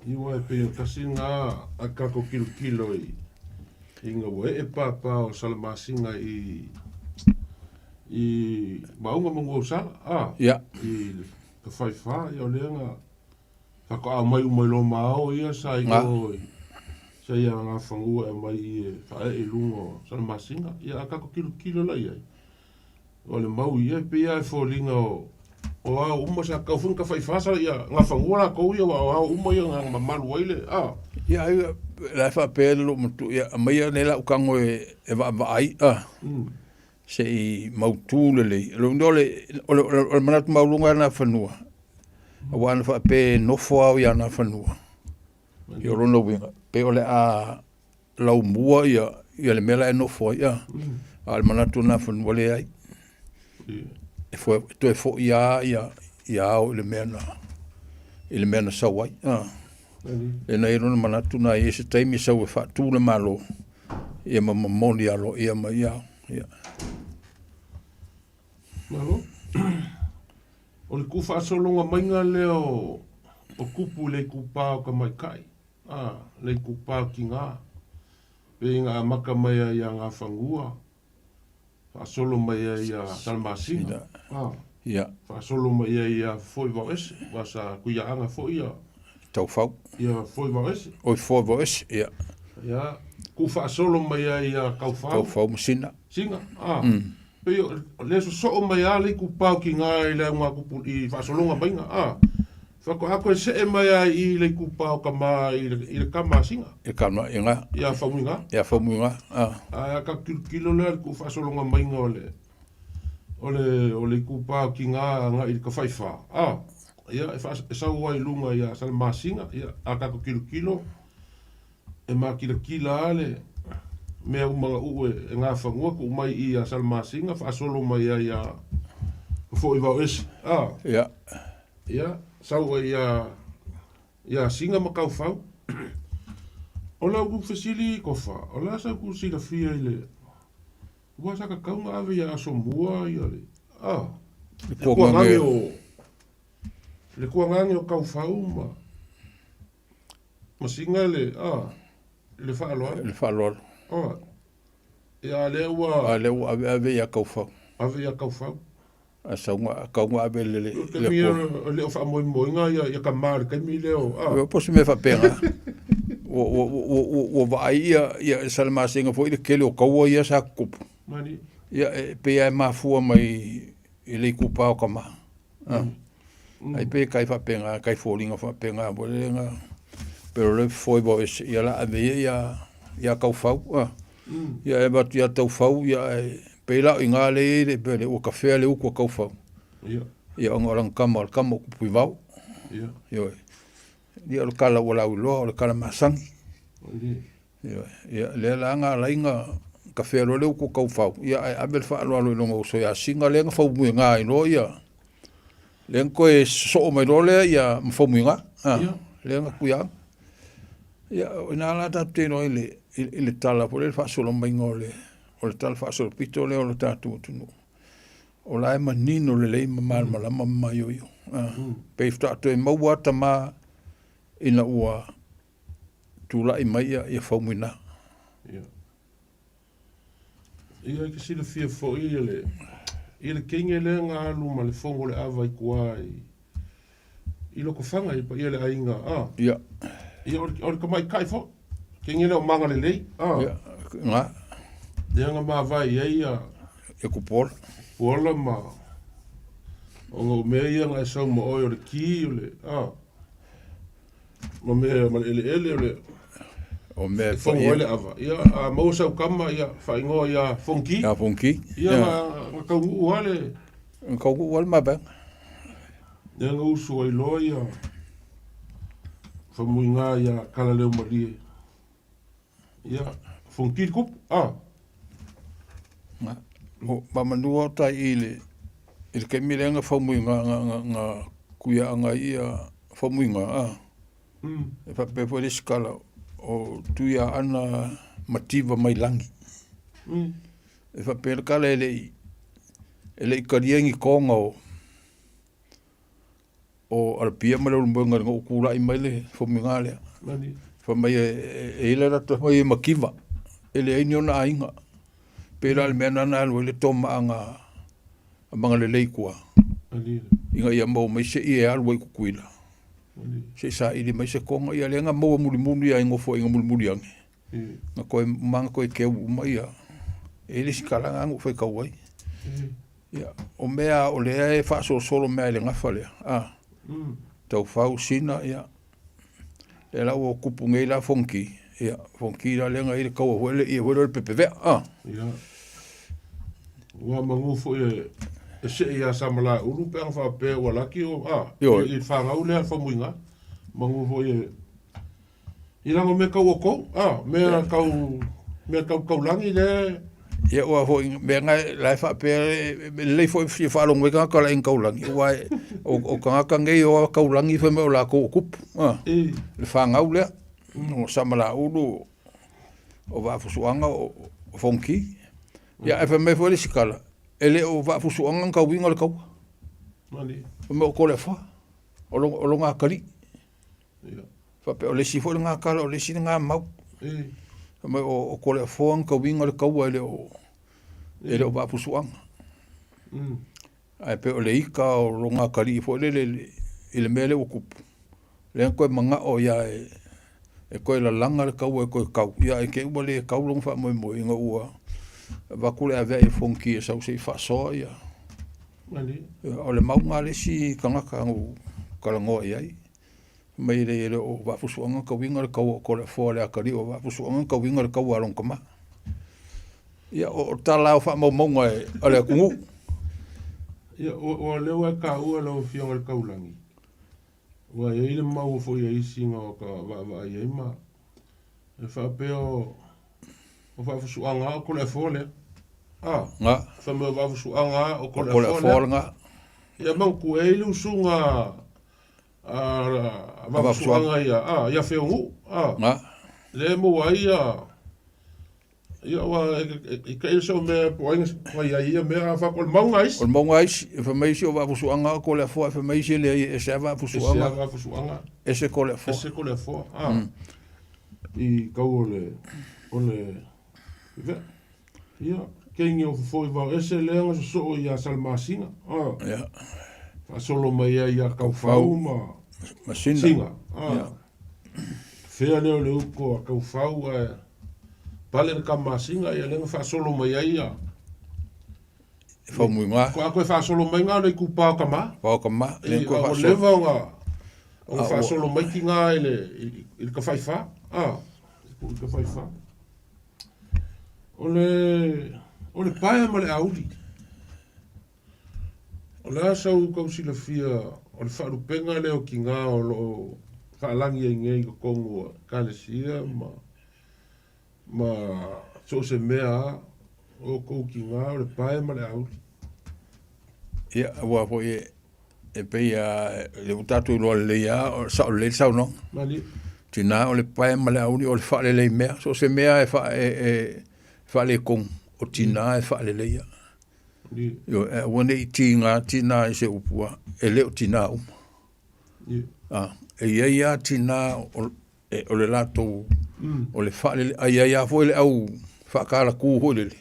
Iwa e pei o tasi nga a kako kilokilo i i nga ua ee pāpā o Salamasina i i Maunga ma Nuuausala, a, Ia. i ka whaiwha, ia o lea nga whakaao mai uma i lo maao ia sa i Nga. o i sa ia nga whangua e mai i e whae i lunga o Salamasina, ia a kako kilokilo la iai. O le mau ia e pei lava e foliga o o ao uma sa kau foi ka faifā sa ia gafanua lakou ia aua o ao uma ia na mamalu ai le a. Ia ai la e faapea le loomatua ia aumaia nei lau tago e e vaavaai a se i mautu lelei. O lona uiga o le o le manatu maualuga lena fanua aua ana faapea e nofo ao ia Nafanua. Ia o lona uiga pei o le a laumua ia, ia le mea la e nofo ai, a. A o le manatu o Nafanua, leai. e foe, e toe fo'i lava ia, ia ao i le mea na, i le mea na sau ai. A. Lea na i ai lona manatu na i ai se taimi e sau e faatu le Malo, ia ma momoli aloaia mai ia ao. Ia. Malo. O le kūfaasologa maiga lea o, o kupu i le itupa o tamaitai, a, le itupa o tinā, pei na amata mai ai ia Gafanua, faasolo mai ai ia Salamasina, a, Ia. faasolo mai ai ia Foivaoese, aua sa Tuiaaga foi ia. Taufau. Ia Foivaoese. Oi Foivaoese, ia. Ia, kūfaasolo mai ai ia Taufau. Taufau ma Sina. Sina, a. Pei o lea sosoo mai lava le itupa o tiga i le auga i faasologa maiga, a. Faatoa toe see mai lava i i le itupa o tama i le tama a Sina. I tama i nga. Ia Faumuiga. Ia Faumuiga, a. Ae a tatou tilotilo lea i le tuufaasologa maiga o le o le o le itupa o tiga agai i le tafaifa, a. Ia e sau ai i luga ia Salamasina, ia a tatou tilotilo E makilatila lava le mea uma na uu e Gafanua tuu mai i ia Salamasina faasolo mai ai ia Foivao-ese. A. Ia. Ia, sau ai ia ia Sina ma Taufau. O lau fesili Kofa, o le a sau ku silafia i le ua sa tatau na ave ia Asomua ia le a le kuagage o le kuagage o Taufau ma Ma sina le, a, le faaaloalo. Le faaaloalo. A, ia a lea ua. A lea ua aveave ia Kaufau. Ave ia Kaufau. A sau nga, kau nga ave le, le, le kua. E le o faamoemoeina ia, ia tama i le taimi lea o, a. Po o se mea faapena. Ua, ua, ua, ua, ua vaai ia, ia Salamasina foi i le tele o taua ia sa tutupu. Mani. Ia, e pei lava e mafua mai i le itupa o tama. Ai pe kai faapena, kai foliga faapena foi lele na pero le foi vao ese ia la ave ia ia ia Taufau a. Ia e avatu ia Taufau ia e pei la o iga le i le pe le ua kafea le utu a Taufau. Ia. Ia ona o lana tama o le tama o Kupuivao. Ia. Ioe. Ia o le kala ua lauiloa o le kala masani. Ioe. Ia, lea la na ala ai na kafea loa le utu o Taufau, ia ae ave le faaaloalo i lona uso ia Sina lea na faumuiga ai loa ia, lea na toe sosoo mai loa lea ia ma faumuiga, a, lea na tuiaga. Ia, o ina la tatou te iloa i le, i le tala foi lea, le faasolo maiga o le, o le tala faasolopito lea o le tatou atunuu. O la e manino lelei ma malamalama ma maioio. A, pei faatoa toe maua lava tama ina ua tulai mai ia, ia Faumuina. Ia. Ia, e te silafia foi ia le, ia le teine lea na alu ma le fono o le ava i tua i, i Lotofaga, i paia le aiga, a. Ia. Ia, o le, o le tamaitai foi, teine lea o Magalelei, a. Ia, nga. Lea na mavae i ai ia. Ia Kupuola. Kupuola ma, ona o mea ia na e sau ma oe o le ki, o le, a. Ma mea ma le eleele o le o mea e fono ai le ava. Ia, a maua sau tama, ia, faaigoa ia Fonki. Ia Fonki. Ia, na, na taunuu lava le... Na taunuu lava le mavaega. Ia, na usu ai loa ia Faumuiga ia Kalaleumalie. Ia, Fonki le kupu, a. Na, o, mamanua o tai i le, i le taimi lea na Faumuiga, na, na, na kuiaaga ai ia Faumuiga, a. E faapea foi le isi tala, o Tuiaana mativa mai lagi. E faapea le tala e le i, e le i talia ni toga o, o Alapia ma Leulumoega ina ua tulai mai le Faumuiga lea. Fai mai e, e i le latou mai e mativa, e leai ni ona aiga. Pei la o le mea lena na alu ai le tomaaga a Magalelei i tua, ina ia maua mai se ie e alu ai i Tutuila, se i saili mai se toga. Ia lea na maua mulimuli lava i nofoaiga mulimuli ane, na toe uma na toe keu uma ia. E i ai le isi tala na na ou faitau ai. Ia, o mea o lea e faasolosolo mea i le gafa lea, a, Taufau, Sina, ia, lea la ua tupu nei la Fonoti, ia, Fonoti la lea na i ai le taua foi lea, ia foi lea o le pepevea, a. Ia, ua manu foi e, e see ia Samalaeulu pe ana faapea ua laki o, a, i le fanau lea a Faumuiga, manu foi e, i lago mea tau o tou, a, mea tau, mea tau taulagi lea e. Ia ua foi mea nga la e faapea e lelei foi fia faalogo ai tagata o le aiga taulagi aua o tagata nei o taulagi fai mai o latou o tupu le fanau lea o Samalaulu o Vaafusuaga o Fonoti. Ia ae fai mai foi le isi tala e le o Vaafusuaga na tauiga le taua. Fai mai o Toleafoa o lona atalii. Faapea o le isi foi lena tala o le isi lena mau. Fai mai o Toleafoa na tauiga le taua e le o e le o Vaafusuaga. Ae pei o le ita o lona atalii foi lele i le mea lea ua tupu, lea na toe manao ia e toe lalaga le taua e toe tau, ia ae te i ua le tau lona faamoemoe ina ua avatu le aveai e Fonoti e sau se i faasoa ia. O le mau lena a le isi tagata na ou talanoa i ai, fai mai e leai e le o Vaafusuaga na tauiga le taua o Toleafoa le atalii o Vaafusuaga na tauiga le taua a lona tama. Ia, o tala o faamaumauga a le atunuu. Ia, ua lea ua e taua lau Afioga i le Taulagi, ua i ai le mau foi a isi na o ta vaavaai ai ma e faapea o Vaafusuaga lava o Toleafoa lea. A, Ga. Fai mai o Vaafusuaga lava o Toleafoa lea. Lena. Ia manatua e i ai le usuga a Vaafusuaga ia, a, ia Feogu, a. Ga. Lea e maua ai ia Ia aua e kai le soo mea po o ai na fai ai ia mea, a faapea o le mauga a isi. O le mauga a isi, e fai mai isi o Vaafusuaga o Toleafoa, e fai mai isi e leai e ese lava Vaafusuaga. Ese lava Vaafusuaga. Ese Toleafoa. Ese Toleafoa, a. I kau o le, o le, ia, keini o fofo i vao ese lea na sosoo ia Salamasina, a. Ia. Faasolo mai ai ia Kaufau ma. Ma Sina. Sina, a. Ia. Fea lea o le uko a Kaufau ae pale le Kamasina ia lea na faasolo mai ai ia. E faumuiga. Ko a koe faasolo mai nga o le itupa o Kama. Pa o Kama. E, a ua leva ona ona faasolo mai ki nga i le i le Tafaifa. A, i le Tafaifa. O le o le paea ma le auli. O le a sau kau silafia o le faalupega lea o tiga o lo o faalagi ai nei i totonu o Ekalesia ma ma so o se mea a o outou tiga o le pae ma le auli. Ia, aua foi e, e pei a le ua tatou iloa lelei a o sao lelei le saunoaga. Malie. Tina o le pae ma le auli o le faalelei mea. So o se mea e faa e, e faaletonu o tina e faaleleia. Ioe, ae aua ne i tiga tinā i se upu a, e le o tinā uma. A, e i ai lava tinā o, e, o le latou, o le faalele, a i ai lava foi le au faatalatū foi lele,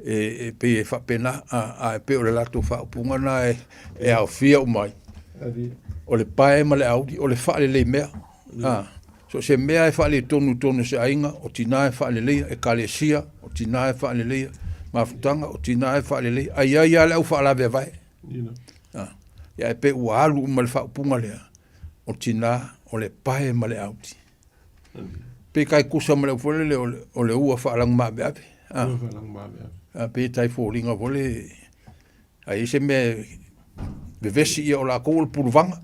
e, e pei e faapena, a, a e pei o le latou faaupuga lena e, e aofia uma ai. O le pae ma le auli, o le faalelei mea. A, so o se mea e faaletonu i totonu o se aiga, o tinā e faaleleia, ekalesia, o tinā e faaleleia, mafutaga, o tinā e faaleleia, a i ai lava le au faalaveavae. A, ia e pei ua alu uma le faaupuga lea, o tinā, o le pae ma le auli. Pei tai tusa ma le upu foi lele o le, o le ua faalagumaveave. A, a pei e tai foliga foi le, a i ai se mea e vevesi ia o latou o le puluvaga.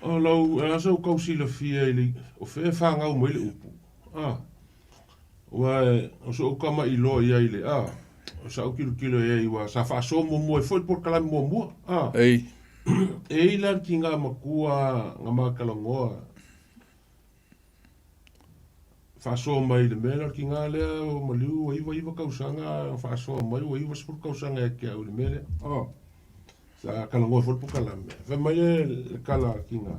O lau, e asa u kau silafia i le, o fea e fanau mai le upu, a, ua e, o so'u kama'i loa i ai le, a, o sa'u kilokilo i ai, ua sa faasoa muamua ai foi le polokalame muamua, a. Ei. E i ai la le tiga matua na ma talanoa, faasoa mai i le mea lea o le tiga lea o maliu ua 99 tausaga faasoa mai ua 90 tausaga ia te au i le mea lea. A. Sa talanoa foi le polokalame. Fai mai le tala a le tiga,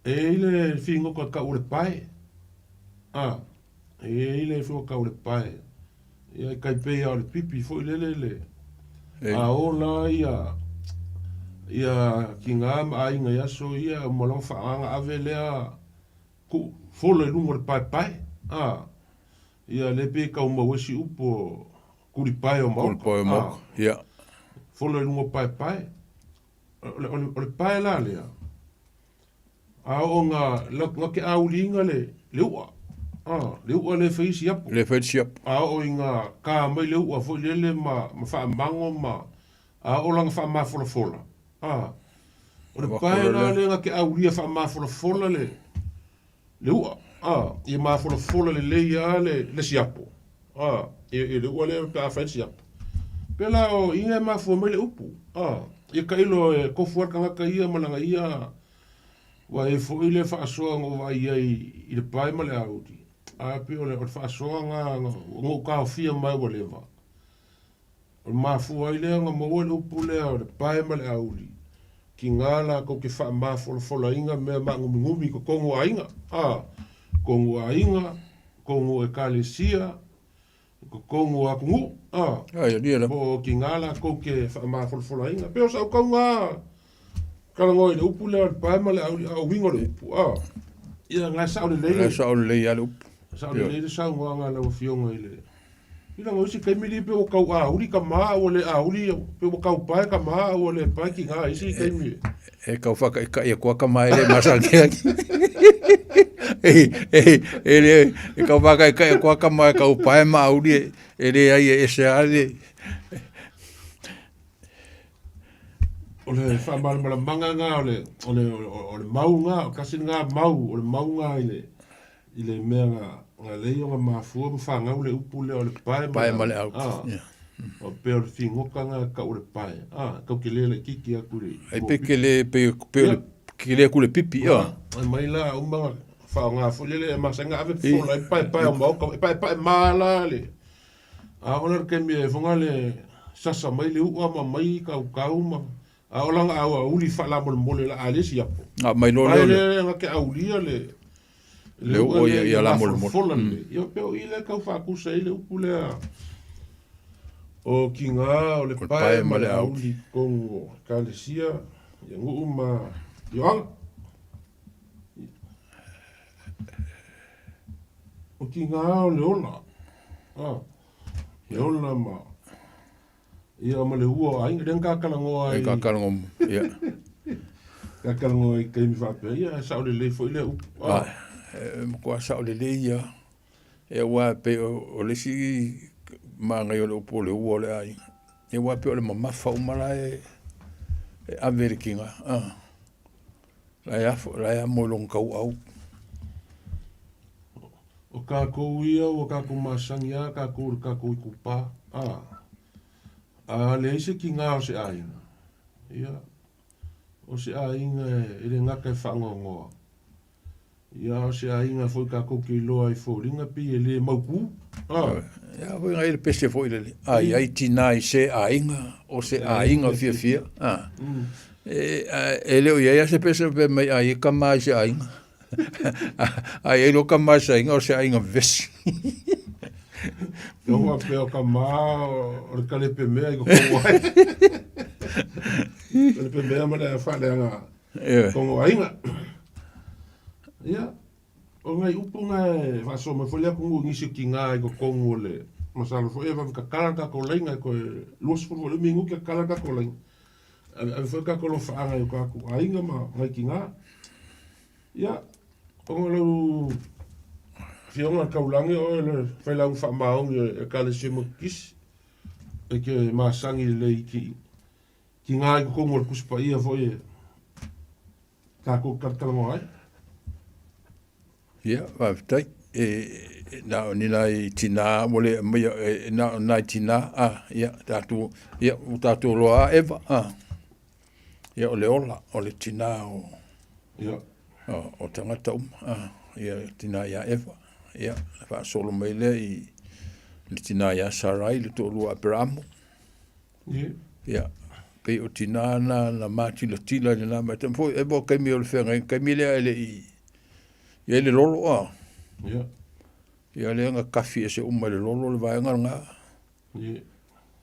e i ai le figota e tau o le pae. A, e i ai le figota tau o le pae. Ia e tai pei lava o le pipi foi lele le, a o la ia, ia tiga ma aiga i aso ia, uma loa ona faaagaga ave lea tuu fola i luga o le paepae. A, ia lea pei e tau maua ai si upu o Tulipae o Maoka. Tulipae o Maoka, ia. Fola i luga o paepae. O le, o le, o le pae la lea, a oo nga, nga te auliina le, le u'a. A, le u'a lea e fai ai siapo. Lea e fai le siapo. A oo ina ka mai le u'a foi lele ma, ma faamago ma, a oo la ina faamafolafola. A, o le pae la lea nga te aulia faamafolafola le. Le u'a, a, ia mafolafola lelei a le, le siapo, a, i, i le u'a lea pe a fai le siapo. Pela o iga e mafua mai le upu, a, ia tailo e tofu a le tagata ia ma lana ia, ua e foi le faasoa na ou vaai ai i le pae ma le auli, a pei o le, o le faasoa na, na ou taofia mai ua leva. O le mafua ai lea ona maua le upu lea o le pae ma le auli, tiga latou te faamafolafolaina mea maagumigumi i totonu o aiga, a, totonu o aiga, totonu o ekalesia, totonu o atunuu, a, po o tiga latou te faamafolafolaina. Pei o sau tauga talanoa i le upu lea o le pae ma le auli, a o uiga o le upu, a, ia na e sao lelei le, Na e sao lelei lava le upu. Sao lelei le saunoaga a lau Afioga i le Ila ngo isi taimi li pe ua kau auli ka ma a ua le auli pe ua kau pae ka ma a ua le pae ki nga isi taimi. E kau whakaikai e kua ka mai le masani aki. E, e, e le, e kau whakaikai e kua ka mai kau pae ma auli e, e le ai e ese a le. O le whaamalamalamaga nga o le, o le, o le mau nga, o kasi nga mau, o le mau nga i le, I le mea na, na lei ona mafua ma fanau le upu lea o le pae ma Pae ma le au. Ah, Yeah. o pea o le figota na e tau o le pae. Ah, tau ke le laititi atu i le Ai pe ke le, pe, pe o le, ke le aku le pipi, yeah. Ai mai la uma na whaonga foi lele e masenga ave fola e pae pae o maoka, e pae pae ma la le. A ona le kemi e fonga le sasa mai le ua ma mai kau kau ma a o langa au a uli faalamolemole la a le siapo. A mai loa lea o le. Ai le ke aulia le le u'a ia ia lamolemole. Fola le. Ia pe o i le kau faakusa i le upu lea. O kiga o le pae ma le auli totonu o ekalesia ia nuu ma ioaga. O kiga o le ola. Ah, le ola ma Ia ma le ua o aiga, lea na kakalagoa ai. E kakalagoa, ia. Kakalagoa ai taimi faapea, ia e sao lelei foi lea upu. Ah. E matua sao lelei ia. E aua e pei o le isi magai o le upu o le ua o le aiga. E aua e pei o le mamafa uma la e e ave i le kiga. Ah. La e afo, la e amo i lona tauau. O kākou ia, ua kākou masani a kākou i le kākou itupa, a, a leai se kigā o se ʻāina. Ia, o se ʻāina e le gata e faanoanoa. Ia, o se ʻāina foi kākou ke iloa i foliga pei e le mautū, a. Ia, foi ngai le pese foi lele, a iai tinā i se ʻāina, o se ʻāina fiafia, a. E, e le o iai a se pese pe mai a i ka ma i se ʻāina. A iai lo ka ma i se ʻāina, o se ʻāina vesi. Ia ua pea o ka ma o le kalepe mea i ko kou ai. Kalepe mea ma le faaleaga kongo aiga. Ia, o ngai upu nga e faasoa mai foi le atunuu i nisi o tiga i totonu o le masalo foi e vave tatala le tatou laina e toe 20 foi le minuti tatala le tatou laina. Ave ave foi tatou alofaaga i o tatou aiga ma ngai tiga. Ia, ona o lau Afioga i le Taulagi o oe le failauga faamaoni o le Ekalesia Metotisi, e te masani lelei i tiga i totonu o le Tusi Paia foi e tatou talatalanoa ai. Ia, faafetai. E, na o ni nai tinā, ua le aumaia, e, na o nai tinā, a, ia, tatou, ia, ua tatou loa a Eva, a. Ia, o le ola, o le tinā o, ia. o, o tagata uma, a, ia, tinā iā Eva, ia, na faasolo mai lea i le tinā iā Sarai, le toalua o Aperamo. Ia. Ia, pei o tinā na, na matilatila i lena mea. Foi, e mo kaimi o le feagaiga, kaimi lea e le i, i ai le lolo, a. Ia. Ia lea na kafi ese uma i le lolo le vaega lena. Ia.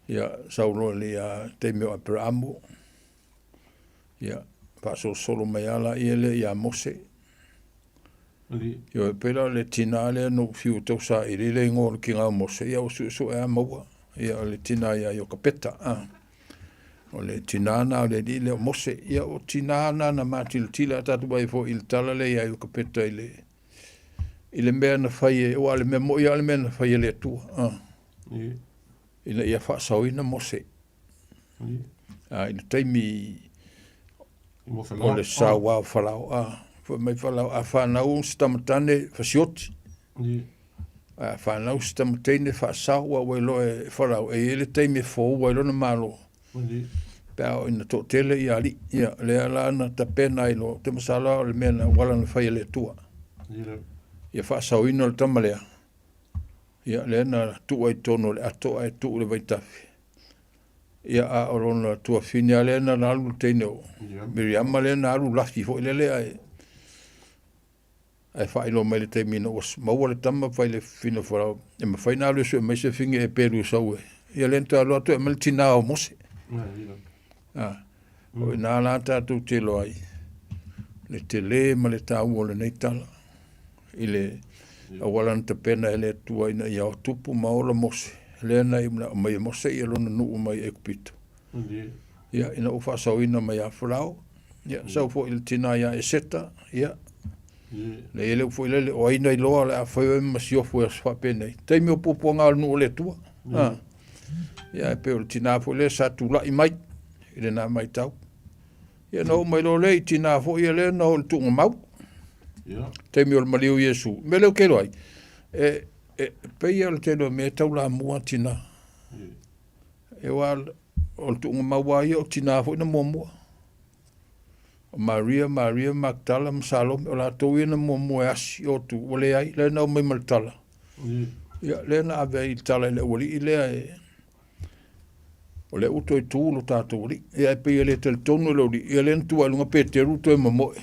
Ia, sau loa le ia taimi o Aperamo. Ia, faasolosolo mai lava laia lea ia Mose. Ioe, pei la o le tinā lea na ou fiu e tausaili le igoa o le kina o Mose, ia ua suesue lava maua. Ia, o le tinā ia Iokapeta, a. O le tinā na o le alii lea o Mose. Ia, o tinā na na matilatila a tatou vaai foi i le tala lea ia Iokapeta i le, i le mea na fai e, aua o le mea moi lava o le mea na fai e le Atua, a. Ina ia faasaoina Mose. A i le taimi o le sauā o Farao, a. Fai mai Farao, a fanau se tama tane, fasioti. Ae a fanau se tama teine, faasao, aua ua iloa e Farao, e i ai le taimi e fou ai lona malo, pe a oo ina toatele ia alii. Ia, lea la na tapena ai loa, ou te masalo lava o le mea na auala na fai e le Atua, ia faasaoina o le tama lea, ia, lea na tuu ai i totonu o le ato ae tuu i le vaitafe. Ia, a o lona tuafine lava lea na alu le teine o Miriama lea na alu lafi foi lele ae ae faailoa mai le taimi ina ua maua le tama fai le fafine o Farao e mafai ona alu e sue mai se fine e pelu e sau e ia lea na toe alu atu e aumai le tinā o Mose. A, o i ina la tatou te iloa ai le tele ma le taua o lenei tala i le auala na tapena e le Atua ina ia tupu ma ola Mose, lea na aumai e Mose ia lona nuu mai Aikupito. Ia, ina ua faasaoina mai ia Farao, ia, sau foi le tinā ia Eseta, ia, le i le foi lele, o ai na iloa o le a fai oe ma masiofo i aso faapenei. Taimi o puapuaga o le nuu o le Atua. Ah. Ia, e pei o le tinā foi lea sa tula'i mai i lena maitau. Ia na oo mai loa lea i tinā foi ia lea na oo i le tuugamau. Taimi o le maliu o Iesu. O le mea lea ou te iloa ai, e, e pei lava o le tele o mea e taulamua tinā. E aua o le tuugamau lava ia o tinā foi na muamua. O Maria, Maria Maktala ma Salome, o latou ia na muamua e asi o atu, ua leai, lea na omai ma le tala. Ia, lea na ave ai i le tala i le aualii lea e, o lea ua toe tu lo tatou alii. Ia, e pei e le talitonu e le aualii, ia lea na tu ae i luga Peteru toe momoe.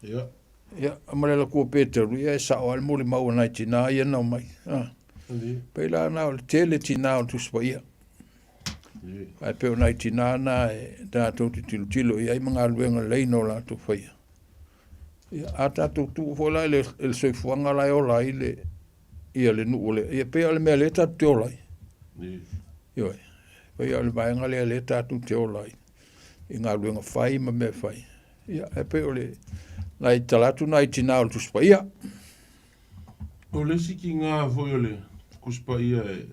Ia, ma le alu atu o Peteru, ia e sao lava le molimau a nai tinā ia na omai. Ah. Pei la na o le tele tinā o le Tusi Paia. Ae pei o nai tinā na e tatou te tilotilo i ai ma galuega lelei na o latou faia. Ia, a tatou tuu foi la i le, i le soifuaga la e ola ai le, ia le nuu o le, ia pei o le mea lea tatou te ola ai. Ioe, pei o le vaega lea lea tatou te ola ai i galuega fai ma mea fai. Ia, e pei o le, nai tala atu nai tinā o le Tusi Paia. O le isi kiga foi o le Tusi Paia e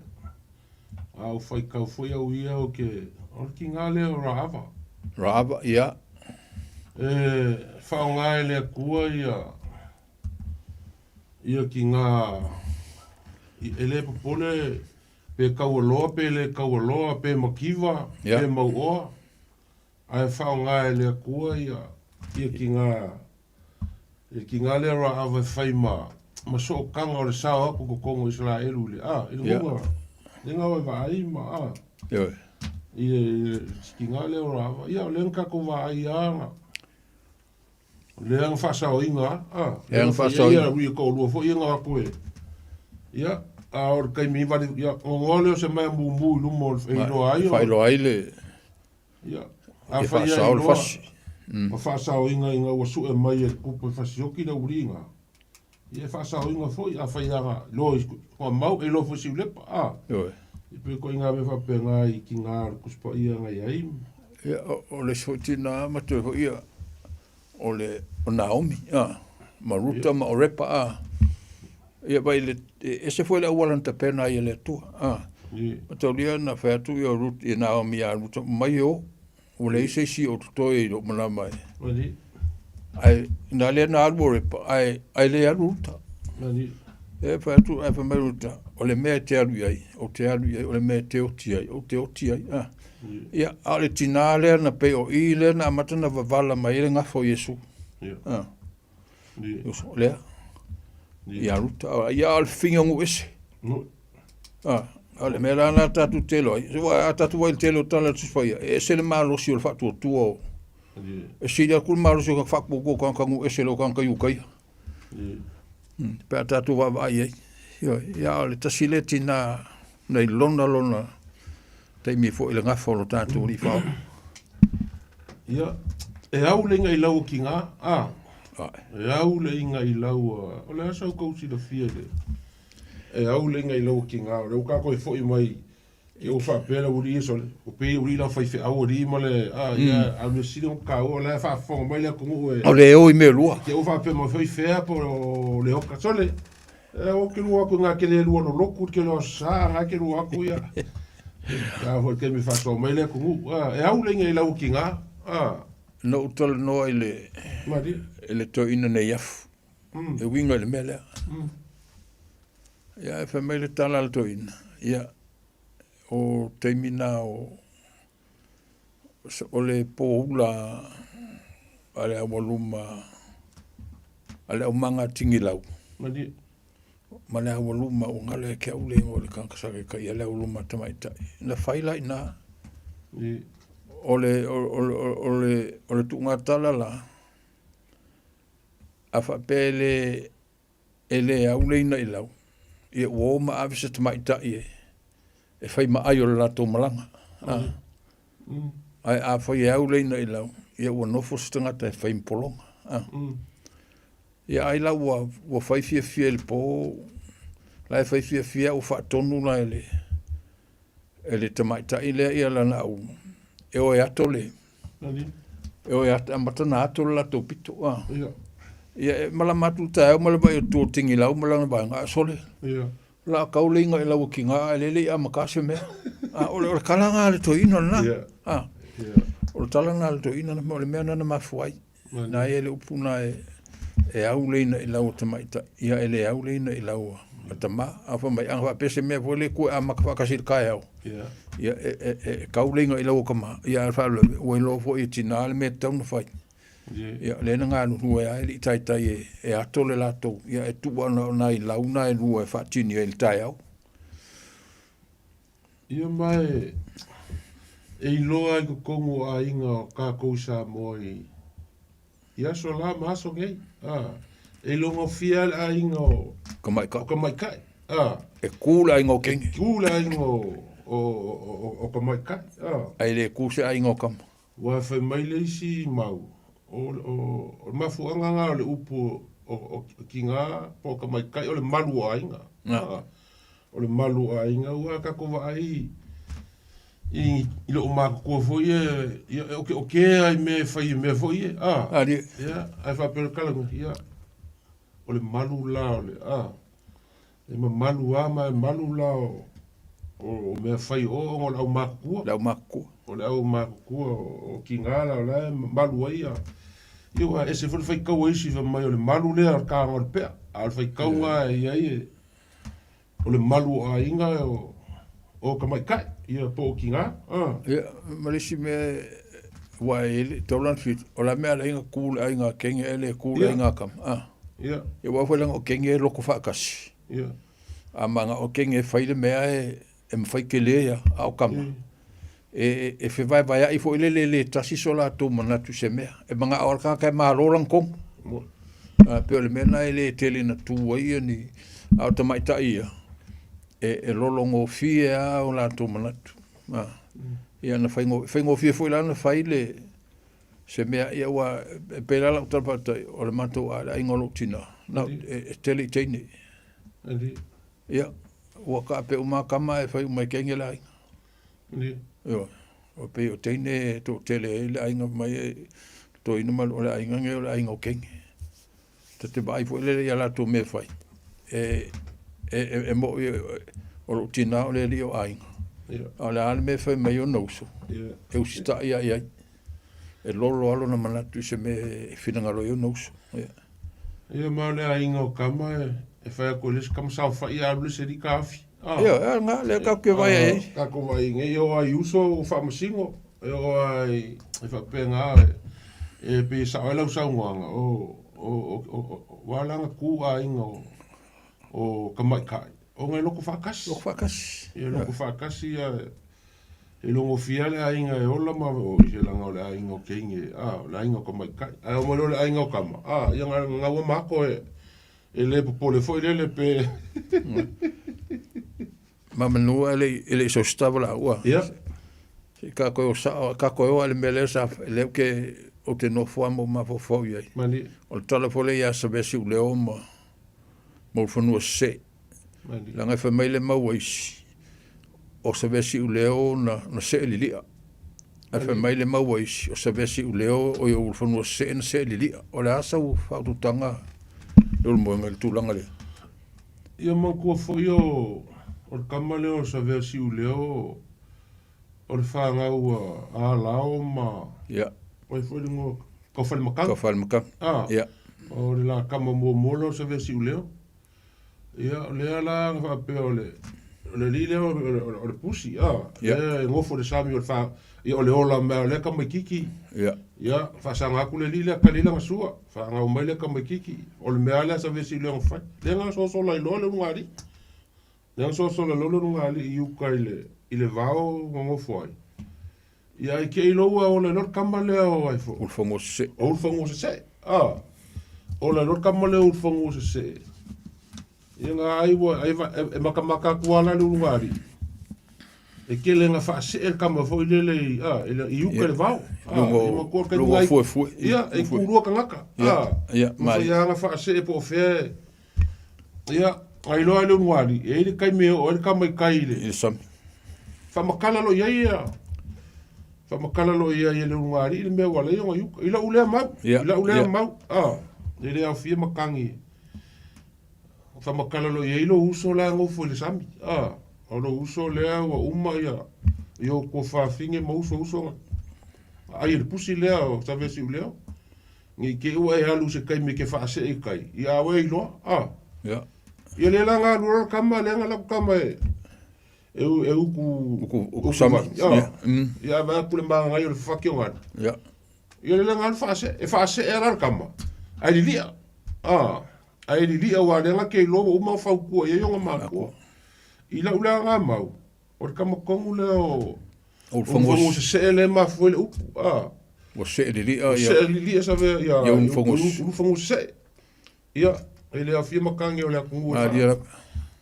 a ou faitau foi au ia o ke, o le kiga lea o Raava. Raava, ia. E faaaoga e le Atua ia, ia kiga, e le popole pe taualoa pe le taualoa, pe mativa, pe mauoa, ae faaaoga e le Atua ia, ia kiga I le kiga lea Raava e fai ma, ma sootaga o le sao atu i totonu o Isaraelu i le, a, i le nuga, le ga e vaai ma, a, i le, i le kiga lea o Raava. Ia, o lea na tatou vaai lava na, lea na faasaoina a, a, lea na fai ai ia toalua foi ia na o atu e, ia, a o le taimi vale, ia, gogoa lea o se maea mumu i luma o le, e iloa ai o, faailoa ai le, Ia, afai ia iloa ma faasaoina ina ua sue mai e le tupu e fasioki le uliga, ia e faasaoina foi, afai ia na iloa i Toamau, e iloa foi i Siulepa, a. Ioe. E pei ko ina mea faapena i tina o le Tusi Paia na i ai. Ia, o le isi foi tina ma toe foi ia, o le o Naomi, a, ma Ruta ma Orepa, a. Ia, vai le, e ese foi le auala na tapena ai e le Atua, a. Mataulia na fai atu ia Rut, ia Naomi ia Ruta, mai e o, ua leai se isi o totoe i lou malama e. Ae, na lea na alu Orepa, ae, ae le alu Ruta. E fai atu, ae fai mai Ruta, o le mea e te alu i ai, ou te alu i ai, o le mea e te oti ai, ou te oti ai. A. Ia, a o le tinā lea na pei o i lea na amata na wavala mai ai le gafa o Iesu. A. O lea. Ia Ruta. Ia, a o le fafine o nuu ese. A, o le mea la na tatou te iloa ai, a tatou vaai i le tele o tala a le Tusi Paia, e ese le malosi o le faatuatua o, e sili atu le malosi o le faatuatua o tagata nuu ese i lo tagata Iutaia. Pe a tatou vaavaai i ai. Ioe, ia a o le tasi lea tinā na i lona lona taimi foi i le gafa o lo tatou Alii Faaola. Ia, e au le iga i lau o kiga, a? E au le iga i lau, o le a sa outou silafia i le, e au le iga i lau o kiga, o lea ua tatou e foi mai Ia ua faapea le aualii ia sole, ua pei aualii la faifeau alii ma le, a, ia, a o le mea sili ona taua, o la e faafofoga mai le atunuu e. O le o i mea lua. Te ua faapea mai foi fea po o le oka. Sole, e o ke lua atu ngā ke le lua loloku, ke lua sa, ngā ke lua atu ia. A foi le taimi faasoa mai le atunuu, a, e au le iga i lau ki ngā, a. Na ou talanoa i le, i le toeaina nei afu, e uiga i le mea lea. Ia, ae fai mai le tala a le toeaina, ia, o taimi na o, o le poula a le aualuma, a le aumaga a Tigilau, ma le aualuma ua galo ia te au le igoa o le tagata sa taitaia le aualuma a tamaitai. Na fai la i ina. O le, o, o, o, le, o le tuugatala la, a faapea e le, e le au le ina i lau, ia ua o ma ave se tamaitai e, e fai ma ai o le latou malaga. A. Ae a fai e au le ina i lau, ia ua nofo se tagata e fai ma pologa. A. Ia ai la ua, ua fai fiafia i le po, la e fai fiafia ua faatonu la e le, e le tamaitai lea ia lana au, e o e ato le, e o e ato, amata na ato le latou pito. A. Ia, e malama atu le taeao ma le vaai atu o Tigilau ma lana vaega, a sole. Ia. La a kau le iga i lau kiga ae le le i amata se mea. A, o le, o le tala na a le toeaina lena. A, o le tala na a le toeaina lena, o le mea lena na mafua ai. Na e le upu na e, e au le ina i lau tamaitai, ia e le au le ina i lau a tama. A fai mai, ana faapea se mea foi le ku e amata faatasi i le taeao, ia e, e, e kau le ina i lau tama, ia a le faalavelave, ua iloa foi e tina le mea e tatau ona fai. Ia, lea na galulue ai, e le i taitai e, e ato le latou, ia e tuu ana o nai lau na e lua e faatini ai i le taeao. Ia ma e, e iloa ai totonu o aiga o tatou i Samoa i, i aso la ma aso nei. A, e ilogofia ai le aiga o, Kamaikai. o Kamaikai. A, E kū le aiga o Kenge. E kū le aiga o, o, o, o Kamaikai. A. Ae le kū se aiga o Kama. Ua fai mai le isi mau, o, o, o le mafuaaga lena o le upu o, o, o Kiga po o Kamaikai, o le malu o aiga. A, o le malu o aiga, ua tatou vaai i, i lou matutua foi ia, ia e okeokea i mea e fai i mea foi ia. A, ia, ae faapea le tala, ia, o le malu la o le, a, E mamalu lava ma e malu la o, o mea fai o ona o le aumatutua. Le aumatutua. O le aumatutua o tiga la o la e malu ai ia. Ia ua ese foi le faitau a isi fai mai o le malu lea o le taga o le pea. A o le faitauga e i ai e, o le malu o aiga o, o tamaitai, ia po o tiga. Ia, ma le isi mea ua e le tau lana fitu, o la mea ala ai na kū le aiga a Kenge ae le kū le aiga a Kama. Ah. Ia. Ia aua foi leaga o Kenge e loto faatasi. Ia. A manao o Kenge e fai le mea e, e mafai tele ia, a o Kama, e, e fevaevaea'i foi lele e le tasi so latou manatu i se mea. E manao lava le tagata e malo lana tonu. A, pei o le mea lena e le tele ina tu ai ia ni, a o tamaitai ia, e, e lologofie lava o latou manatu. A, ia na faigofie, faigofie foi la ona fai le, se mea, ia ua, e pei la lau tala faatautai, o le matou le aiga o lou tina, na, e, e tele i teine. Ia, ua taape uma lava tama ae fai uma e teine le aiga. Ioe, ua pei o teine e toatele ai le aiga mai e toeaina ma o le aiga lenei o le aiga o teine. Ta te vaai foi lele i a latou mea e fai, e, e, e, e mo'i o lou tina o le alii o aiga. A o le a le mea e fai mai ona uso, e usitai lava i ai. E lolo lava lona manatu i se mea e finagalo ai ona uso. Ia. Ia ma o le aiga o Kama e, e fai atu e le isi tama saofai alu le isi alii taofi. Ah. Ia, e nga lea tatou te vaai ai. Tatou vaai nei, e oo lava i uso ua faamasino, e oo lava i, e faapena, e pei e sao ai lau saunoaga, o, o, o, o, ua ala ona tu aiga o, o tamaitai, ona e loto faatasi. Loto faatasi. Ia, loto faatasi, ia, e logofia le aiga e ola ma o i se laga o le aiga o teine, a, o le aiga o tamaitai. Ae oo mai loa le aiga o tama, a, ia na, na ua mako e, E le popole foi lele pe. Ma manu e le e le so stava la ua. Ia. Se ka koe o sa ka koe o le mele sa le ke o te nofo a mo mafaufau i ai. Mani. O le tala foi lea ia Savesi Uleo ma ma Ulufanua Sese. Mani. Leaga e fai mai le mau a isi, o Savesi Uleo na, na see lilia. Ae fai mai le mau a isi, o Savesi Uleo o ia Ulufanua Sese na see lilia. O le a sau faaututaga Leulumoega i le tulaga lea? Ia manatua foi o, o le tama lea o Savesi Uleo o le fanau a Alao ma Ia. O ai foi le igoa? Kaufalemakaga. Kaufalemakaga. Ah. Ia. O le la kama muamua lea o Saveasiuleo. Ia, o lea la na faapea o le o le alii lea o le, o le pusi, ah. Ia. Lea e gofo i le sami o le fa, ia o le ola mai o lea tamaititi. Ia. Ia, faasaga atu le alii lea tali lana sua, faagau mai lea tamaititi. O le mea lava lea a Saveasiuleo na fai. Lea na sosola ai loa le ulugalii. Lea na sosola loa le ulugalii i uka i le, i le vao nonofo ai. Ia ai kei lou a ola i loa le kama lea o ai fo. Ulufanua sesee. O Ulufanua sesee. Ah. Ola i loa le kama lea o Ulufanua sesee. Ia nga ai ua ai va, e, e makamaka atu ala le ulugalii. E tele na faasee le kama foi lele i, ah, i, i uka i le vao. Ah, Luga i matua le luga kai o fuefue. Ia, e kulua tagata. Ia, Ah. ia, Ma mai. fai lava na faasee po o fea e. Ia, ai loa le ulugalii, e i ai le taimi e oo ai le kama i kai i le. I le sami. Faamatala loa i ai ia, faamatala loa i ai e le ulugalii le mea ua ala ai ona iuka. I lau lea mau, Ia, i lau lea ia. mau, ah, e le aofia matagi. Faamatala loa i ai lou uso la e nofo i le sami, ah, o lou uso lea ua uma ia, i ou tuafafine ma uso uso na aai e le pusi lea o Saveasiuleo. Ne i te i ua e alu i se taimi e te faasee i tai, ia a oe iloa, a. Ia. Ia lea la na alu loa le tama, lea na alu atu tama e, e, e uku... Uku, uku sami. Ia, Ia. Mm. ia vaai atu le magagai o le fafati o galu. Ia. Ia lea la na alu faasee, e faasee la le tama, ae lilia, a, ae lilia aua lea na te iloa ua uma ona fautua i ai ona matua. I lau la na mau, O le tama tonu lea o Ulufanua sesee lea e mafua ai le upu, a. Ua see lilia ia. Ua see lilia save ia. Ia Ulufanua. Ulufanua sesee. Ia, e le aofia matagi o le atunuu e faa.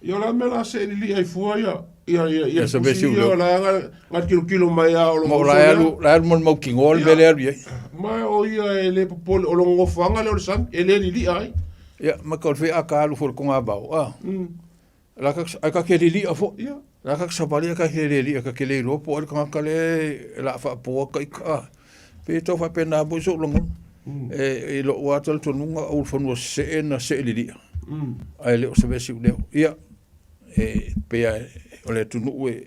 Ia o le a mea o le a see lilia ai fua ia. Ia ia ia pusi ia la nga nga tilotilo mai a o lo. Ma o la e alu la e alu ma le mautinoa le mea lea e alu i ai. Ma o ia e le popole o lona nofoaga lea o le sami e le lilia ai. Ia ma ka o le feaka alu foi i le togavao a. La ka ai ka ke lilia foi. Ia. La ka savali ka ke lilia ka ke le iloa po o ai le tagata lea e la faapoa ka ika a. Pei e tau faapena foi so'u lagona. E i lo'u lava talitonuga o ulufanua sesee na see lilia. Ae le o se mea siuleo. Ia, e pei lava o le atunuu e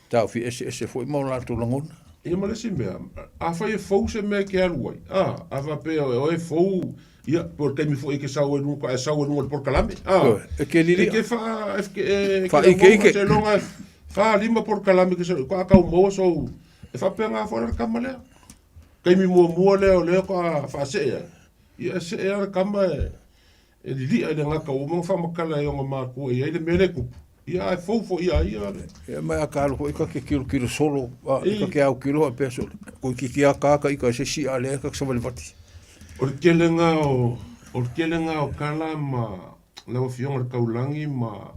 taofi eseese foi ma o latou lagona. Ia ma le isi mea, afai e fou se mea e te alu ai, a, a faapea o oe e fou, ia, po o le taimi foi e te sau ai i luga, ae sau ai i luga o le polokalame, a, E ke e te faa, e, e, e, Faaikeike. seiloga e fa, lima polokalame ke sau, a tau maua sou, e faapena foi la le tama lea. Taimi muamua lea o lea faatoa faasee ai, ia e see lava le tama e, E lilia i le gata ua uma ona faamatala e ona matua i ai le mea lea e tupu, ia ae fou foi ia ia le. Ia mai a ka alu foi ka ke kilokilo solo, a ka ke autilo faapea sole, toeitiiti a ka ka ika i se isi a lea ka savalivati. O le telega o, o le telega o tala ma lau Afioga i le Taulagi ma,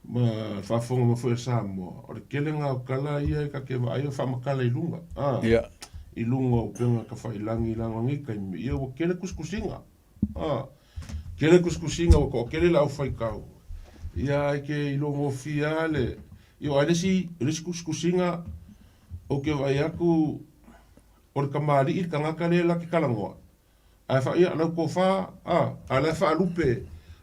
ma le faafofoga mai foi a Samoa, o le telega o tala ia e ta te vaai o faamatala i luga, a, i luga o upega tafailagi leaga nei taimi, ia ua tele tusitusiga. A, tele tusitusiga ua toatele le aufaitau, ia ai ke iloa gofie lava le, ia aua le isi, o le isi tusitusiga ou te vaai atu o le tamalii le tagata lea la te talanoa, ae faa, ia lau tofa, a, a o la e faalupe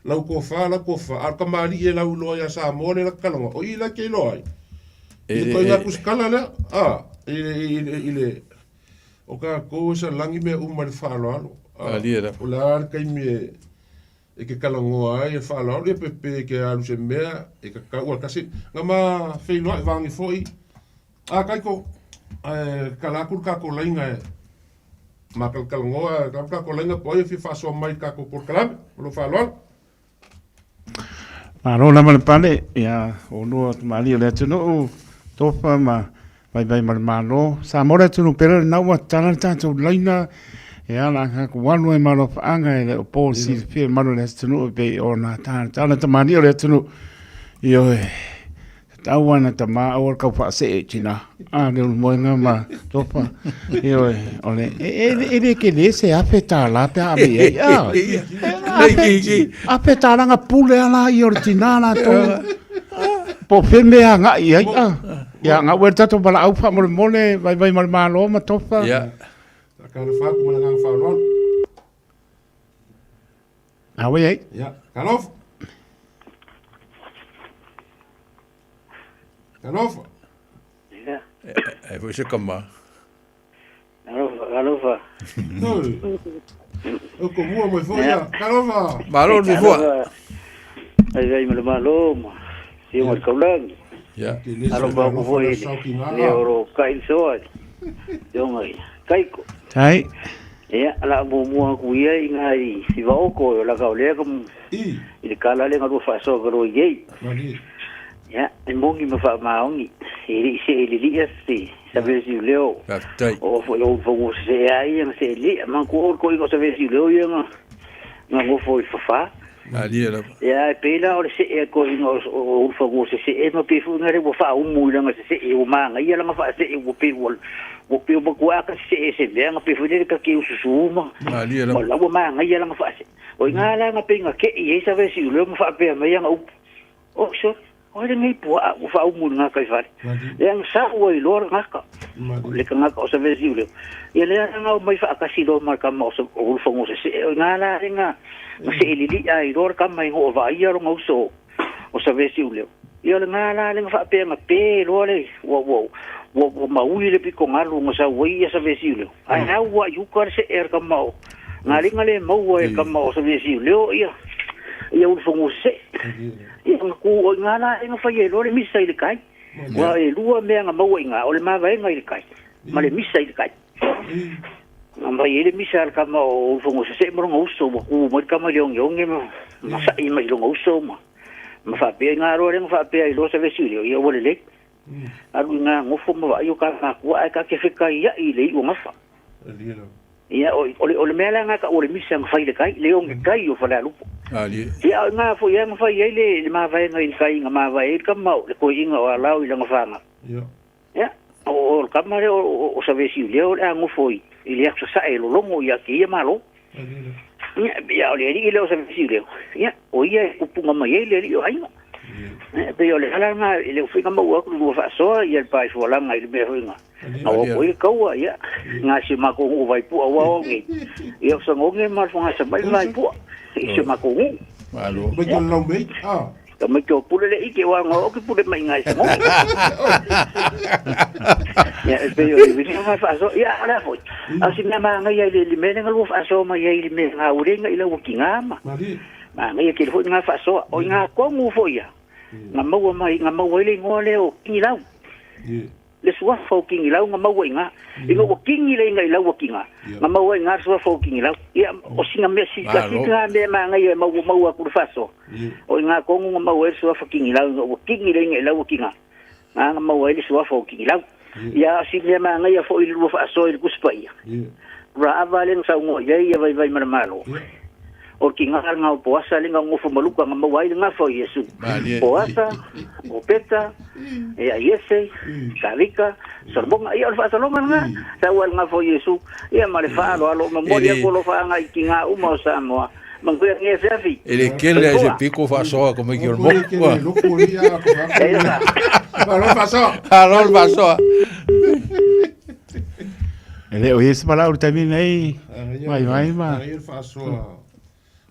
lau tofa, lau tofa, a o le tamalii e lauiloa ia Samoa lea la te talanoa, o i la e te iloa ai i le ituaiga tusitala lea, a, i le, i le, i le, O tatou e salagi mea uma i le faaaloalo. Malie lava. O le a le taimi e e ke talanoa ai e faaaloalo, ia pe pe ke alu se mea e tatau a tasi. Na ma feiloai vaagi foi, a Kaiko, ae kala atu le tatou laina e ma talatalanoa, kala atu le tatou laina po o ai e fia faasoa mai i le tatou polokalame. Ma lou faaaloalo. Malo lava le pale, ia olua tamalii o le atunuu, tofa ma vaivai ma le Malo. Samoa le atunuu pele lena ua tatala le tatou laina, ia la tatou alu ai ma alofaaga e le o po silafia e malu o le atunuu e pei ona talatala tamalii o le atunuu. Ioe. Tatau lava na tama aua le tau faasee i tina. A le ulumoega ma tofa. Ioe, o le, e, e, e le tele se $1,000 pe a ave i ai. A, $1,000 na pule a la ia o le tina latou. Po o fea mea agai i ai. A, ia, gau e le tatou valaau faamolemole, vaivai ma le Malo ma tofa. Ia. Talofa atu ma le agaga faaaloalo. A ua i ai? Ia, talofa. Talofa. Ia. E foi se kama. Talofa. Talofa. O ko mua mai foi ia. Talofa. Malo le soifua. Ai ai ma le malo ma si o kaulagi. Ya. Alofa aku foi le oro kai soa. Yo mai. Kaiko. Tai. Ia, la muamua aku ia i ngā i, i vaoko, o la kau lea ka i le kala le ngā rua whaasoa ka roi ei. Ia, e mongi ma wha maongi, e li se e li lia se, sa vesi u leo. O fo o fo se e ai, nga se e li, man ku o ko i ko sa vesi u leo ia nga, nga ngofo i whawha. Malie lava. Ia, e pēlā o le se'e a toeaiina o Ulufanua Sese'e ma pe foi nga ua faaumu i lana sese'e ua magaia lana fa'ase'e ua pei ua ua pei ua matuā ka sese'e se mea nga pe foi lele ka ke ususū ma Malie ma lava. la ua magaia lana fa'ase'e. O iga la nga pei nga ke'i ai sa vesiuleo ma fa'apea mai aga upu, Oh, sole, o ai lenei pua'a ua faaumu i le gaka i fale. Lea na sau ai loa le gaka, le tagata o Savesiuleo. Ia lea na omai faatasi loa ma le tama o Ulufanua-sese'e. O iga la le na seelili'a ai loa le tama i go'o vaaia lona uso o Savesiuleo. Ia o lena la le na faapea na pe loa le ua ua ua ua maui le pitogalu na sau ai ia Savesiuleo. Ae au ai uka le se'e a le tama o Galiga le maua e le tama o Savesiuleo ia ia Ulufanua-sese'e. Ia na ku o iga la le na fai ai loa le misa i le kai. Ua e lua mea na maua iga, o le mavaega i le kai ma le misa i le kai. Na mai ai le misa a le tama o Ulufanua-sese'e ma lona uso, ua ku mai le tama i le ogeoge ma ma sa'i mai i lona uso ma ma faapea iga loa lea na faapea ai loa Savesiuleo, ia ua lelei. Alu iga nofo ma vaai o ka makua ae ka te fekaia'i i le i'u gafa. Ia, o, o, le, o le mea la nga ta'u o le misa na fai i le kai, le oge kai o Falealupo. Ia, o iga foi lea na fai ai le, le mavaega i le kai na mavae ai le tama o le toeaina o Alao i lana fanau. Ia, o, o le tama lea o, o, o Savesiuleo o le a nofo i, i le aso Sasae e lologo ia kēia Malo. Ia, ia o le alii lea o Savesiuleo, ia, o ia e pupuga mai ai le alii o aiga. Ia, pei o le ala lena i le faiga maua atu lua faasoa ia le paefualaga i le mea foi na na o atu ai le taua, ia, nga si o matou nuu Vaipua ua o nei. Ia o Sagoge ma le Fogasamai ma Vaipua i si o matou nuu. Malo. Mai tau lau mei. Ah. Ka mai tau pule le ike wa nga o ke pule mai ngai Sagoge. Ia, e pei o le wili nga faasoa, ia, o le a foi. A o si mea magaia i le le mea lea na lua faasoa mai ai i le mea nga ulenga i lau kinga ma. Magaia tele foi nga faasoa. O i nga kogu foi ia, na maua mai, na maua ai le igoa lea o Kigilau. Le suafa o Kigilau na maua i nga. Ina ua kingi le inga i lau kinga, na maua i nga le suafa o Kigilau. Ia, o sina mea, si kasi nga mea magaia e maua maua atu le faasoa. O i nga kogu na maua ai le suafa Kigilau, ina ua kingi le inga i lau kinga, nga na maua ai le suafa o Kigilau. Ia, o si mea magaia foi i le lua faasoa i le Tusi Paia. Ua ava lea na saunoa i ai ia vaivai ma le Malo. O le kiga lena o Poasa lea na nofo ma Luka na maua ai le gafa o Iesu. Poasa, o Peta, ia Iese, Tavika, Solomona. Ia o le faasaloga lena, sau ai le gafa o Iesu, ia ma le faaaloalo ma momoli atu alofaaga i kiga uma o Samoa. Manuia lenei afiafi. E le kele ai se piko faasoa ko mai ki o le moku. Malo faasoa. Malo le faasoa. E le o i se palau le taimi nei, mai mai ma. Ai le faasoa.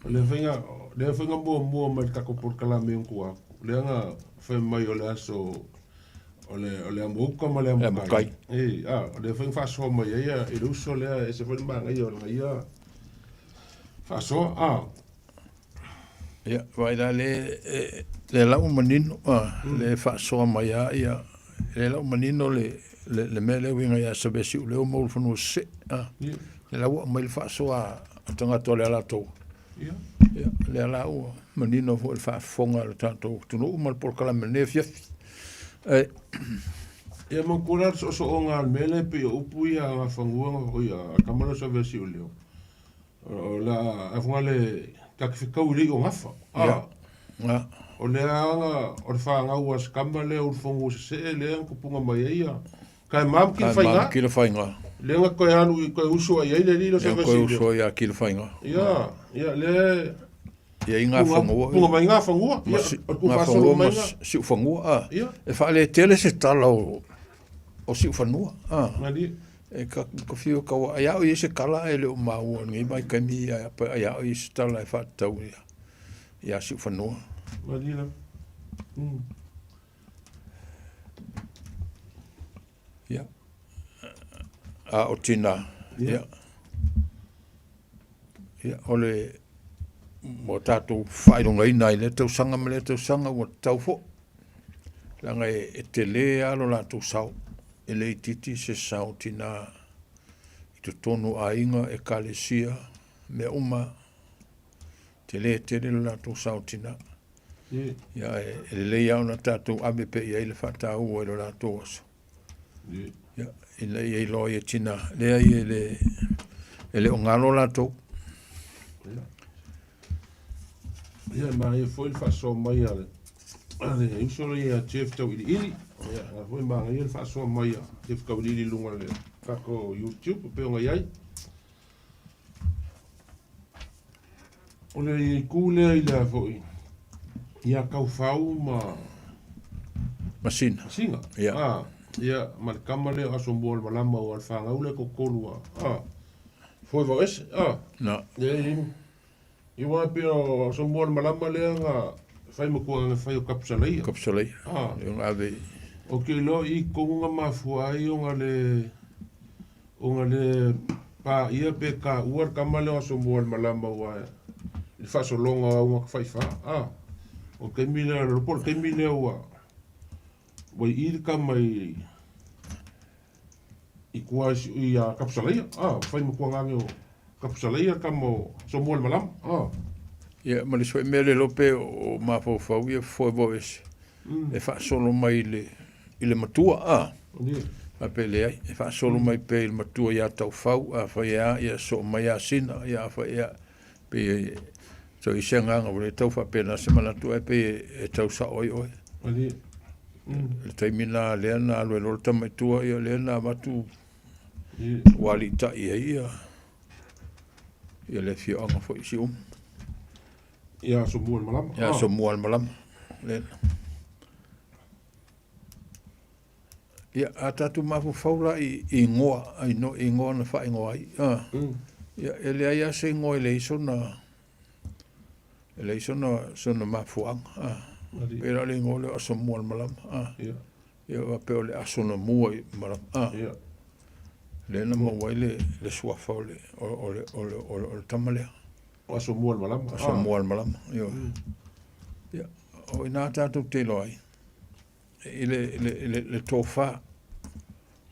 O le faiga, le faiga muamua mai le tatou polokalame o tua atu. Lea na fai mai o le aso o le o le amo uka ma le amo kai. E, a, o le faiga faasoa mai ai i le uso lea e se foi le manaia o lana ia faasoa, a. Ia, vaai la le, le lau manino, a, le faasoa mai a ia, le lau manino le, le, le mea lea uiga ia Savesiuleo ma Ulufanua Sese, a. Le lau aumai le faasoa a tagata o le Alataua. Ia, lea la ua manino foi le faafofoga a le tatou atunuu ma le polokalame i lenei afiafi. E, Ia manatua la le soosooga o le mea lea e pei o upu ia a Gafanua na foi a tama lea o Savesiuleo. O le a foi le ta te fetau i le iʻu o gafa. A, o lea aga o le fanau a si tama lea o Ulufanua Sesee lea na tupuga mai ai ia Kae mam ki le faiga. Ki le faiga. Lea na toe alu i toe uso ai ai le alii lea o Savesiuleo. Ia toe uso ai ia ki le faiga. Ia, ia lea Ia i Gafanua. Puga mai Gafanua. Ia, o le Gafanua ma Siufanua. A. Ia. E faaletele se tala o o Siufanua. A. Malie. E ka ka fiu ka wa ia o i se kala e le o maua nei mai kaimi ia pa ia o i se tala e faatatau ia ia Siufanua. Malie la. Ia. A o tina. Ia. Ia, o le ua tatou faailogaina ai lea tausaga ma lea tausaga ua tatau foi. Leaga e, e tele lava lo latou sao, e le itiiti se sao tinā i totonu o aiga, ekalesia, mea uma, tele tele lo latou sao tinā. Ia, e, e lelei lava ona tatou ave pea i ai le faataua i lo latou aso. Ia, ina ia iloa ai e tinā, leai e le, e le o galo latou. Ia, manaia foi le faasoa mai a le, a le uso lea ia Jeff Tauiliili. Ia, la foi manaia le faasoa mai a Jeff Tauiliili i luga o le tatou YouTube pei ona i ai. O le itu lea i le foi, ia Taufau ma Masina. Masina. Ia. Ah, ia, ma le tama lea o Asomua o le malama o le fanau lea toatolu a. Ah, foi vao ese. Ah. Na. Ia, ia, ia wa pei o Asomua o le malama lea na fai matua na fai o Kapusalaia. Kapusalaia. Ah. Ia na ave i. O ke iloa i tonu na mafua ai ona le Ona le paia pe taua le tama lea o Asomualemalama aua i le faasologa o auga tafaifa. A, o le taimi lea, le po o le taimi lea ua ua ii le tama i i tua i ia Tapusalaia. A, fai ma tuagane o Tapusalaia le tama o Asomualemalama. A. Ia, ma le isi foi mea le iloa pe o mafaufau ia foe vao ese e faasolo mai i le i le matua, a. Faapea leai, e faasolo mai pea i le matua ia Taufau, afai e a, ia soo mai Asina, ia afai e a, pei e tau i se agaga ua le tau faapena se manatu ae pei e tau sao ai oe. Le taimi na lea na alu ai loa le tama i tua, ia lea na avatu ua aliitai ai ia ia le afioaga foi i Siumu. Ia Somualemalama. Ia Somualemalama. Lea. Ia, a tatou mafaufau la i igoa, i igoa na faaigoa ai, ia, e leai lava se igoa e leai sona, e leai sona, sona mafuaaga. Pei la o le igoa lea o Asomualemalama, ia, faapea o le aso na mua i malama, lea na maua ai le, le suafa o le, o le, o le, o le, o le tama lea. O Asomualemalama. Asomualemalama, ioe. Ia, o i ina tatou te iloa ai. I le, le, le, le tofa,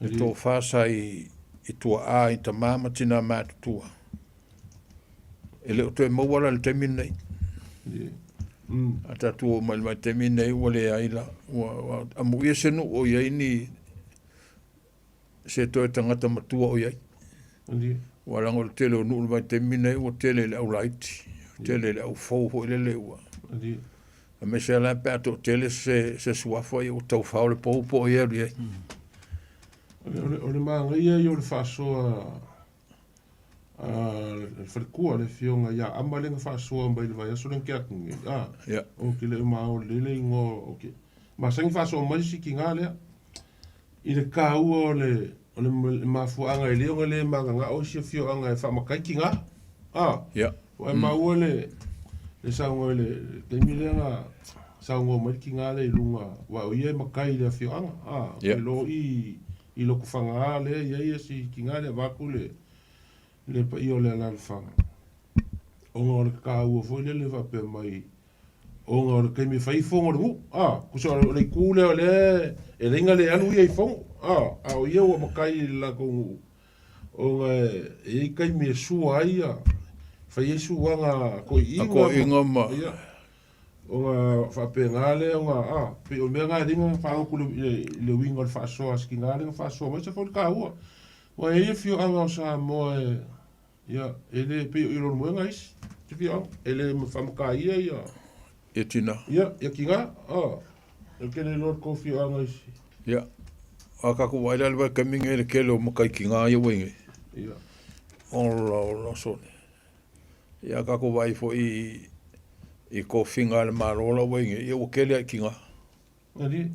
le tofa sa i, i tuaa i tamā ma tinā matutua. E le o toe maua la i le taimi lenei. A tatou oo mai i le vaitaimi lenei ua leai la, ua, ua amuia se nuu o i ai ni, se toe tagata matua o i ai. Ua leaga o le tele o nuu i le vaitaimi lenei ua tele i le au laiti, tele i le au fou foi lele ua. Aemaise lava la pe a toatele se, se suafa ia ua tau fao le pou po o ai e alu i ai. O le manaia ia o le faasoa a le faletua, le afioga ia Ama lea na faasoa mai i le vaiaso lea na tea atu nei. A, ou te le o maoli lelei le igoa o ke masani faasoa mai si tina lea. I le taua o le o le mafuaaga e le ona le mananao isi afioaga e faamatai tina. A, ua e maua le le saunoa i le taimi lea na saunoa mai le tina lea i luga, aua o ia e matai i le afioaga. A, e iloa i i Lotofaga lea e i ai si tina lea vaeatu le le paia o le alaalafaga. Ona o le taua foi lele faapea mai Ona o le taimi e fai ai fono a le nuu, a, tusa o le itu lea o lea e leai na le alu ia i fono, a, a o ia ua matai i le latou nuu, ona e i ai taimi e sua ai ia, fai ai suaga a toeaiina A toeaiina ma. Ia, ona faapena lea ona, a, pei o le mea lena e ala ai ona faaalotu i le, i le uiga o le faasoa a si tina lea na faasoa mai, se foi le taua. Aua e i ai afioaga o Samoa e Ia, e le pei o i Lolomoega isi afioaga, e le faamataia ia. Ia tina. Ia, ia tina, a. Ou te le iloa le tou afioaga isi. Ia, a tatou vaai la i le vaitaimi lenei i le tele o matai tina ia ua i ai nei. Ia. Ola, ola sole. Ia, a tatou vaai foi i tofiga a le Malo la ua i ai nei, ia ua tele lava i tina. Alii.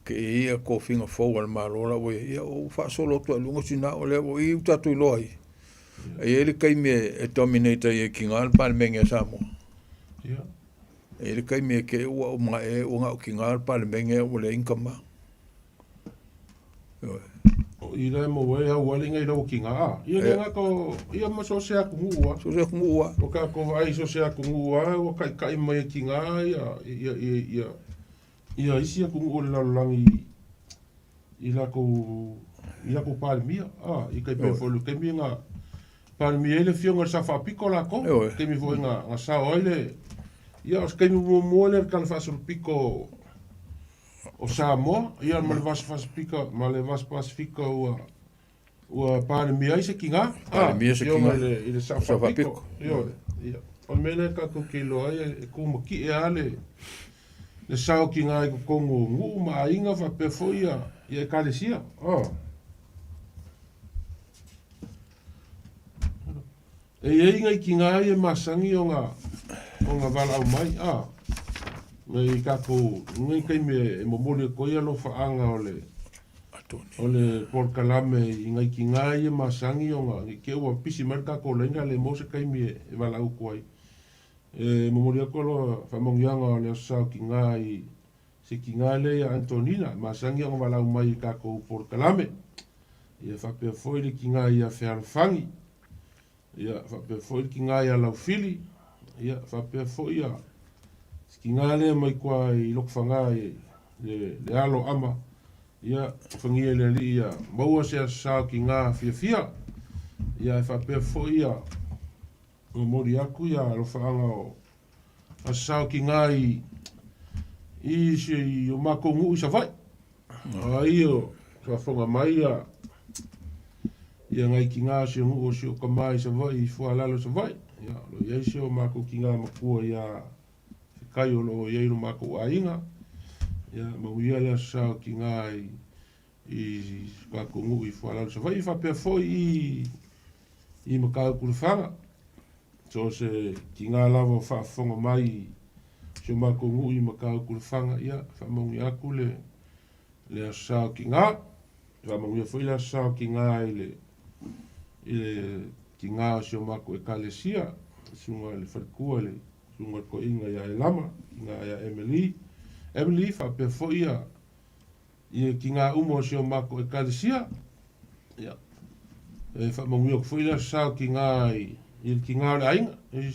Ke i ia tofiga fou a le Malo la ua i ai, ia ua faasolo atu lava i luga tina o lea ua i ua tatou iloa ai. E i ai le taimi e dominate ai e tina le Palemene a Samoa. Ia. E i ai le taimi e te i ua uma ea ua na o tina le Palemene ua leai ni tama. Ioe. O i la e maua ai au ale ngai lau ki ngā. Ia le ngā ko, ia ma so se aku ngua. So se aku ngua. O ka ko ai so se aku ngua, ua kai kai mai ki ngā, ia, ia, ia, ia, ia isi aku ngua le lalolagi i lakou i lakou Palemia, a, i kai pea foi le taimi na Palemia ai le afioga i le Sao Faapito lakou, taimi foi na na sao ai le, ia o se taimi muamua lea i le Tala Faasolopito o Samoa, ia ma le Vasa Pasifika, ma le Vasa Pasifika ua ua Palemia ai se tinā, a, Palemia se afioga tinā. i le i le Sao Sao Faapito, Faapito. ioe, ia. O le mea lea tatou te iloa ai e tumatie lava le le sao ki ngā i totonu o nuu ma aiga faapea foi ia ia ekalesia. Oh. E i ai ngai ki ngā ia masangi o ngā o ngā valaau mai, a ngai tatou ngai taimi e momoli atu ai alofaanga o le o le polokalame i ngai ki ngā ia masangi o ngā ngai ke ua pisi mai le tatou laina le mo se taimi e valaau atu ai. E momoli atu aloha faamanuiaga o le Aso Sa o Kingā i se kingā lea ia Antonina, masani ona valaau mai i tatou polokalame. Ia faapea foi le kingā ia Fealofani, ia faapea foi le kingā ia Laufili, ia faapea foi ia se kingā lea mai kua i Lotofaga i le, le alo ama, ia fagia le alii ia maua se Aso Sa o Kingā fiafia. Ia e faapea foi ia Momoli atu ia alofaaga o Asao ki ngā i i si o mākou nuu i Savaii. Ai o faafofoga mai ia ia ngai ki ngā si o nuu o si o kama i Savaii i Fualalo Savaii. Ia o lo i ai si o mākou ki ngā matua ia Fekai o lo i ai lo mākou aiga. Ia manuia le Asao ki ngā i i kākou nuu i Fualalo Savaii faapea foi i i Mataupu le Whanga. So se ki ngā lava o faafofoga mai i si o mākou nuu i Mataupu le Whanga, ia, faamanuia atu le, le aso sao ki ngā. Faamanuia foi le aso sao ki ngā i le, i le, ki ngā o si o mākou ekalesia, susuga i le faletua le susuga i le toeaina ia Elama, ki ngā ia Emily, Emily faapea foi ia, Ia, ki ngā uma o si o mākou ekalesia, ia, e whaamanuia atu foi le aso sao ki ngā, i, ki ngā o le aiga, i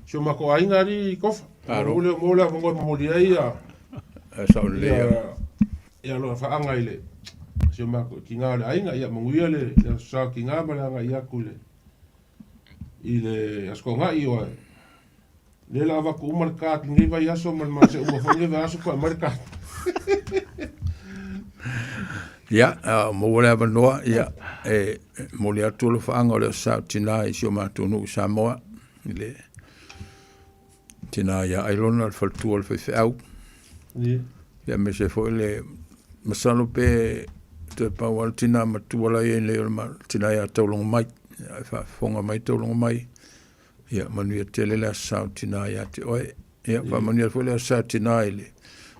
si o mākou aiga ari i Kofa. Aro. Mo le, mo le avanoa e momoli ai ia, E sao lelei ia, ia. ia aloha whaanga i le, si o mākou, ki ngā o le aiga, ia, manuia le, le aso sao ki ngā ma le anga i aku i le, i le aso konga'i o ai. Lea la avatu uma le card lenei vaiaso ma le maseuga foi lenei vaiaso toe aumai le card. Ia, maua le avanoa, ia, e momoli atu alofaaga o le Aso Sa o Tina i si o matou nuu i Samoa, i le tina ia Ailona, le faletua o le faifeau. Ia, aemaise foi le masalo pe toe pau lava le tina matua la i ai nei o le tina ia Taulogomai. Ia, e faafofoga mai Taulogomai, Ia, manuia tele le Aso Sa o Tina ia te oe. Ia, faamanuia foi le Aso Sa o Tina i le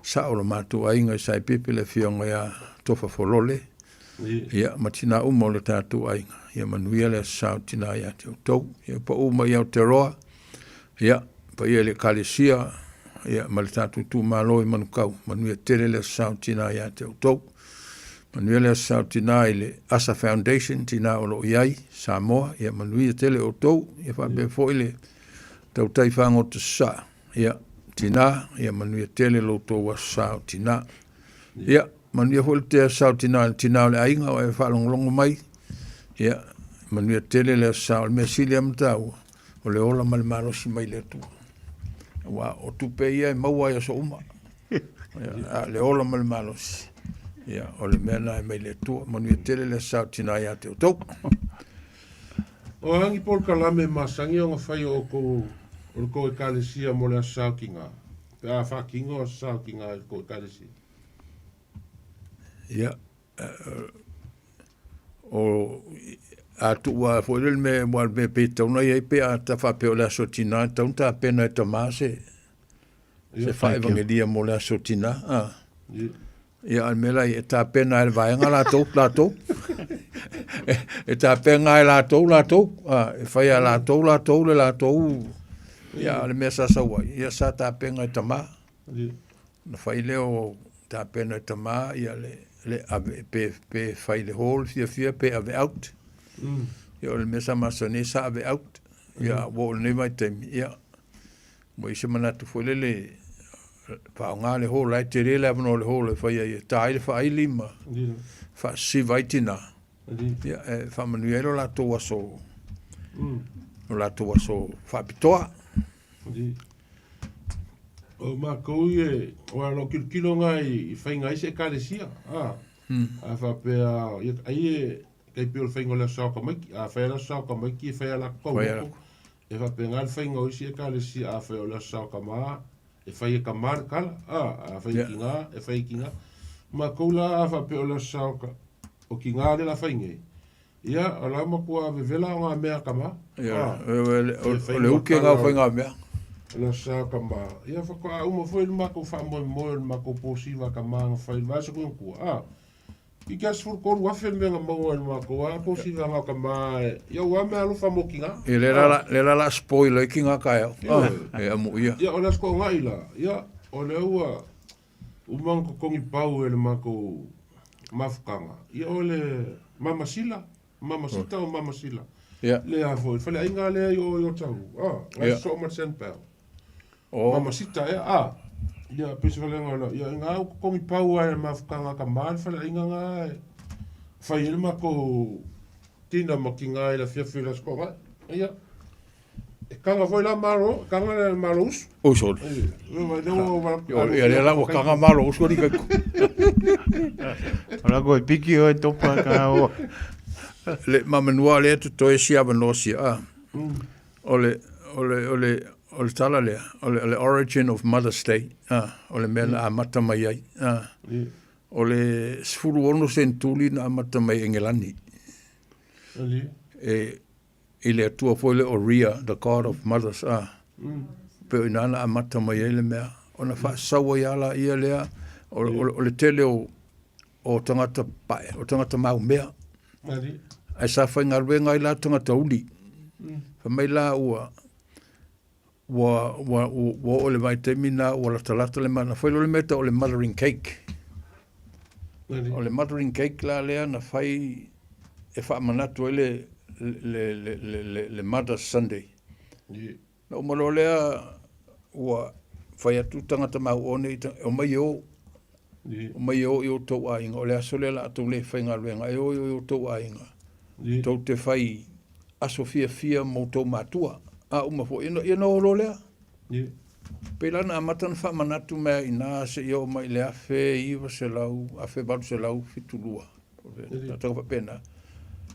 sao o lo matou aiga i Saipipi, le afioga ia Tofa Folole. Ia, ma tina uma o le tatou aiga. Ia, manuia le Aso Sa o Tina ia te outou. Ia, pau mai Aotearoa. Ia, paia i le Ekalesia, ia, ma le tatou itumalo i Manukau. Manuia tele le Aso Sa o Tina ia te outou. Manuia le Aso Sa o Tina i le Asa Foundation, tina o lo o i ai, Samoa, ia manuia tele outou, ia faapea foi le tautai fagota sasaa, ia tina, ia manuia tele lo outou Aso Sa o Tina. Ia, manuia foi le te Aso Sa o Tina i le tina o le aiga o e faalogologo mai, ia manuia tele le Aso Sa o le mea sili lava ma taua, o le ola ma le malosi mai le Atua. Aua o tupe ia e maua i aso uma. A le ola ma le malosi, ia, o le mea lena e mai le Atua. Manuia tele le Aso Sa o Tina ia te outou. O a ni polokalame masani ona fai o outou o le tou ekalesia mo le Aso Sa o Tina, pe a faatino Aso Sa o Tina i le tou ekalesia? Ia, o a tuu lava foi lea le mea aua o le mea pei e tatau ona i ai pe a ta faapea o le aso tina e tatau ona tapena e tama se se faevagelia mo le aso tina a ia a le mea la e tapena e le vaega latou latou e tapena e latou latou a e fai a latou latou le latou ia a le mea sa sau ai ia sa tapena e tama. Ona fai lea o tapena e tama ia le le ave pe pe fai le hall fiafia pe ave out. Ia o le mea sa masani ai sa ave out. Ia ua oo i lenei vaitaimi, ia ua i ai se manatu foi lele faaaoga le hall, la e tele le avanoa o le hall e fai ai e ta ai le faaili ma faasisiva ai tinā. Ia e faamanuia ai lo latou aso lo latou aso faapitoa. O makou ia, aua o lau tilotilo lena i faiga ai se Ekalesia, a, a faapea, ia, ai e, tai pei o le faiga o le Aso Tamaiti, a fai lava le Aso Tamaiti e fai lava latou tauloko, e faapena le faiga o isi Ekalesia, a fai o le Aso Tama, e fai e tama le tala, a, a fai e tina, e fai e tina. Makou la a faapea o le Aso o tina lea o le a fai nei, Ia, o la matua vevela o ngā mea tama. Ia, o le uke ngā whai ngā mea. O le sa tama. Ia, whakoa uma foi le mākou whaamoemoe o le mākou pōsiva ka mā nga whai vae sa koe kua. A, i kia sefulu tolu afe le mea nga maua e le mākou a pōsiva ngā ka mā e, ia ua mea alofa mō ki ngā. Ia, le la, le la la spoil ai ki ngā kaeo. A, e amu ia. Ia, o le asko o ngai la. Ia, o le ua, Uma na totogi pau e le matou mafutaga, ia o le Mama Sila, Mama Sita o Mama Sila. Ia. Le a foi, le faleaiga lea i o i Otahuhu, a, ngai Ia. sosoo ma le Sandbell. Oh. Mama Sita ea, a, ia pei se faleaiga o la, ia inā ua totogi pau lava e le mafutaga a tama le faleaiga na e fai ai le matou tina ma tiga i le afiafi o le Aso Toonai. Ia. E kanga foi la malo, e kanga le malo usu. Usu. Ia le la ua kanga malo usu ni kai. Ora koe piki oe topa ka o. Le mamanua le tu toe sia avanoa sia a. O le o le o le o le tala lea, o le, o le origin of Mother's Day, a, o le mea na amata mai ai, a. O le 16 sentuli na amata mai Engelani. E i le Atua foi lea o Rhea, the god of mothers, a, pei o i ina na amata mai ai le mea, ona faasau ai lava laia lea, o, o, o le tele o, o tagata pae, o tagata maumea. Ae sa faigaluega ai la tagata uli. Fai mai la ua, ua, ua, ua oo i le vaitaimi lena ua latalata le mana. Fai loa le mea e tau o le mothering cake. O le mothering cake la lea na fai e faamanatu ai le, le, le, le, le, le Mother's Sunday. Na uma loa lea ua fai atu tagata mauone i omai e o. Omai e o i o outou aiga. O le aso lea o le a outou le faigaluega. E o i o outou aiga. Tou te fai aso fiafia ma outou matua, a uma foi, ia ona o loa lea. Pei la na amata ona faamanatu mai lava i ina seia oo mai i le 1900, 1872, tausaga faapena.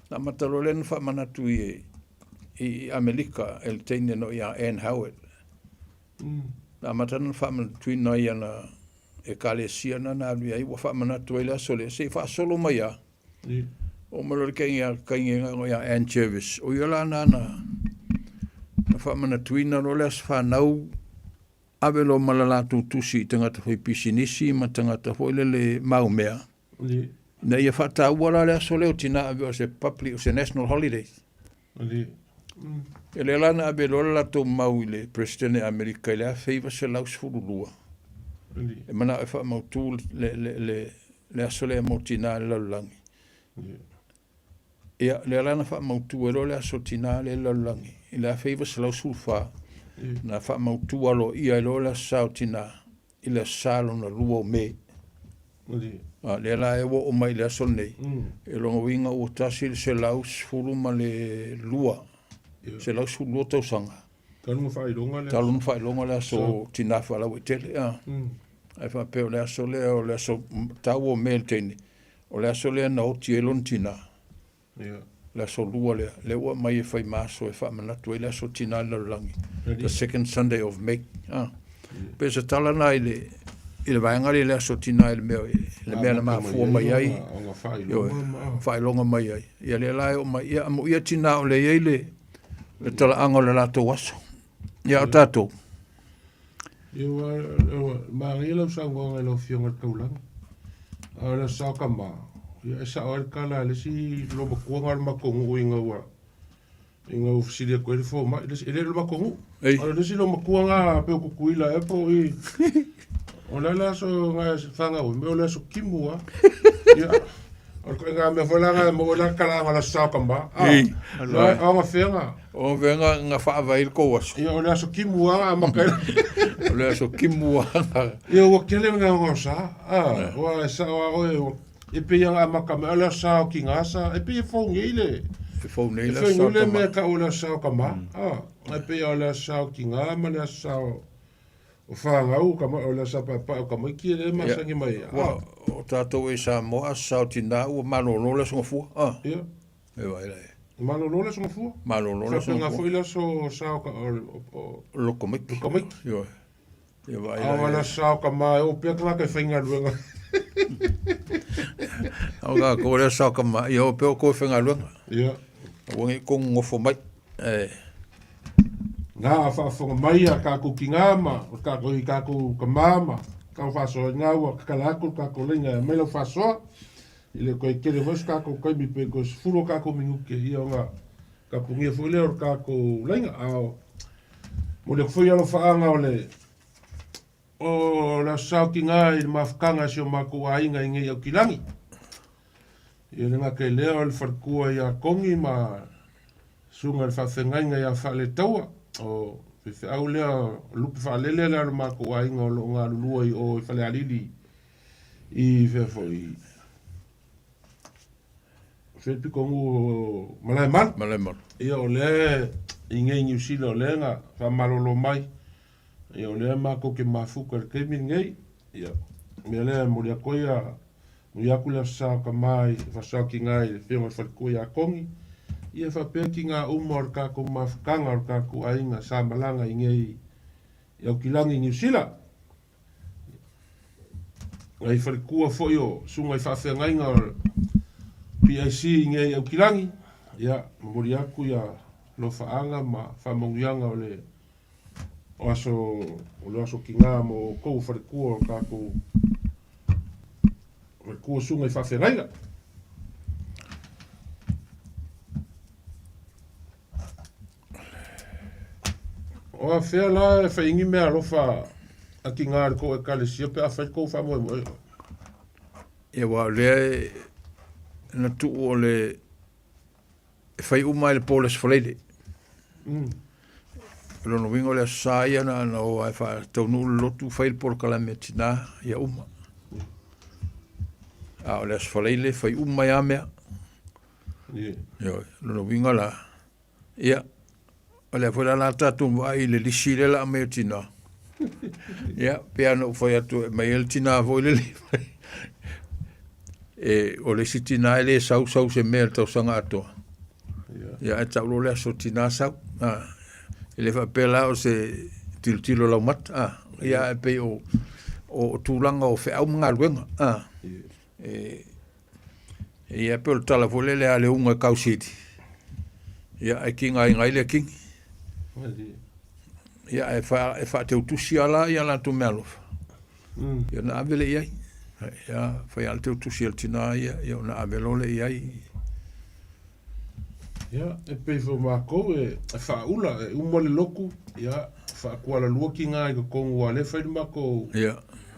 Na amata loa lea ona faamanatu i i Amerika e le teine nō ia Ann Howard. Na amata ona faamanatuina ai ana ekalesia na na alu i ai, ua faamanatu ai le aso lea, se i faasolo mai lava. Oo mai loa le kaigega ia Ann Jervis. O ia la na na na faamanatuina loa le aso fanau ave loa ma le latou tusi i tagata fai pisinisi ma tagata foi lele maumea. Ina ia faataua la le aso lea o tinā ave o se public, o se national holiday. E lea la na ave loa le latou mau i le Peresetene Amerika i le 1912. E manao e faamautu le, le, le, le aso lea mo tinā i le lalolagi. Ia, lea la na faamautu ai loa le aso tinā lea i le lalolagi i le 1914, na faamautu aloaia ai loa le aso sa o tinā i le aso sa lona lua o Me. A, lea la e ua oo mai i le aso lenei, e lona uiga ua 112, 112 tausaga. Talu na faailoga le aso. Talu na faailoga le aso tinā faalauaitele. A. Ae faapea o le aso lea, o le aso taua o Me le teine, o le aso lea na oti ai lona tinā. Le aso lua lea, lea ua aumai e fai ma aso e faamanatu ai le aso tinā i le lalolagi, the second Sunday of May. A. Pei o se tala lena i le, i le vaega lea i le aso tinā i le mea, i le mea na mafua mai ai. Ioe, faailoga mai ai. Ia lea la e oo mai, ia amuia tinā o lea e i ai le, le talaaga o le latou aso. Ia o tatou. Ia ua, ua manaia lau saunoaga i lau Afioga i le Taulaga. A o le Aso Sa o Tama, ia e sao ai le tala a le isi loomatua na o le matou nuu ina ua, ina ua fesili atu ai le fomai, le isi, e le o le matou nuu. A o le isi loomatua na pei o Tutuila ea po o i, o le a le aso na e fanau ai, o le aso timu lava. Ia, o le koiga mea foi la nga mo la kala nga la sa ka ma. Ei. La o nga fenga. O fenga nga faavai le kou aso. Ia o le aso kimu a ma kai. O le aso kimu a. Ia ua kele nga nga sa. Ah, ua sa o o e pe ia nga maka me le sa o ki nga sa e pe e fou nei le. E fou nei E le fou sa nei le ka ma. mea ka o le sa o ka ma. Ah, e pe ia o le sa o ki nga ma le sa o o whangau ka ma o le sa pa pa o ka mai ki le ma sangi mai. Ua, o tātou e Samoa, aso sa o tinā, ua malolo le aso gafua. Ah. Ia. E vai la e. Malolo le aso gafua. Malolo le aso Whapenga gafua. foi le aso sa o ka o o Loko maiki. Loko maiki. Ioe. Ia vai A la o e. le sa o ka ma e o pea ka kai whainga luenga. Au ka ko le sa o ka ma, ia o pea o koe whengaluenga. Ia. Ua ngi kongu ngofo mai. E. Ngā whaafonga mai a kākou ki ngā ma, o kākou i kākou ka māma, kau whaasoa i ngā ua kakala aku kākou lenga e mai lau whaasoa, i le koe kere foi kākou kaimi pe koe sefulu o kākou minuke ia o ngā kapungia foi lea o le kākou lenga, a o mo le foi alo whaanga o le o la sao ki ngā i le mafukanga si o mākou aiga i ngei au ki langi. Ia le ngā kei lea o le wharikua i a kongi ma sunga le whaawhengainga i a whaale taua. O fefeau lea o lupe whaalele lea o le mākou aiga o lo ngā lulua i o i whale alili i whea foi Whea piko ngu o Malae Malu. Malae Malu. Ia o lea i ngei Niu Sila o lea nga whamalolo mai. Ia o lea mākou ke mafuka le keimi ngei. Ia mea lea moli a koia moli aku lea sa ka mai whasao ki ngā i le whionga whalikua i a kongi. Ia whapea ki ngā uma o le kākou mafukanga o le kākou aiga sa malanga i ngei i Aukilangi i Niu Sila. Ngai whalikua foi o sunga i whaawhengainga o PIC i ngei Aukilangi. Ia, momoli aku ia lofaanga ma whamongianga o le o aso o le aso ki ngā mo kou whalikua o kākou whalikua sunga i whaawhengainga. O a whea la e whaingi mea alofa a ki ngā ko e kalesia pe a whai kou whamoe moe. Ia wa lea e na tuu o le e whai uma i le pō le sfaleile. Lona uiga o le aso sa ia na na o ai faataunuu le lotu fai le polokalame a tinā ia uma. A o le aso faleile fai uma ai lava mea. Ioe, lona uiga la, ia, o lea foi la la tatou vaai i le lisi lea o le a aumai o tinā. Ia, pei lava ona ou fai atu e aumai ai le tinā foi lele e o le isi tinā e le sau sau se mea i le tausaga atoa. Ia, ae tau loa le aso tinā sau. A, e le faapea la o se tilotilo laumata, a, ia ae pei o, o tulaga o feau ma galuega, a, e, ia pei o le tala foi lele a le uga e kausili. Ia, ae kiga ai le kingi. Ia, ae fa, e faateutusi lava la ia latou meaalofa. Ia ona ave lea i ai. Ia, fai lava le teutusi a le tinā ia, ia ona ave loa lea i ai. Ia, e pei foi o mākou e faaula, e uma le loku, ia, faakualalua kiga i totonu ua lea fai le makou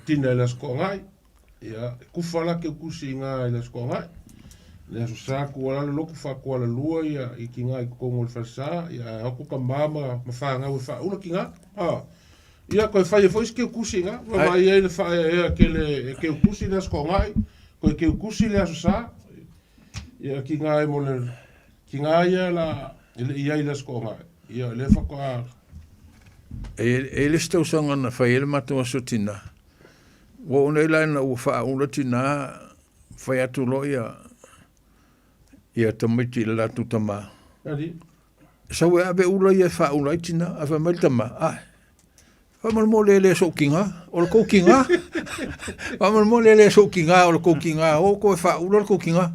tina i le Aso Toagai. Ia, e kufa la keukusi i ngā i le Aso Toagai. Le Aso Sa kuala le loku faakualalua ia i kiga i totonu o le falesa, ia ae o atu tamā ma fanau e faaula kiga. A, ia, toe fai ai foi si keukusi i ngā, ua vaai ai le faaeaea tele e keukusi le Aso Toagai, toe keukusi le Aso Sa. Ia ki ngā e mo le, ki ngā ia la, e le i ai le aso toagai. Ia, lea whatoa. E, e le isi tausaga na fai ai le matou aso tinā. Ua oo nei la ina ua faaula tinā, fai atu loa ia, ia tamaiti i le latou tamā. Ali. Sau e ave ula ia e faaula ai tinā, ae fai mai le tamā, ae, Faamolemole e le so'u kigā, o le kou kigā. Faamolemole e le so'u kigā, o le kou kigā, o outou e faaula le kou kigā.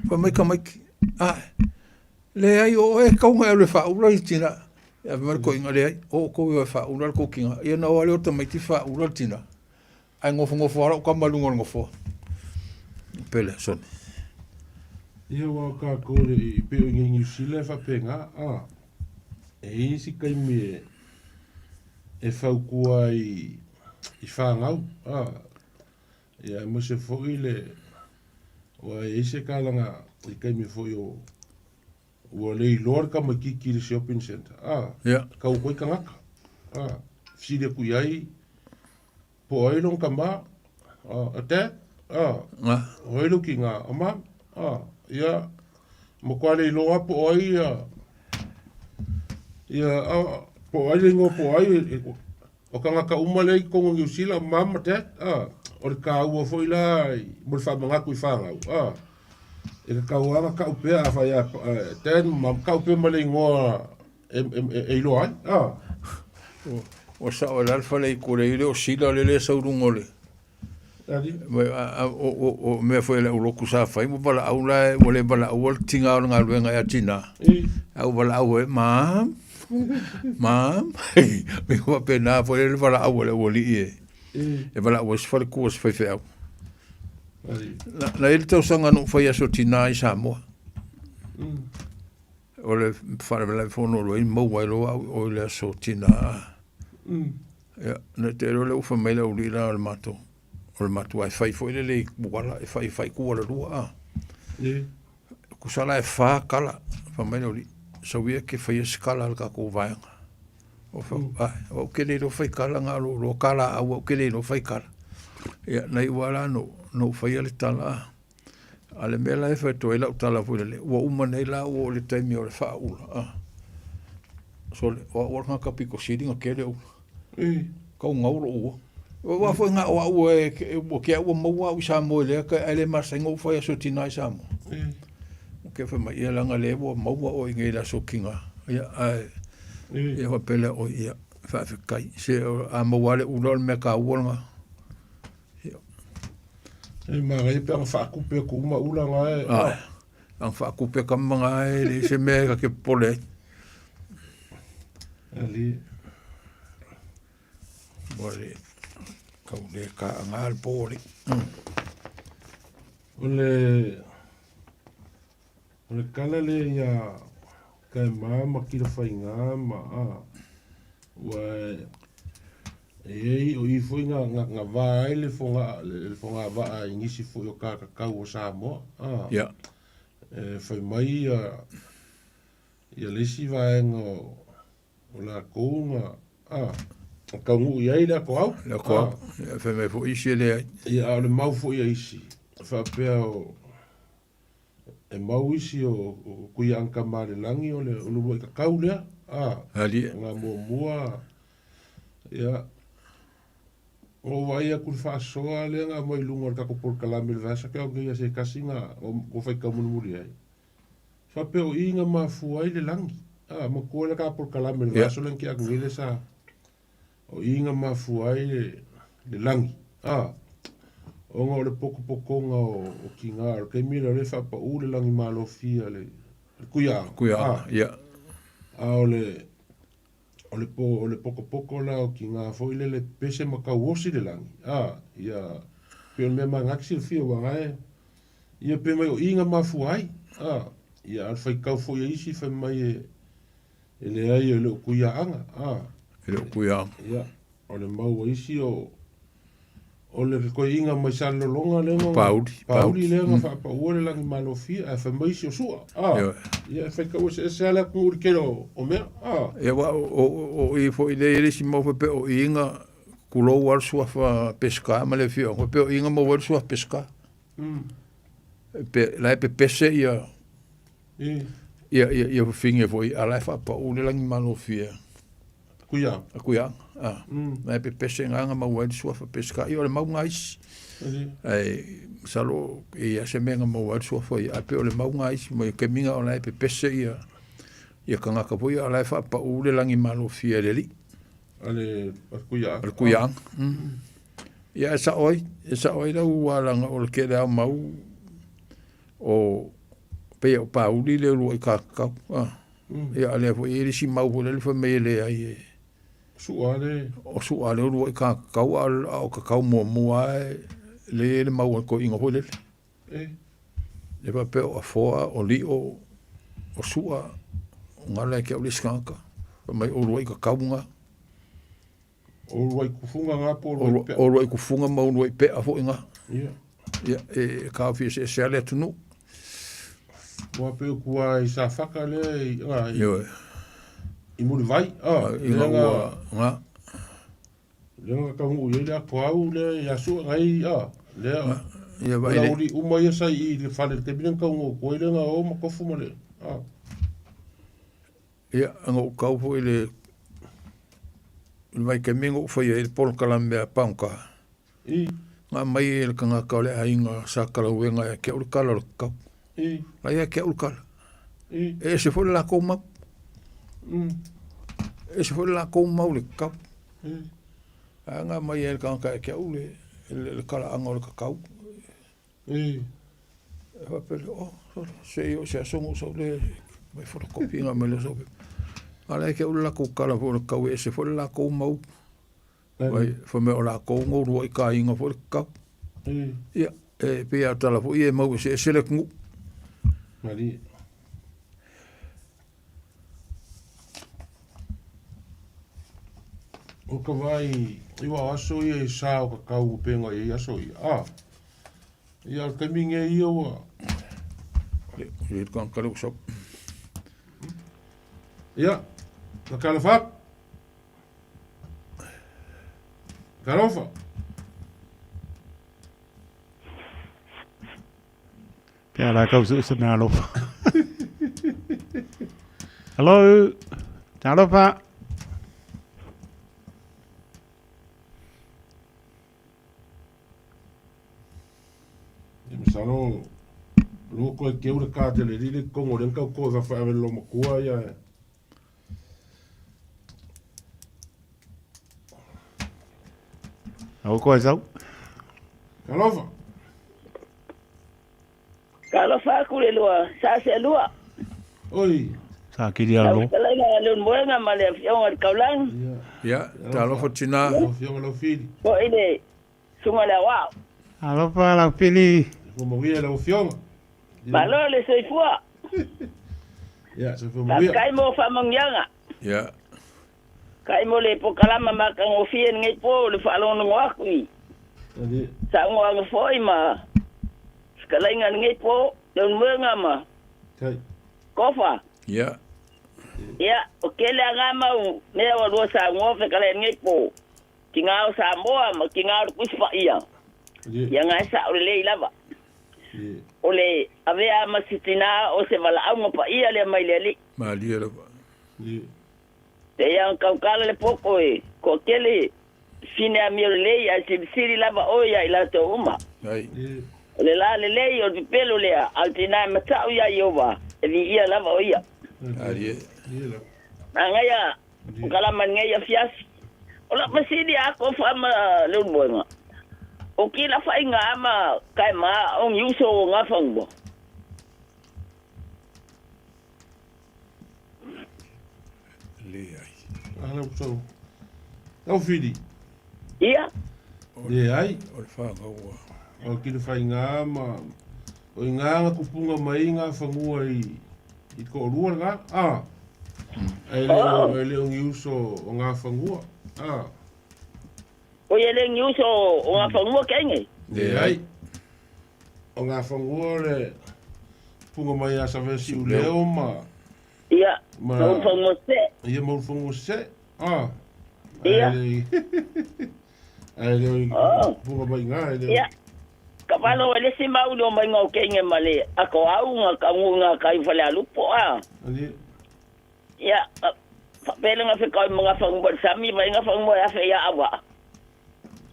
Fai mai tamaiti, ae, leai o oe e tatau ona e alu e faaula i tinā. Ia fai mai le toeaina, leai, o outou e o e faaula le kou kigā. Ia ona o lea o tamaiti faaula le tinā. Ae nofonofo lava lou tama i luga o le nofoa. Pele, Sonny. Ia aua o kākou i pei o i nei Niu Sila e faapena, a, e i ai isi taimi e, e fautua ai i fanau, a, ia aemaise foi le. Ua e i ai se kalaga i taimi foi o ua le iloa le tamaitiiti i le shopping centre, a, Ia. tau atu ai tagata, a, fesili atu i ai, po o ai lona tama, a, a dad, a, o ai lou tina, a mum, a, ia, matua le iloa lava po o ai ia, ia, a, po o ai le igoa po o ai, O tagata uma lea i totonu o Niu Sila, mum ma dad, a, o le taua foi la mo le faamanatu i fanau, a, e tatau lava ona tau pea afai lava dad ma mum, tau pea ma le igoa e iloa ai, a. Ua sao e la le fale i kule i le o Sila le le sau i luga o le o mea foi a le aulotu sa fai ua valaau la ua le valaua le tiga o le galuega ia tina a ua valaau ai mom mom e faapena foi le valaau a le aualii e valaau ai se faletua o se faifeau. Na i ai le tausaga na ou fai aso tina i Samoa. O le faalavelave foi na ou alu ai maua ai loa au i o i le aso tina. Ia, na te iloa lea ua fai mai le aualii la o le matou, o le matou e fai foi lele i kuala, e fai fai kuala lua a. Tusa la e fa kala, fai mai le aualii, sau ia e te faia se kala a le tatou vaega. Ou fai atu, ae, o au ou te le iloa fai kala, na o lou iloa kala au, ou te le iloa fai kala. Ia, na iu lava la na ou faia le tala a. A o le mea la e fai atu ai lau tala foi lele, ua uma nei la ua oo i le taimi o le faaula, a. Sole, o au o le tagata pito sili ona tele ula. Tau gau lou uo. Aua foi na o au e, ua ke au ua maua au i Samoa i lea taimi, ae le masani ona ou fai aso tina i Samoa. Ua ke fai mai, ia leaga lea ua maua oe i nei i le aso tina. Ia, ae, ia faapea lea oi, ia, faafetai. Se a maua lava le ula o le mea taua lena. E manaia pe ana faatupe atu uma ula na e. Ah, ana faatupe kama na e le se mea e ka ke popole ai. Ali. Ua le kau le ka anga le pō le. O le o le kala le ia kai ma ma kila whainga ma a ua e i ai o i foi nga nga nga va ai le fonga le fonga vaa i nisi foi o kakakau o Samoa a Ia. E fai mai ia ia le isi vaega o o lakou nga a taunuu i ai le ato au. Le ato au. Ia fai mai foi isi e leai. Ia a o le mau foi a isi faapea o E mau isi o Tuiaankamalelagi o le uluai kakau lea, a, nga muamua, ia, na ou vaai atu i le faasoa lea na aumai i luga o le tatou polokalame i le vaiaso tea nei a se tasi na ua faitau mulimuli ai, faapea o i na mafua ai le lagi, a, matua le ta polokalame i le vaiaso lea na tea atu nei lea sa, O i na mafua ai le lagi, a, ona o le potopotoga o tiga o le taimi lea o lea e faapau le lagi malofia le kuiaga, a, a o le o le po o le potopoto la o tiga foi lele pese ma tauosi le lagi, a, ia pei o le mea manatu silafia aua na e ia pe mai o i na mafua ai, a, ia a o le faitau foi a isi fai mai e E leai, e le o kuiaaga, a. E le o kuiaaga. Ia, o le mau a isi o, o le fekoiiga mai Salelologa lea na... Pauli. Pauli lea na faapaua le lagi malofia, ae fai mai isi o Sua, a. Ia, e faitau eseese lava le atunuu i le tele o mea, a. Ia, aua o i foi lea e i ai le isi mau faapea o i na tulou lava le suafa Peseta ma le afioaga, faapea o i na maua ai le suafa Peseta. Pe, la e pepese ia... Ia, ia, ia fafine foi, a la e faapau le lagi malofie. Kuiaga. A kuiaga, a. La e pepese nga maua ai le suafa Peseta. Ia o le mau nga isi. Ae, masalo, e i ai se mea na maua ai le suafa ia, ae pei o le mau nga isi mai taimi nga o la e pepese ia, ia tagata foi, a la e faapau le lagi malofie e le alii. A le, a le kuiaga. A le kuiaga. Ia e sao ai, e sao ai lau alaga o le tele lava o mau O pei o Pauli le uluai kakau a. Ia a lea foi e i ai le isi mau foi lele fai mai e leai e Su'a le. O Su'a le uluai kakau a o kakau muamua lava e lea e i ai le mau a le toeaina foi lele. E. E faapea o Afoa, o Lio, o Su'a, o gala ia te au le isi tagata. Fai mai o uluai kakau na. O uluai kufuga na po o uluai pe'a. O uluai kufuga ma uluai pe'a foi na. Ia. Ia, e taofi eseese lava le atunuu. Ua pe upu lava i Safata lea i, a, i, Ioe. i Mulivai, a, I lea ga na, ua, ga. lea na taunuu i ai le atoau lea i Asua nai, a, lea, Ga, ia o vaai le le. auli uma ia sa i i le fale i le taimi lea na taunuu atu ai lea na o ma tofu ma le, a. Ia, na ou tau foi i le, i le vaitaimi na ou faia ai le polokalame a Pagota. I. Na aumai e le tagata o le aiga sa Talauega ia te au le tala o le tatau. I. La ia te au le tala. I. E ese foi le latou mau. E ese foi le latou mau i le tatau. I. Ae na aumai e le tagata ia te au le, le, le talaaga o le tatau. I. E faapea lea, oh, sole, se i oo i se aso ona ou sau lea e aumai photocopy ona aumai lea o sau pepa. A o la e ia te au le latou tala foi o le tatau e ese foi le latou mau. Vai, fai mai o lakou na uluai kaina foi le kakau. Ia, e pei a tala foi e mau eseese le atunuu. Malie. O ka vaai i ua o aso ia i sa o kakau ua penga i ai aso ia. A, ia o le taimi nei ia ua... Le, le tagata lea ua sau. Ia, na talofa atu. Talofa. Pe a la kau su se mea alofa. Hello. Talofa. E masalo lua koe keu le ka te le lile kongo le kau koe fa fa lo makua ia. Au koe sau. Talofa. Talofa aku le lua, sa se lua. Oi. Sa kiri alo. Lau fetalaiga le Moega ma le afioga i le Kaulagi. Ia, talofa tina. Afioga Laufili. Foi le susuga i le Aoao. Alofa Laufili. Soifua lau afioga. Malo le soifua. Ia, soifua manuia. Faafetai mo faamanuiaga. Ia. Kai mo le pokalama matagofie lenei po le faalogologo aku i saunoaga foi ma fetalaiga lenei po Leulumoega ma Kofa. Ia. Ia, o kele aga mau mea ua lua saunoa fetalai lenei po Tina o Samoa ma tina o le Tusi Paia. Ia ga e sao lelei lava. O le avea ma se tina o se valaauga paia lea mai le Alii. Malie lava. Te ia kaukala le poko e toatele sine amio lelei ae silisili lava oe ia i latou uma. Ai. O le la lelei o le pepelo lea a le tina e mata'u iā Ieova, e viia lava o ia. Malie. Manaia o kalama lenei afiafi. O la'u masini a kofa ma le ulumoega. O kila faiga ama kae ma o ni uso o ngā whangua. Leai. Ala uso. Lau fili. Ia. Leai. O le whangaua. O kila faiga ma o i ngā ngā kupunga mai ngā whangua i i ko rua ngā. Ah. E le o e le o ni uso o ngā whangua. Ah. O ia le ni uso o ngā whangua kenge. Leai. O ngā whangua le punga mai a Savesi Uleo ma Ia. Ma Ma whangua se. Ia ma whangua se. Ah. Ia. Ai le punga mai ngā e le Ia. Ka whano e lesi mauli o mai ngā o kenge ma le ako au ngā ka ngu ngā kai whale alupo a. Ali. Ia. Whapele ngā whekau i mga whangua sami mai ngā whangua e awhe ia awa.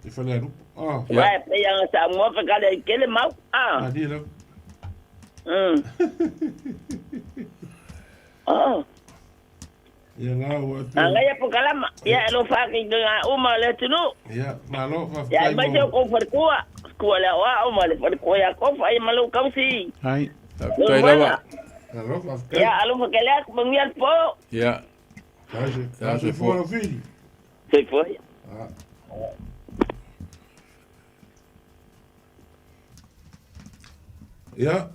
I whale alupo. Ah. Ia. Wai pe ia ngā sa ngua whekale i kele mau. Ah. Ali la. Oh. Ia ngā ua atu. A ngai po kalama. Ia e lo whaki ngā uma le tunu. Ia, malo, Ia whawhai mai te o kou wharikua. Kua le oa o ma le wharikua ia kofa ia malo kausi. Ai. Faafetai lava. Alo, faafetai. Ia alo whakele aku mangia le po. Ia. Tau soifua lau fili. Soifua. Ah. Ia,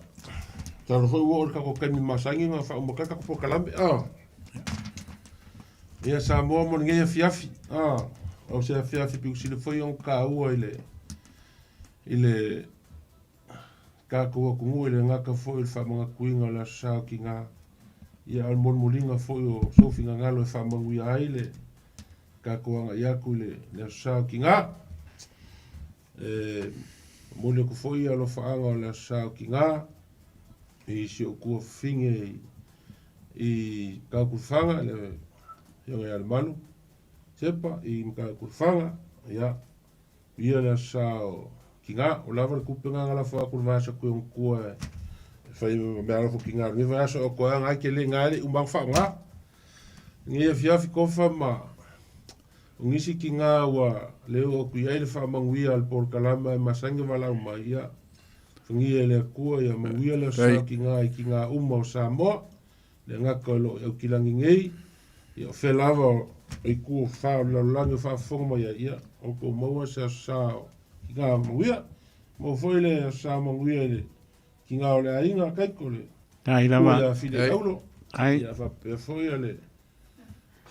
talo foi ua o le kako kaimi masangi ma whaumaka kako pokalame. Ah. Ia Samoa mo lenei afiafi. Ah. O se afiafi piku sile foi on ka ua i le i le Kākou atunuu e le gata foi o le faamagatuina o le Aso Sa o Tiga, ia a o le molimoliga foi o sou finagalo e faamanuia ai le tatou agai atu i le Aso Sa o Tiga. E momoli atu foi alofaaga o le Aso Sa o Tiga i si ou tuafafine i Matautu-i-Lefaga, le Afioga ia Lemalu Sepa i Matautu-i-Lefaga, ia Ia le aso sa o Tiga, o lava le tupe na na lafo atu i le vaiaso atu i ona tua e fai ma meaalofa o Tiga i lenei vaiaso o toe aga ai tele na e le i uma ona faaaoga. I lenei afiafi Tofa ma o nisi tiga ua le oo atu i ai le faamanuia a le polokalame ae masani ona valaau mai, ia fagia e le Atua ia manuia le aso sa o Tiga i tiga uma o Samoa. Le gata o lo o i Aukilagi nei, ia o fea lava o itu o fa o le lalolagi o faafofoga mai ai, ia outou maua se aso sa o tiga manuia. Maua foi le aso sa manuia i le tiga o le aiga Kaiko le Ai lava. Ia Fili Aulo. Ai. Ia faapea foi ia le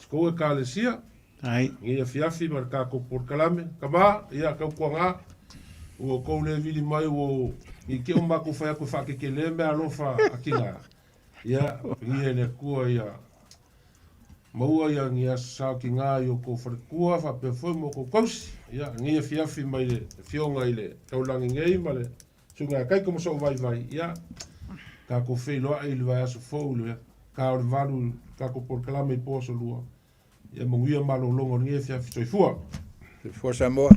Sikou Ekalesia. Ai. Nei afiafi ma le tatou polokalame. Tama, ia tautuaga, ua outou le vili mai ua i te i ua matou fai atu e faakekele meaalofa a tiga. Ia, pagia e le Atua ia maua ia ni aso saotiga i o kou faletua faapea foi ma o kou tausi. Ia, lenei afiafi mai le Afioga i le Taulagi nei ma le Susuga ia Kaiko ma sou vaivai, ia, tatou feiloai i le vaiaso fou i le ta o le 8 i le tatou polokalame i po aso Lua. Ia manuia malologa o lenei afiafi. Soifua. Soifua Samoa.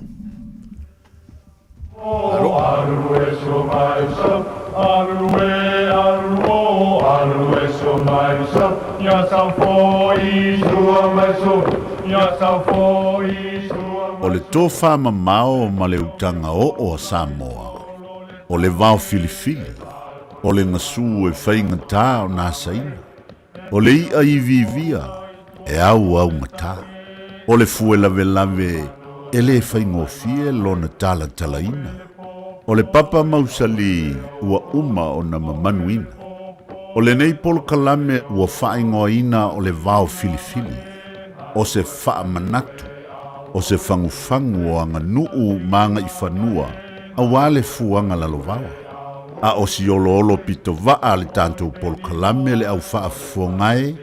O le tofa mamao ma le utaga oo a Samoa, o le vao filifili, o le gasu e faigata ona asaina. O le iʻa iviivia e auaugata, o le fue lavelave e lē faigofie lona talatalaina, o le papa mausali ua uma ona mamanuina. O lenei polokalame ua faaigoaina o le vao filifili, o se faamanatu, o se fagufagu o aganuu ma agaifanua auā le fuaga lalovaoa. A o si oloolo pito vaa a le tatou polokalame le au faafofoga e,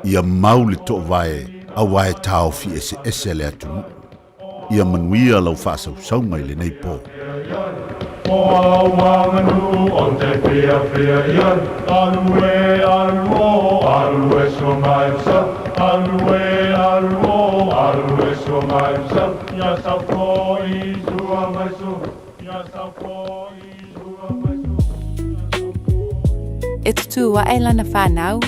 ia mau le toovae auā e taofi eseese le atunuu. Ia manuia lau faasausauga i lenei po. E tutū aʻe lana whānau,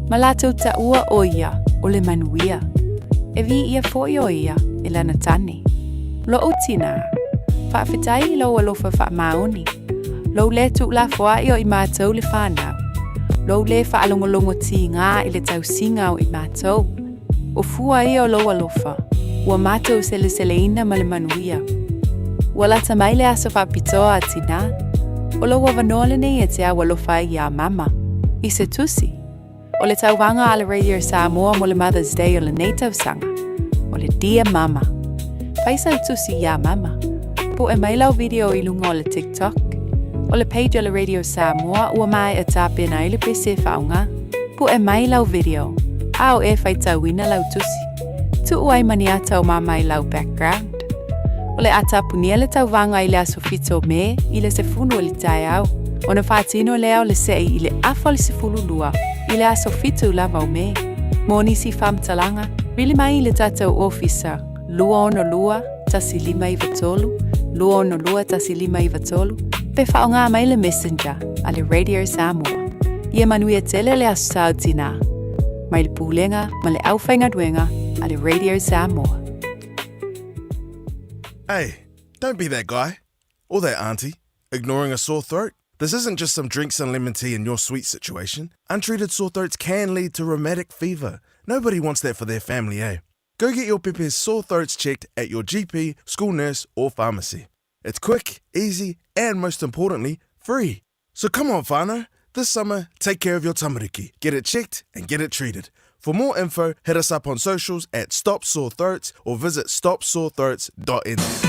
ma lātou taua ʻo ia ʻo le manuia. E wī ʻia foʻi ʻo ia e lana tane. Loʻu tinā, faafetai i lou alofa faamaoni, lou lē tuulafoaʻi o i mātou le whānau, lou lē faalogologo tīgā i le tausiga o i mātou. O fua ia o lou alofa, ua mātou seleseleina ma le manuia. Ua lata mai le aso faapitoa a Tinā, o lou avanoa lenei e te au alofa ai iā Mama, i se tusi. O le tauvaga a le Radio Samoa mo le Mother's Day o lenei tausaga, o le Dear Mama. Fai sau tusi iā Mama. Puʻe mai lau video i luga o le TikTok. O le page o le Radio Samoa ua maea tapena ai le pese e faaaoga. Puʻe mai lau video, a o e faitauina lau tusi. Tuu ai ma ni ata o mama i lau background. O le a tapunia le tauvaga i le aso 7 o Me i le 10 o le taeao, ona faatino lea o le seʻi i le afa o le 12 i le aso 7 lava o Me. Mo nisi faamatalaga, vili mai i le tatou ofisa 262 1593, 262 1593, pe faaaoga mai le Messenger a le Radio Samoa. Ia manuia tele le Aso Sa o Tinā, mai le Pulega ma le Aufaigaluega a le Radio Samoa. Hey, don't be that guy. Or that auntie, ignoring a sore throat. This isn't just some drinks and lemon tea in your sweet situation. Untreated sore throats can lead to rheumatic fever. Nobody wants that for their family, eh? Go get your pepe's sore throats checked at your GP, school nurse, or pharmacy. It's quick, easy, and most importantly, free. So come on, whānau. This summer, take care of your tamariki. Get it checked and get it treated. For more info, hit us up on socials at Stop Sore Throats or visit stopsorethroats.nz.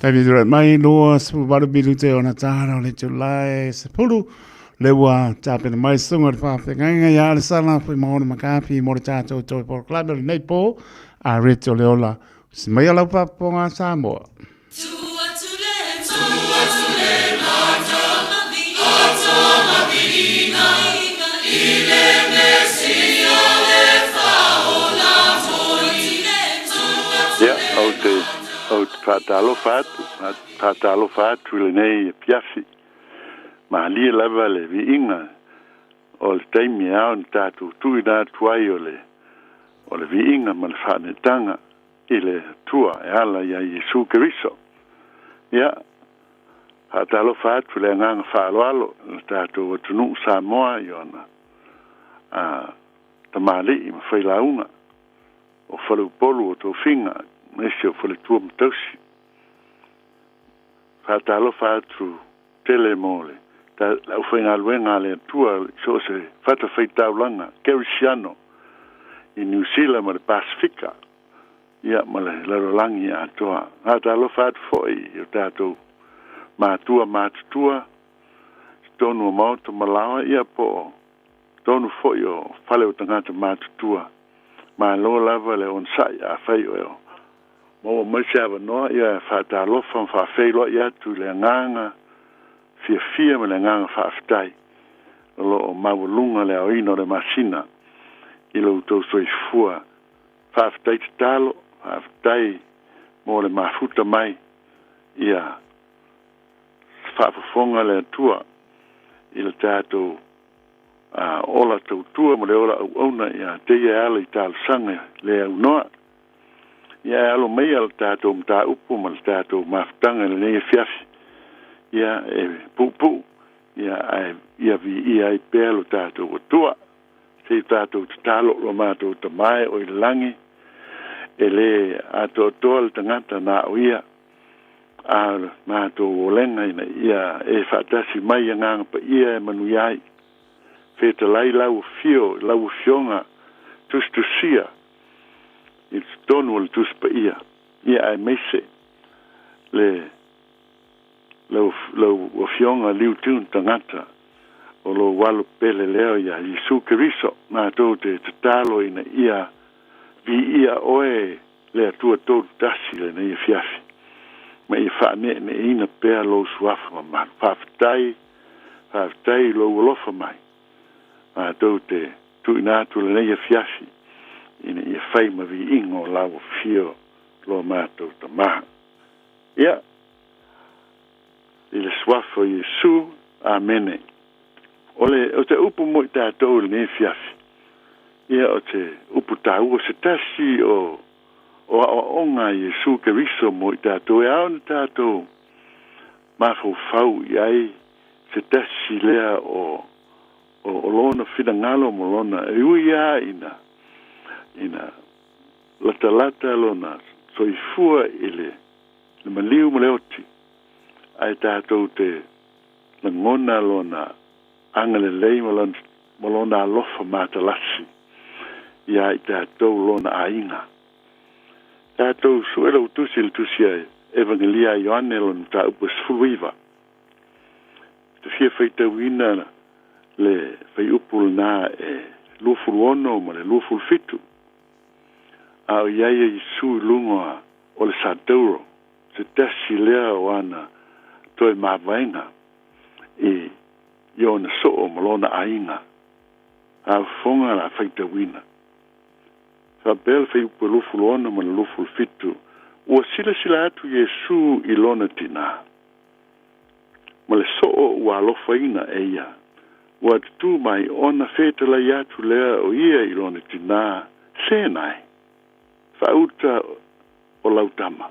Taimi tulai mai 28 minute ona tāra o le itula e 10 le ua tapena mai susuga i le faafeagaiga ia Alesana Fuimaono Makapi mo le tātou toe polokalame o lenei pō a Reti o le Ola. Usi mai lau faafofoga a Samoa. Ia, ou te, ou te faatalofa atu, faatalofa atu i lenei afiafi. Malie lava le viiga o le taimi e ao ona tatou tuuina atu ai o le, o le viiga ma le faaneetaga i le Atua e ala iā Iesu Keriso. Ia, faatalofa atu i le agaga faaaloalo i le tatou atunuu Samoa i ona a, tamalii ma failauga o faleupolu o tofiga ma isi o faletua ma tausi. Faatalofa atu tele mo le le aufaigaluega a le Atua i so o se fatafaitaulaga kerisiano i Niu Sila ma le Pasefika, ia ma le lalolagi atoa. Faatalofa atu foi i o tatou matua matutua i totonu o maota ma laoa, ia po o totonu foi o fale o tagata matutua. Malo lava le onosai, afai o maua mai se avanoa, ia faatalofa ma faafeiloai atu i le agaga fiafia ma le agaga faafetai o lo o maualuga le aoina o le masina i lo outou soifua. Faafetai tatalo, faafetai mo le mafuta mai ia faafofoga le Atua i le tatou ola tautua ma le ola auauna ia te ia e ala i talosaga le aunoa. Ia e alo maia le tatou mataupu ma le tatou mafutaga i lenei afiafi, ia e puupuu, ia ae ia viia ai pea lo tatou Atua. Se i tatou tatalo. Lo matou Tama e o i le lagi, e lē atoatoa le tagata na o ia, a o le matou olega ina ia e faatasi mai i Agaga Paia e manuia ai. Fetalai lau afio i lau Afioga tusitusia i totonu o le Tusi Paia, ia aemaise le lau lau Afioga liutiuna tagata o lou alo pele lea iā Iesu Keriso. Matou te tatalo ina ia viia oe le Atua Tolu Tasi i lenei afiafi, ma ia faaneeneeina pea lou suafa mamalu. Faafetai, faafetai i lou alofa mai. Matou te tuuina atu lenei afiafi ina ia fai ma viiga o lau afio lo matou Tama. Ia, i le suafa o Iesu, Amene. O le, o te upu mo i tatou i lenei afiafi, ia o te upu taua se tasi o, o aoaoga a Iesu Keriso mo i tatou e ao ona tatou mafaufau i ai, se tasi lea o, o, o lona finagalo ma lona, e ui lava ina, ina latalata lona soifua i le, le maliu ma le oti, ae tatou te lagona lona agalelei ma lona, ma lona alofa matalasi iā i tatou lona aiga. Tatou sue lau tusi i le tusi a Evagelia a Ioane lona mataupu e 19. Te fia faitauina le fuaiupu lenā e 26 ma le 27. A o i ai a Iesu i luga o le satauro, se tasi lea o ana toe mavaega i i ona soo ma lona aiga. A fofoga la faitauina. Faapea le fuaiupu e 26 ma le 27, Ua silasila atu Iesu i lona tinā, ma le soo ua alofaina e ia, ua tutū mai ona fetalai atu lea o ia i lona tinā, Sēnai, faauta o lau tama.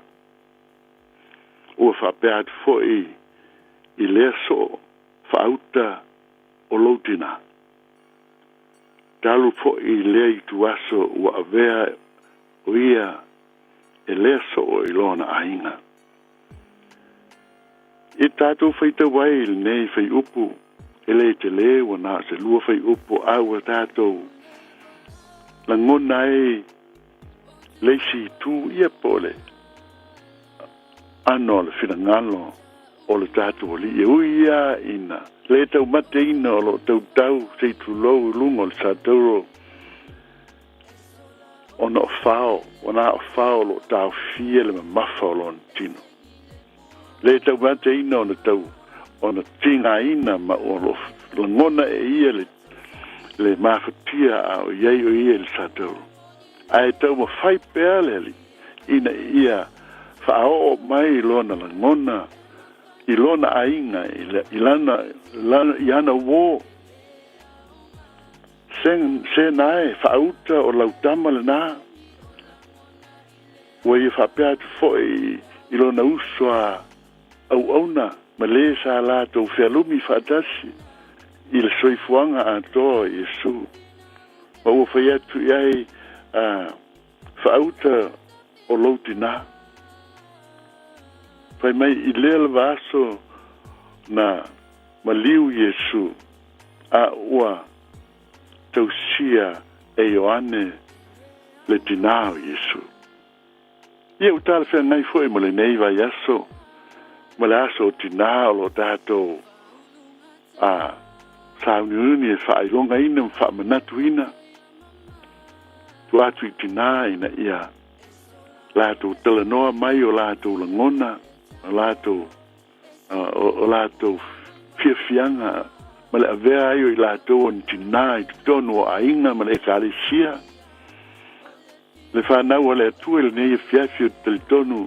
Ua faapea atu foi i lea soo, Faauta o lou tinā. Talu foi i lea ituaso ua avea o ia e lea soo i lona aiga. I tatou faitau ai i lenei fuaiupu, e le tele ua na o se lua fuaiupu a ua tatou lagona ai le isi itu ia po o le ʻano o le finagalo o le tatou Alii e ui lava ina le taumateina o lo o tautau se i tulou i luga o le satauro ona o fao, ua na o fao o lo o taofia le mamafa o lona tino. Le taumateina ona tau ona tigaina ma o lo o lagona e ia le le mafatia a o i ai o ia i le satauro. Ae taumafai pea le Alii ina ia faaoo mai lona lagona i lona aiga i lana lana i ana uō. Se sena e, faauta o lau tama lenā. Ua ia faapea atu foi i lona uso a auauna ma lē sa latou fealumi faatasi i le soifuaga atoa o Iesu. Ma ua fai atu i ai a faauta o lou tinā. Fai mai i lea lava aso na maliu Iesu, a ua tausia e Ioane le tinā o Iesu. Ia ua talafeagai foi ma lenei vaiaso ma le aso o tinā o lo o tatou a sauniuni e faailogaina ma faamanatuina tua atu i tinā ina ia latou talanoa mai o latou lagona o latou o latou fiafiaga ma le avea ai o i latou o ni tinā i totonu o aiga ma le Ekalesia. Le fanau a le Atua i lenei afiafi ou te talitonu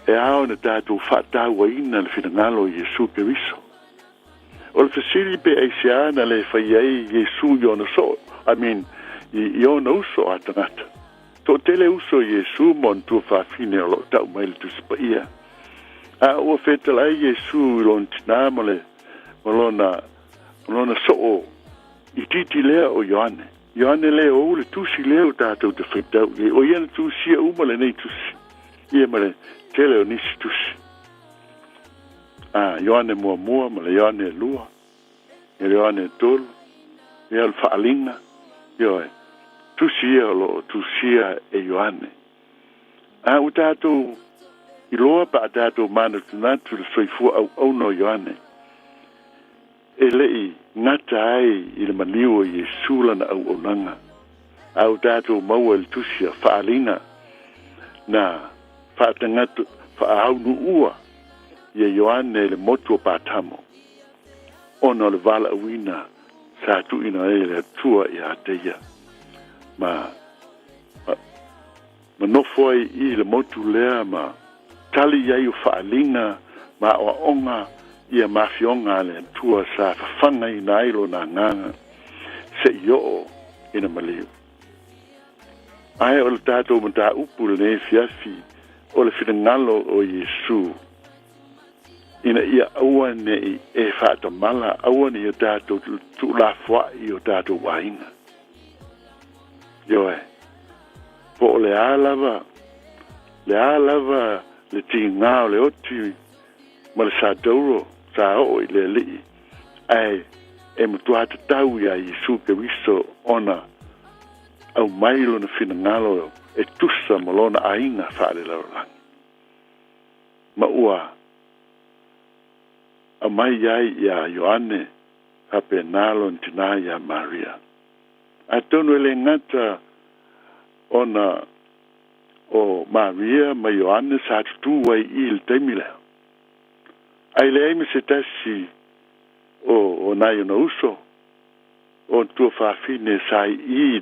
e ao ona tatou faatauaina le finagalo o Iesu Keriso. O le fesili pe aisea na le fai ai Iesu i ona soo, I mean, i, i ona uso a tagata. Toatele uso o Iesu ma ona tuafafine o lo o tau mai i le Tusi Paia. A ua fetalai Iesu i lona tinā ma le, ma lona, ma lona soo itiiti lea o Ioane. Ioane le ou le tusi lea ua tatou te faitau i ai, o ia na tusia uma lenei tusi, ia ma le tele o nisi tusi. A, Ioane muamua ma le Ioane e lua, ia le Ioane e tolu, ia o le Faaaliga, ioe, tusi ia o lo o tusia e Ioane. A ua tatou iloa pe a tatou manatunatu i le soifua auauna o Ioane, e le i gata ai i le maliu o Iesu lana auaunaga, a ua tatou maua i le Tusi a Faaaliga na faatagata faahaunuua ia Ioane i le motu o Patamo, ona o le valaauina sa tuuina ai e le Atua ia te ia, ma, ma, ma nofo ai i le motu lea ma tali i ai o faaaliga ma aoaoga ia ma afioga a le Atua sa fafagaina ai lona agaga se'i oo ina maliu. Ae o le tatou mataupu i lenei afiafi o le finagalo o Iesu ina ia aua ne'i e faatamala, aua ne i o tatou tuulafoa'i i o tatou aiga. Ioe. Po o le a lava, le a lava le tiga o le oti ma le satauro sa oo i le Alii, ae e matua tatau iā Iesu Keriso ona aumai lona finagalo e tusa ma lona aiga faalelalolagi. Ma ua aumai ai iā Ioane faapena lona tinā iā Maria. Atonu e le gata ona o Maria ma Ioane sa tutū ai i le taimi lea, ae leai ma se tasi o o nai ona uso, o ona tuafafine sa i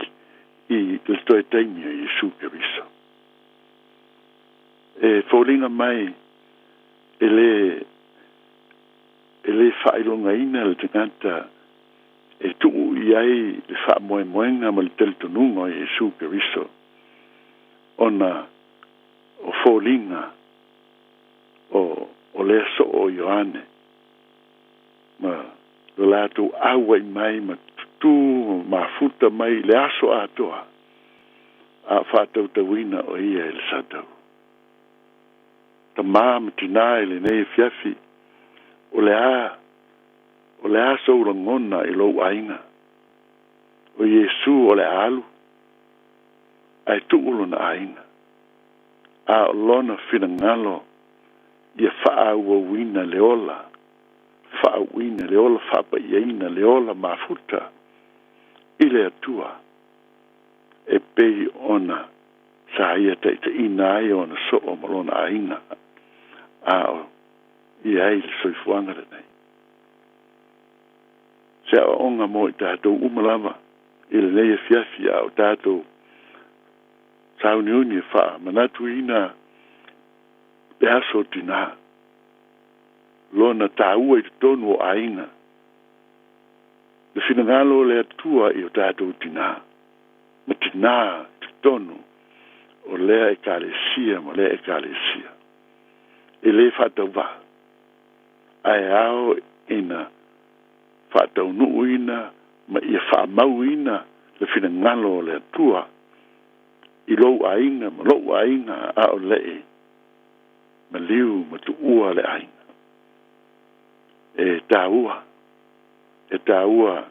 i le toe taimi o Iesu Keriso. E foliga mai e le e le faailogaina le tagata e tuu i ai le faamoemoega ma le talitonuga o Iesu Keriso, ona o foliga o, o lea soo o Ioane, ma lo latou auai mai ma tutū ma mafuta mai i le aso atoa, a o faatautauina o ia i le satau. Tamā ma tinā i lenei afiafi, o le a O le a sou lagona i lou aiga? O Iesu o le a alu, ae tuu lona aiga. A o lona finagalo ia faaauauina le ola, faaauina le ola faapaiaina le ola mafuta i le Atua e pei ona sa ia taitaiina ai ona soo ma lona aiga a o i ai le soifuaga lenei. Se aoaoga mo i tatou uma lava i lenei afiafi a o tatou sauniuni e faamanatuina le aso o tinā, lona taua i totonu o aiga, le finagalo o le Atua i o tatou tinā, ma tinā i totonu o lea Ekalesia ma lea Ekalesia. E lē faatauvaa, ae ao ina faataunuuina ma ia faamauina le finagalo o le Atua i lou aiga ma lo'u aiga a o le'i maliu ma tuua le aiga. E taua, e taua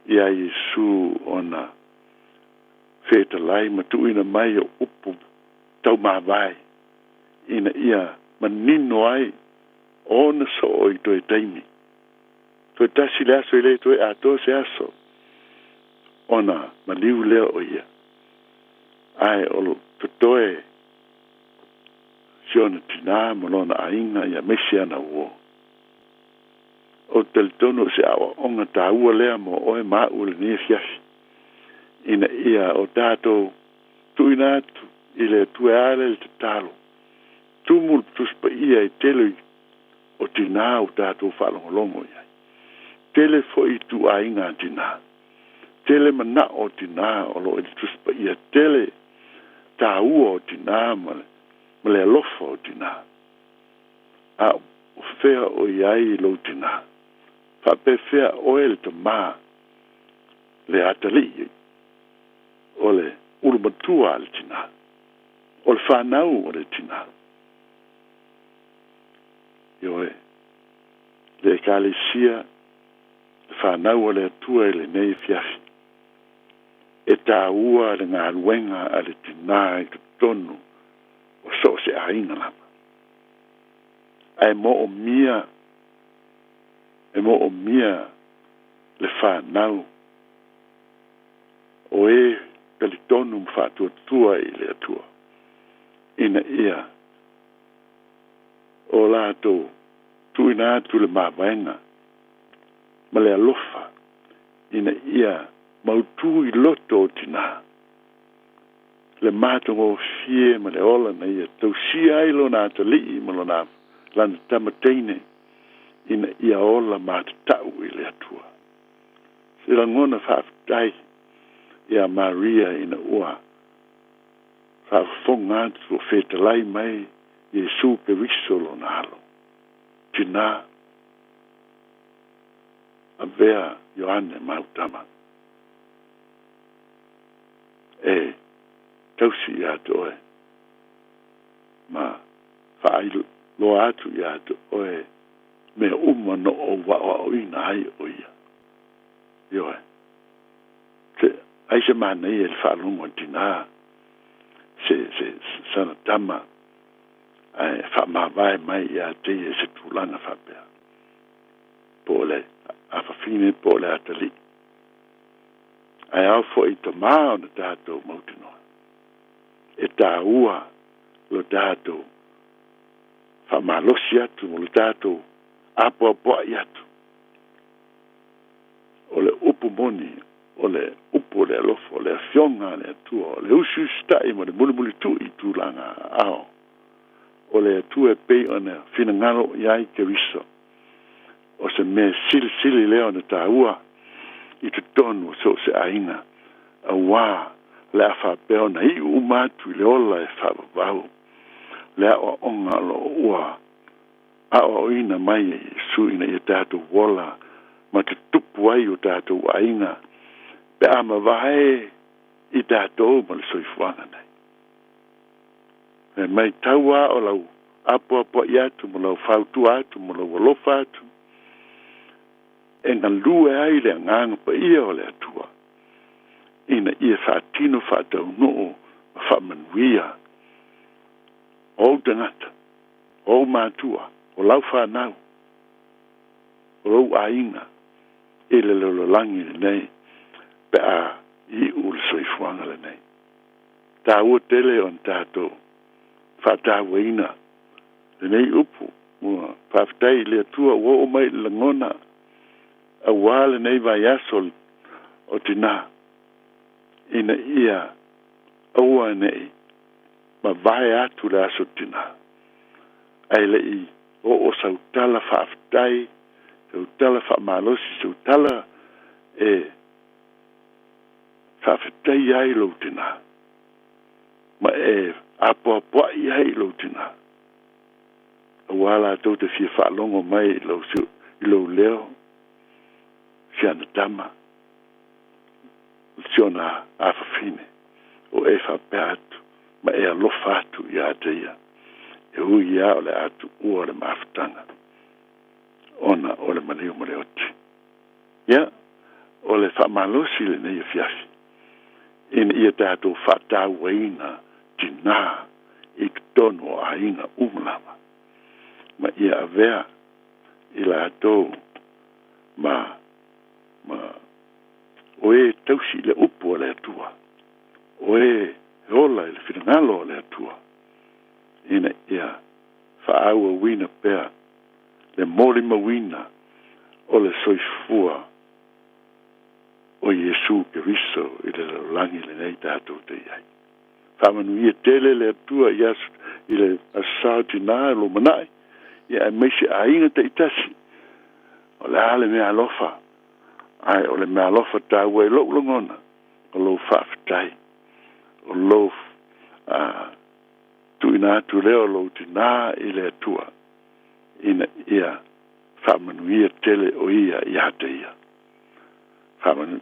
iā Iesu ona fetalai ma tuuina mai o upu taumavae ina ia manino ai ona soo i toe taimi. Toe tasi le aso e lē toe atoa se aso ona maliu lea o ia. Ae o totoe si ona tinā ma lona aiga aemaise ana uō. Ou te talitonu o se aoaoga taua lea mo oe ma a'u i lenei afiafi ina ia o tatou tuuina atu i le Atua e ala i le tatalo. Tumu le Tusi Paia i tele o tinā ua tatou faalogologo i ai. Tele foi ituaiga tinā. Tele manao o tinā o lo o i le Tusi Paia. Tele taua o tinā ma le, ma le alofa o tinā. A o fea o i ai lou tinā? Faapefea oe le tamā le atalii o le ulumatua a le tinā, o le fanau o le tinā? Ioe, le Ekalesia, le fanau a le Atua i lenei afiafi, e taua le galuega a le tinā i totonu o so o se aiga lava. Ae moomia, e moomia le fanau o e talitonu ma faatuatua i le Atua ina ia o latou tuuina atu le mavaega ma le alofa ina ia mautū i loto o tinā le matagofie ma le ola na ia tausia ai lona atalii ma lona lana tama teine ina ia ola matatau i le Atua. Se lagona faafetai iā Maria ina ua faafofoga atu o fetalai mai Iesu Keriso lona Alo. Tinā, avea Ioane ma au tama e tausi iā te oe ma faailoa atu iā te oe mea uma na ou aʻoaʻoina ai ʻo ia. Ioe. Se, ai se manaia i le faalogo a le tinā, se, se, sana tama, ae faamavae mai iā te ia i se tulaga faapea, po o le afafine po o le atalii. Ae ao foi i tamā ona tatou mautinoa, e taua lo tatou faamalosi atu ma lo tatou apoapoai atu. O le upu moni, o le upu o le alofa, o le Afioga a le Atua, o le usiusitai ma le mulimulitu'i i tulaga aao o le Atua e pei ona finagalo i ai Keriso. O se mea silisili lea ona taua i totonu o so o se aiga, auā le a faapea ona iu uma atu i le ola e faavavau le aoaoga o lo o ua aoaoina mai e Iesu ina ia tatou ola ma tutupu ai o tatou aiga pe a mavae i tatou ma le soifuaga nei. E matau a o lau apoapoai atu ma lau fautua atu ma lou alofa atu e galue ai le Agaga Paia o le Atua ina ia faatino faataunuu ma faamanuia. O ou tagata, o ou matua, o lau fanau, o lou aiga i le lalolagi lenei pe a iʻu le soifuaga lenei. Taua tele ona tatou faatauaina lenei upu ua faafetai i le Atua ua oo mai i le lagona auā lenei vaiaso o tinā ina ia aua neʻi mavae atu le aso tinā ae leʻi oo sau tala faafetai, sau tala faamalosi, sau tala e faafetaia ai lou tinā ma e apoapoaʻi ai i lou tinā auā latou te fia faalogo mai i lou, i lou leo si ana tama si ona afafine o e faapea atu ma e alofa atu iā te ia e ui lava o le a tuua le mafutaga ona o le maliu ma le oti. Ia, o le faamalosi lenei afiafi ina ia tatou faatauaina tinā i totonu o aiga uma lava ma ia avea i latou ma ma o e tausi i le upu a le Atua, o e ola i le finagalo o le Atua, ina ia faaauauina pea le molimauina o le soifua o Iesu Keriso i le lalolagi lenei tatou te i ai. Faamanuia tele le Atua i aso i le Aso Sa o Tinā i lumanai, ia aemaise aiga taitasi. O le a le meaalofa, ae o le meaalofa taua i lou lagona, o lou faafetai, o lou tuuina atu lea o lou tinā i le Atua, ina ia faamanuia tele o ia iā te ia. Faamanu,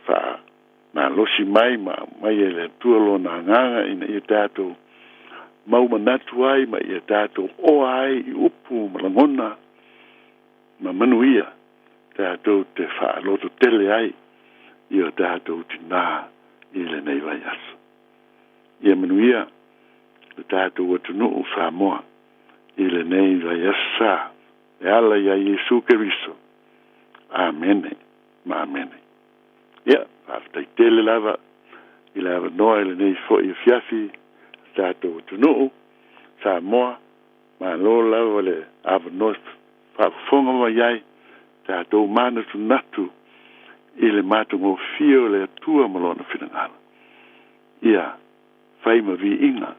faamalosi mai ma aumai e le Atua lona agaga ina ia tatou mau manatu ai ma ia tatou oa ai i upu ma lagona ma manuia tatou te faalototele ai i o tatou tinā i lenei vaiaso. Ia manuia le tatou atunuu Samoa i lenei vaiaso sa e ala iā Iesu Keriso. Amene ma amene. Ia, faafetai tele lava i le avanoa i lenei foi afiafi le tatou atunuu Samoa. Malo lava le avanoa faafofoga mai ai tatou manatunatu i le matagofie o le Atua ma Lona finagalo. Ia fai ma viiga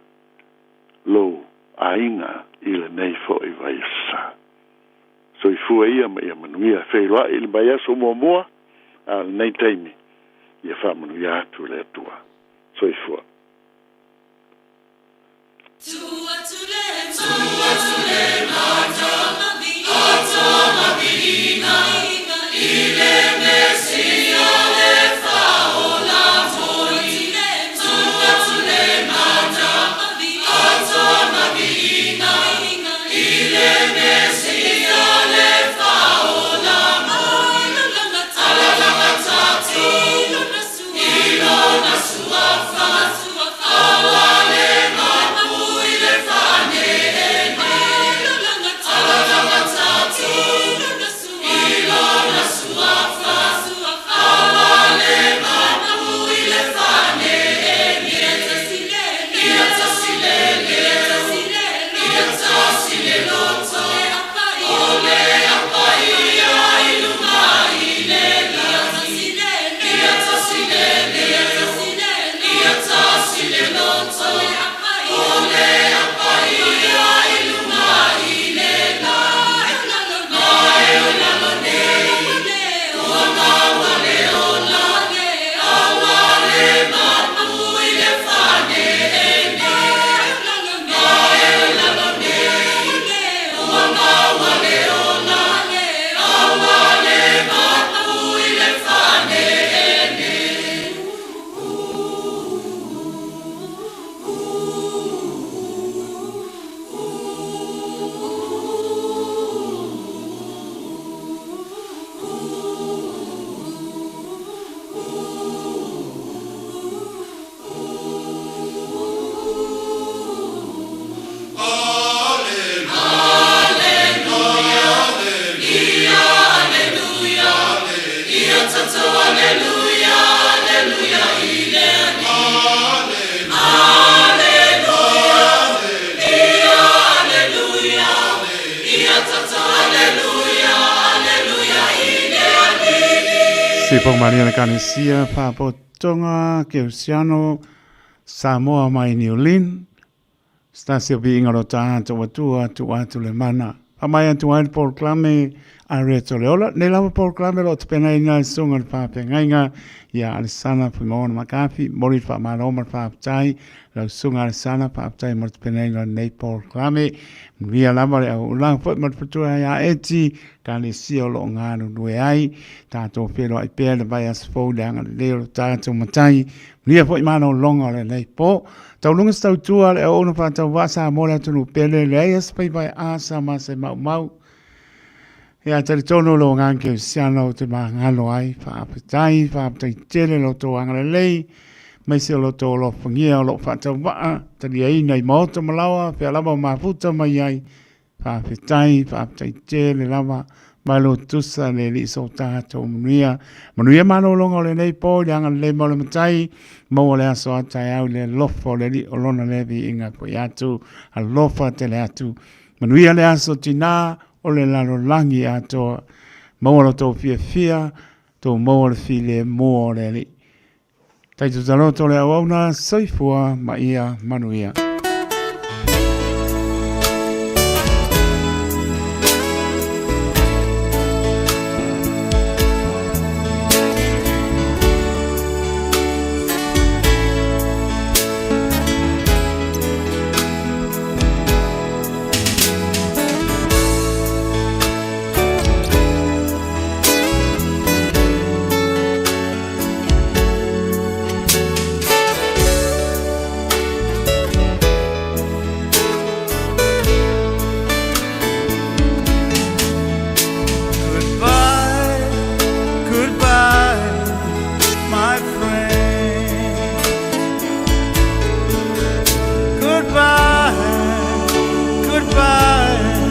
lou aiga i lenei foi vaiaso sa. Soifua ia ma ia manuia. Feiloai i le vaiaso muamua, a o lenei taimi, ia faamanuia atu le Atua. Soifua. Sipong Maria le Kanesia, Pāpotonga, Keusiano, Samoa mai Niulin, Stasi o viiga o lo tatou Atua tuu atu le mana. Faamai atu ai le polokalame a Reto le Ola. Nei lava polokalame o lo o tapenaina e le Susuga i le Faafeagaiga ia Alesana Fuimaono Makafi. Momoli le faamalo ma le faafetai lau Susuga Alesana, faafetai mo le tapenaina o lenei polokalame. Manuia lava le auaunaga foi ma le faletua ia Eti, Ekalesia o lo o galulue ai. Tatou feiloai pea i le vaiaso fou i le agalelei o lo tatou Matai. Manuia foi malologa o lenei po. Tauluga se tautua a le auauna faatauvaa Samoa le atunuu pele, leai lava se faiva e asa ma se maumau. Ia talitonu lo agaga kerisiano ou te magalo ai, faafetai, faafetai tele lo outou agalelei, aemaise o lo outou alofagia o lou faatauvaa, taliaina i maota ma laoa, fea lava o mafuta mai ai, Faafetai, faafetai tele lava. Malo tusa le Alii so tatou manuia. Manuia malologa o lenei po i le agalelei mai o le Matai, maua le aso a taeao i le alofa o le Alii o lona lea viiga foi atu, alofa tele atu. Manuia le aso tinā o le lalolagi atoa. Maua lo tou fiafia, tou maua le filemu o le Alii. Taitutaloto le auauna, soifua ma ia manuia.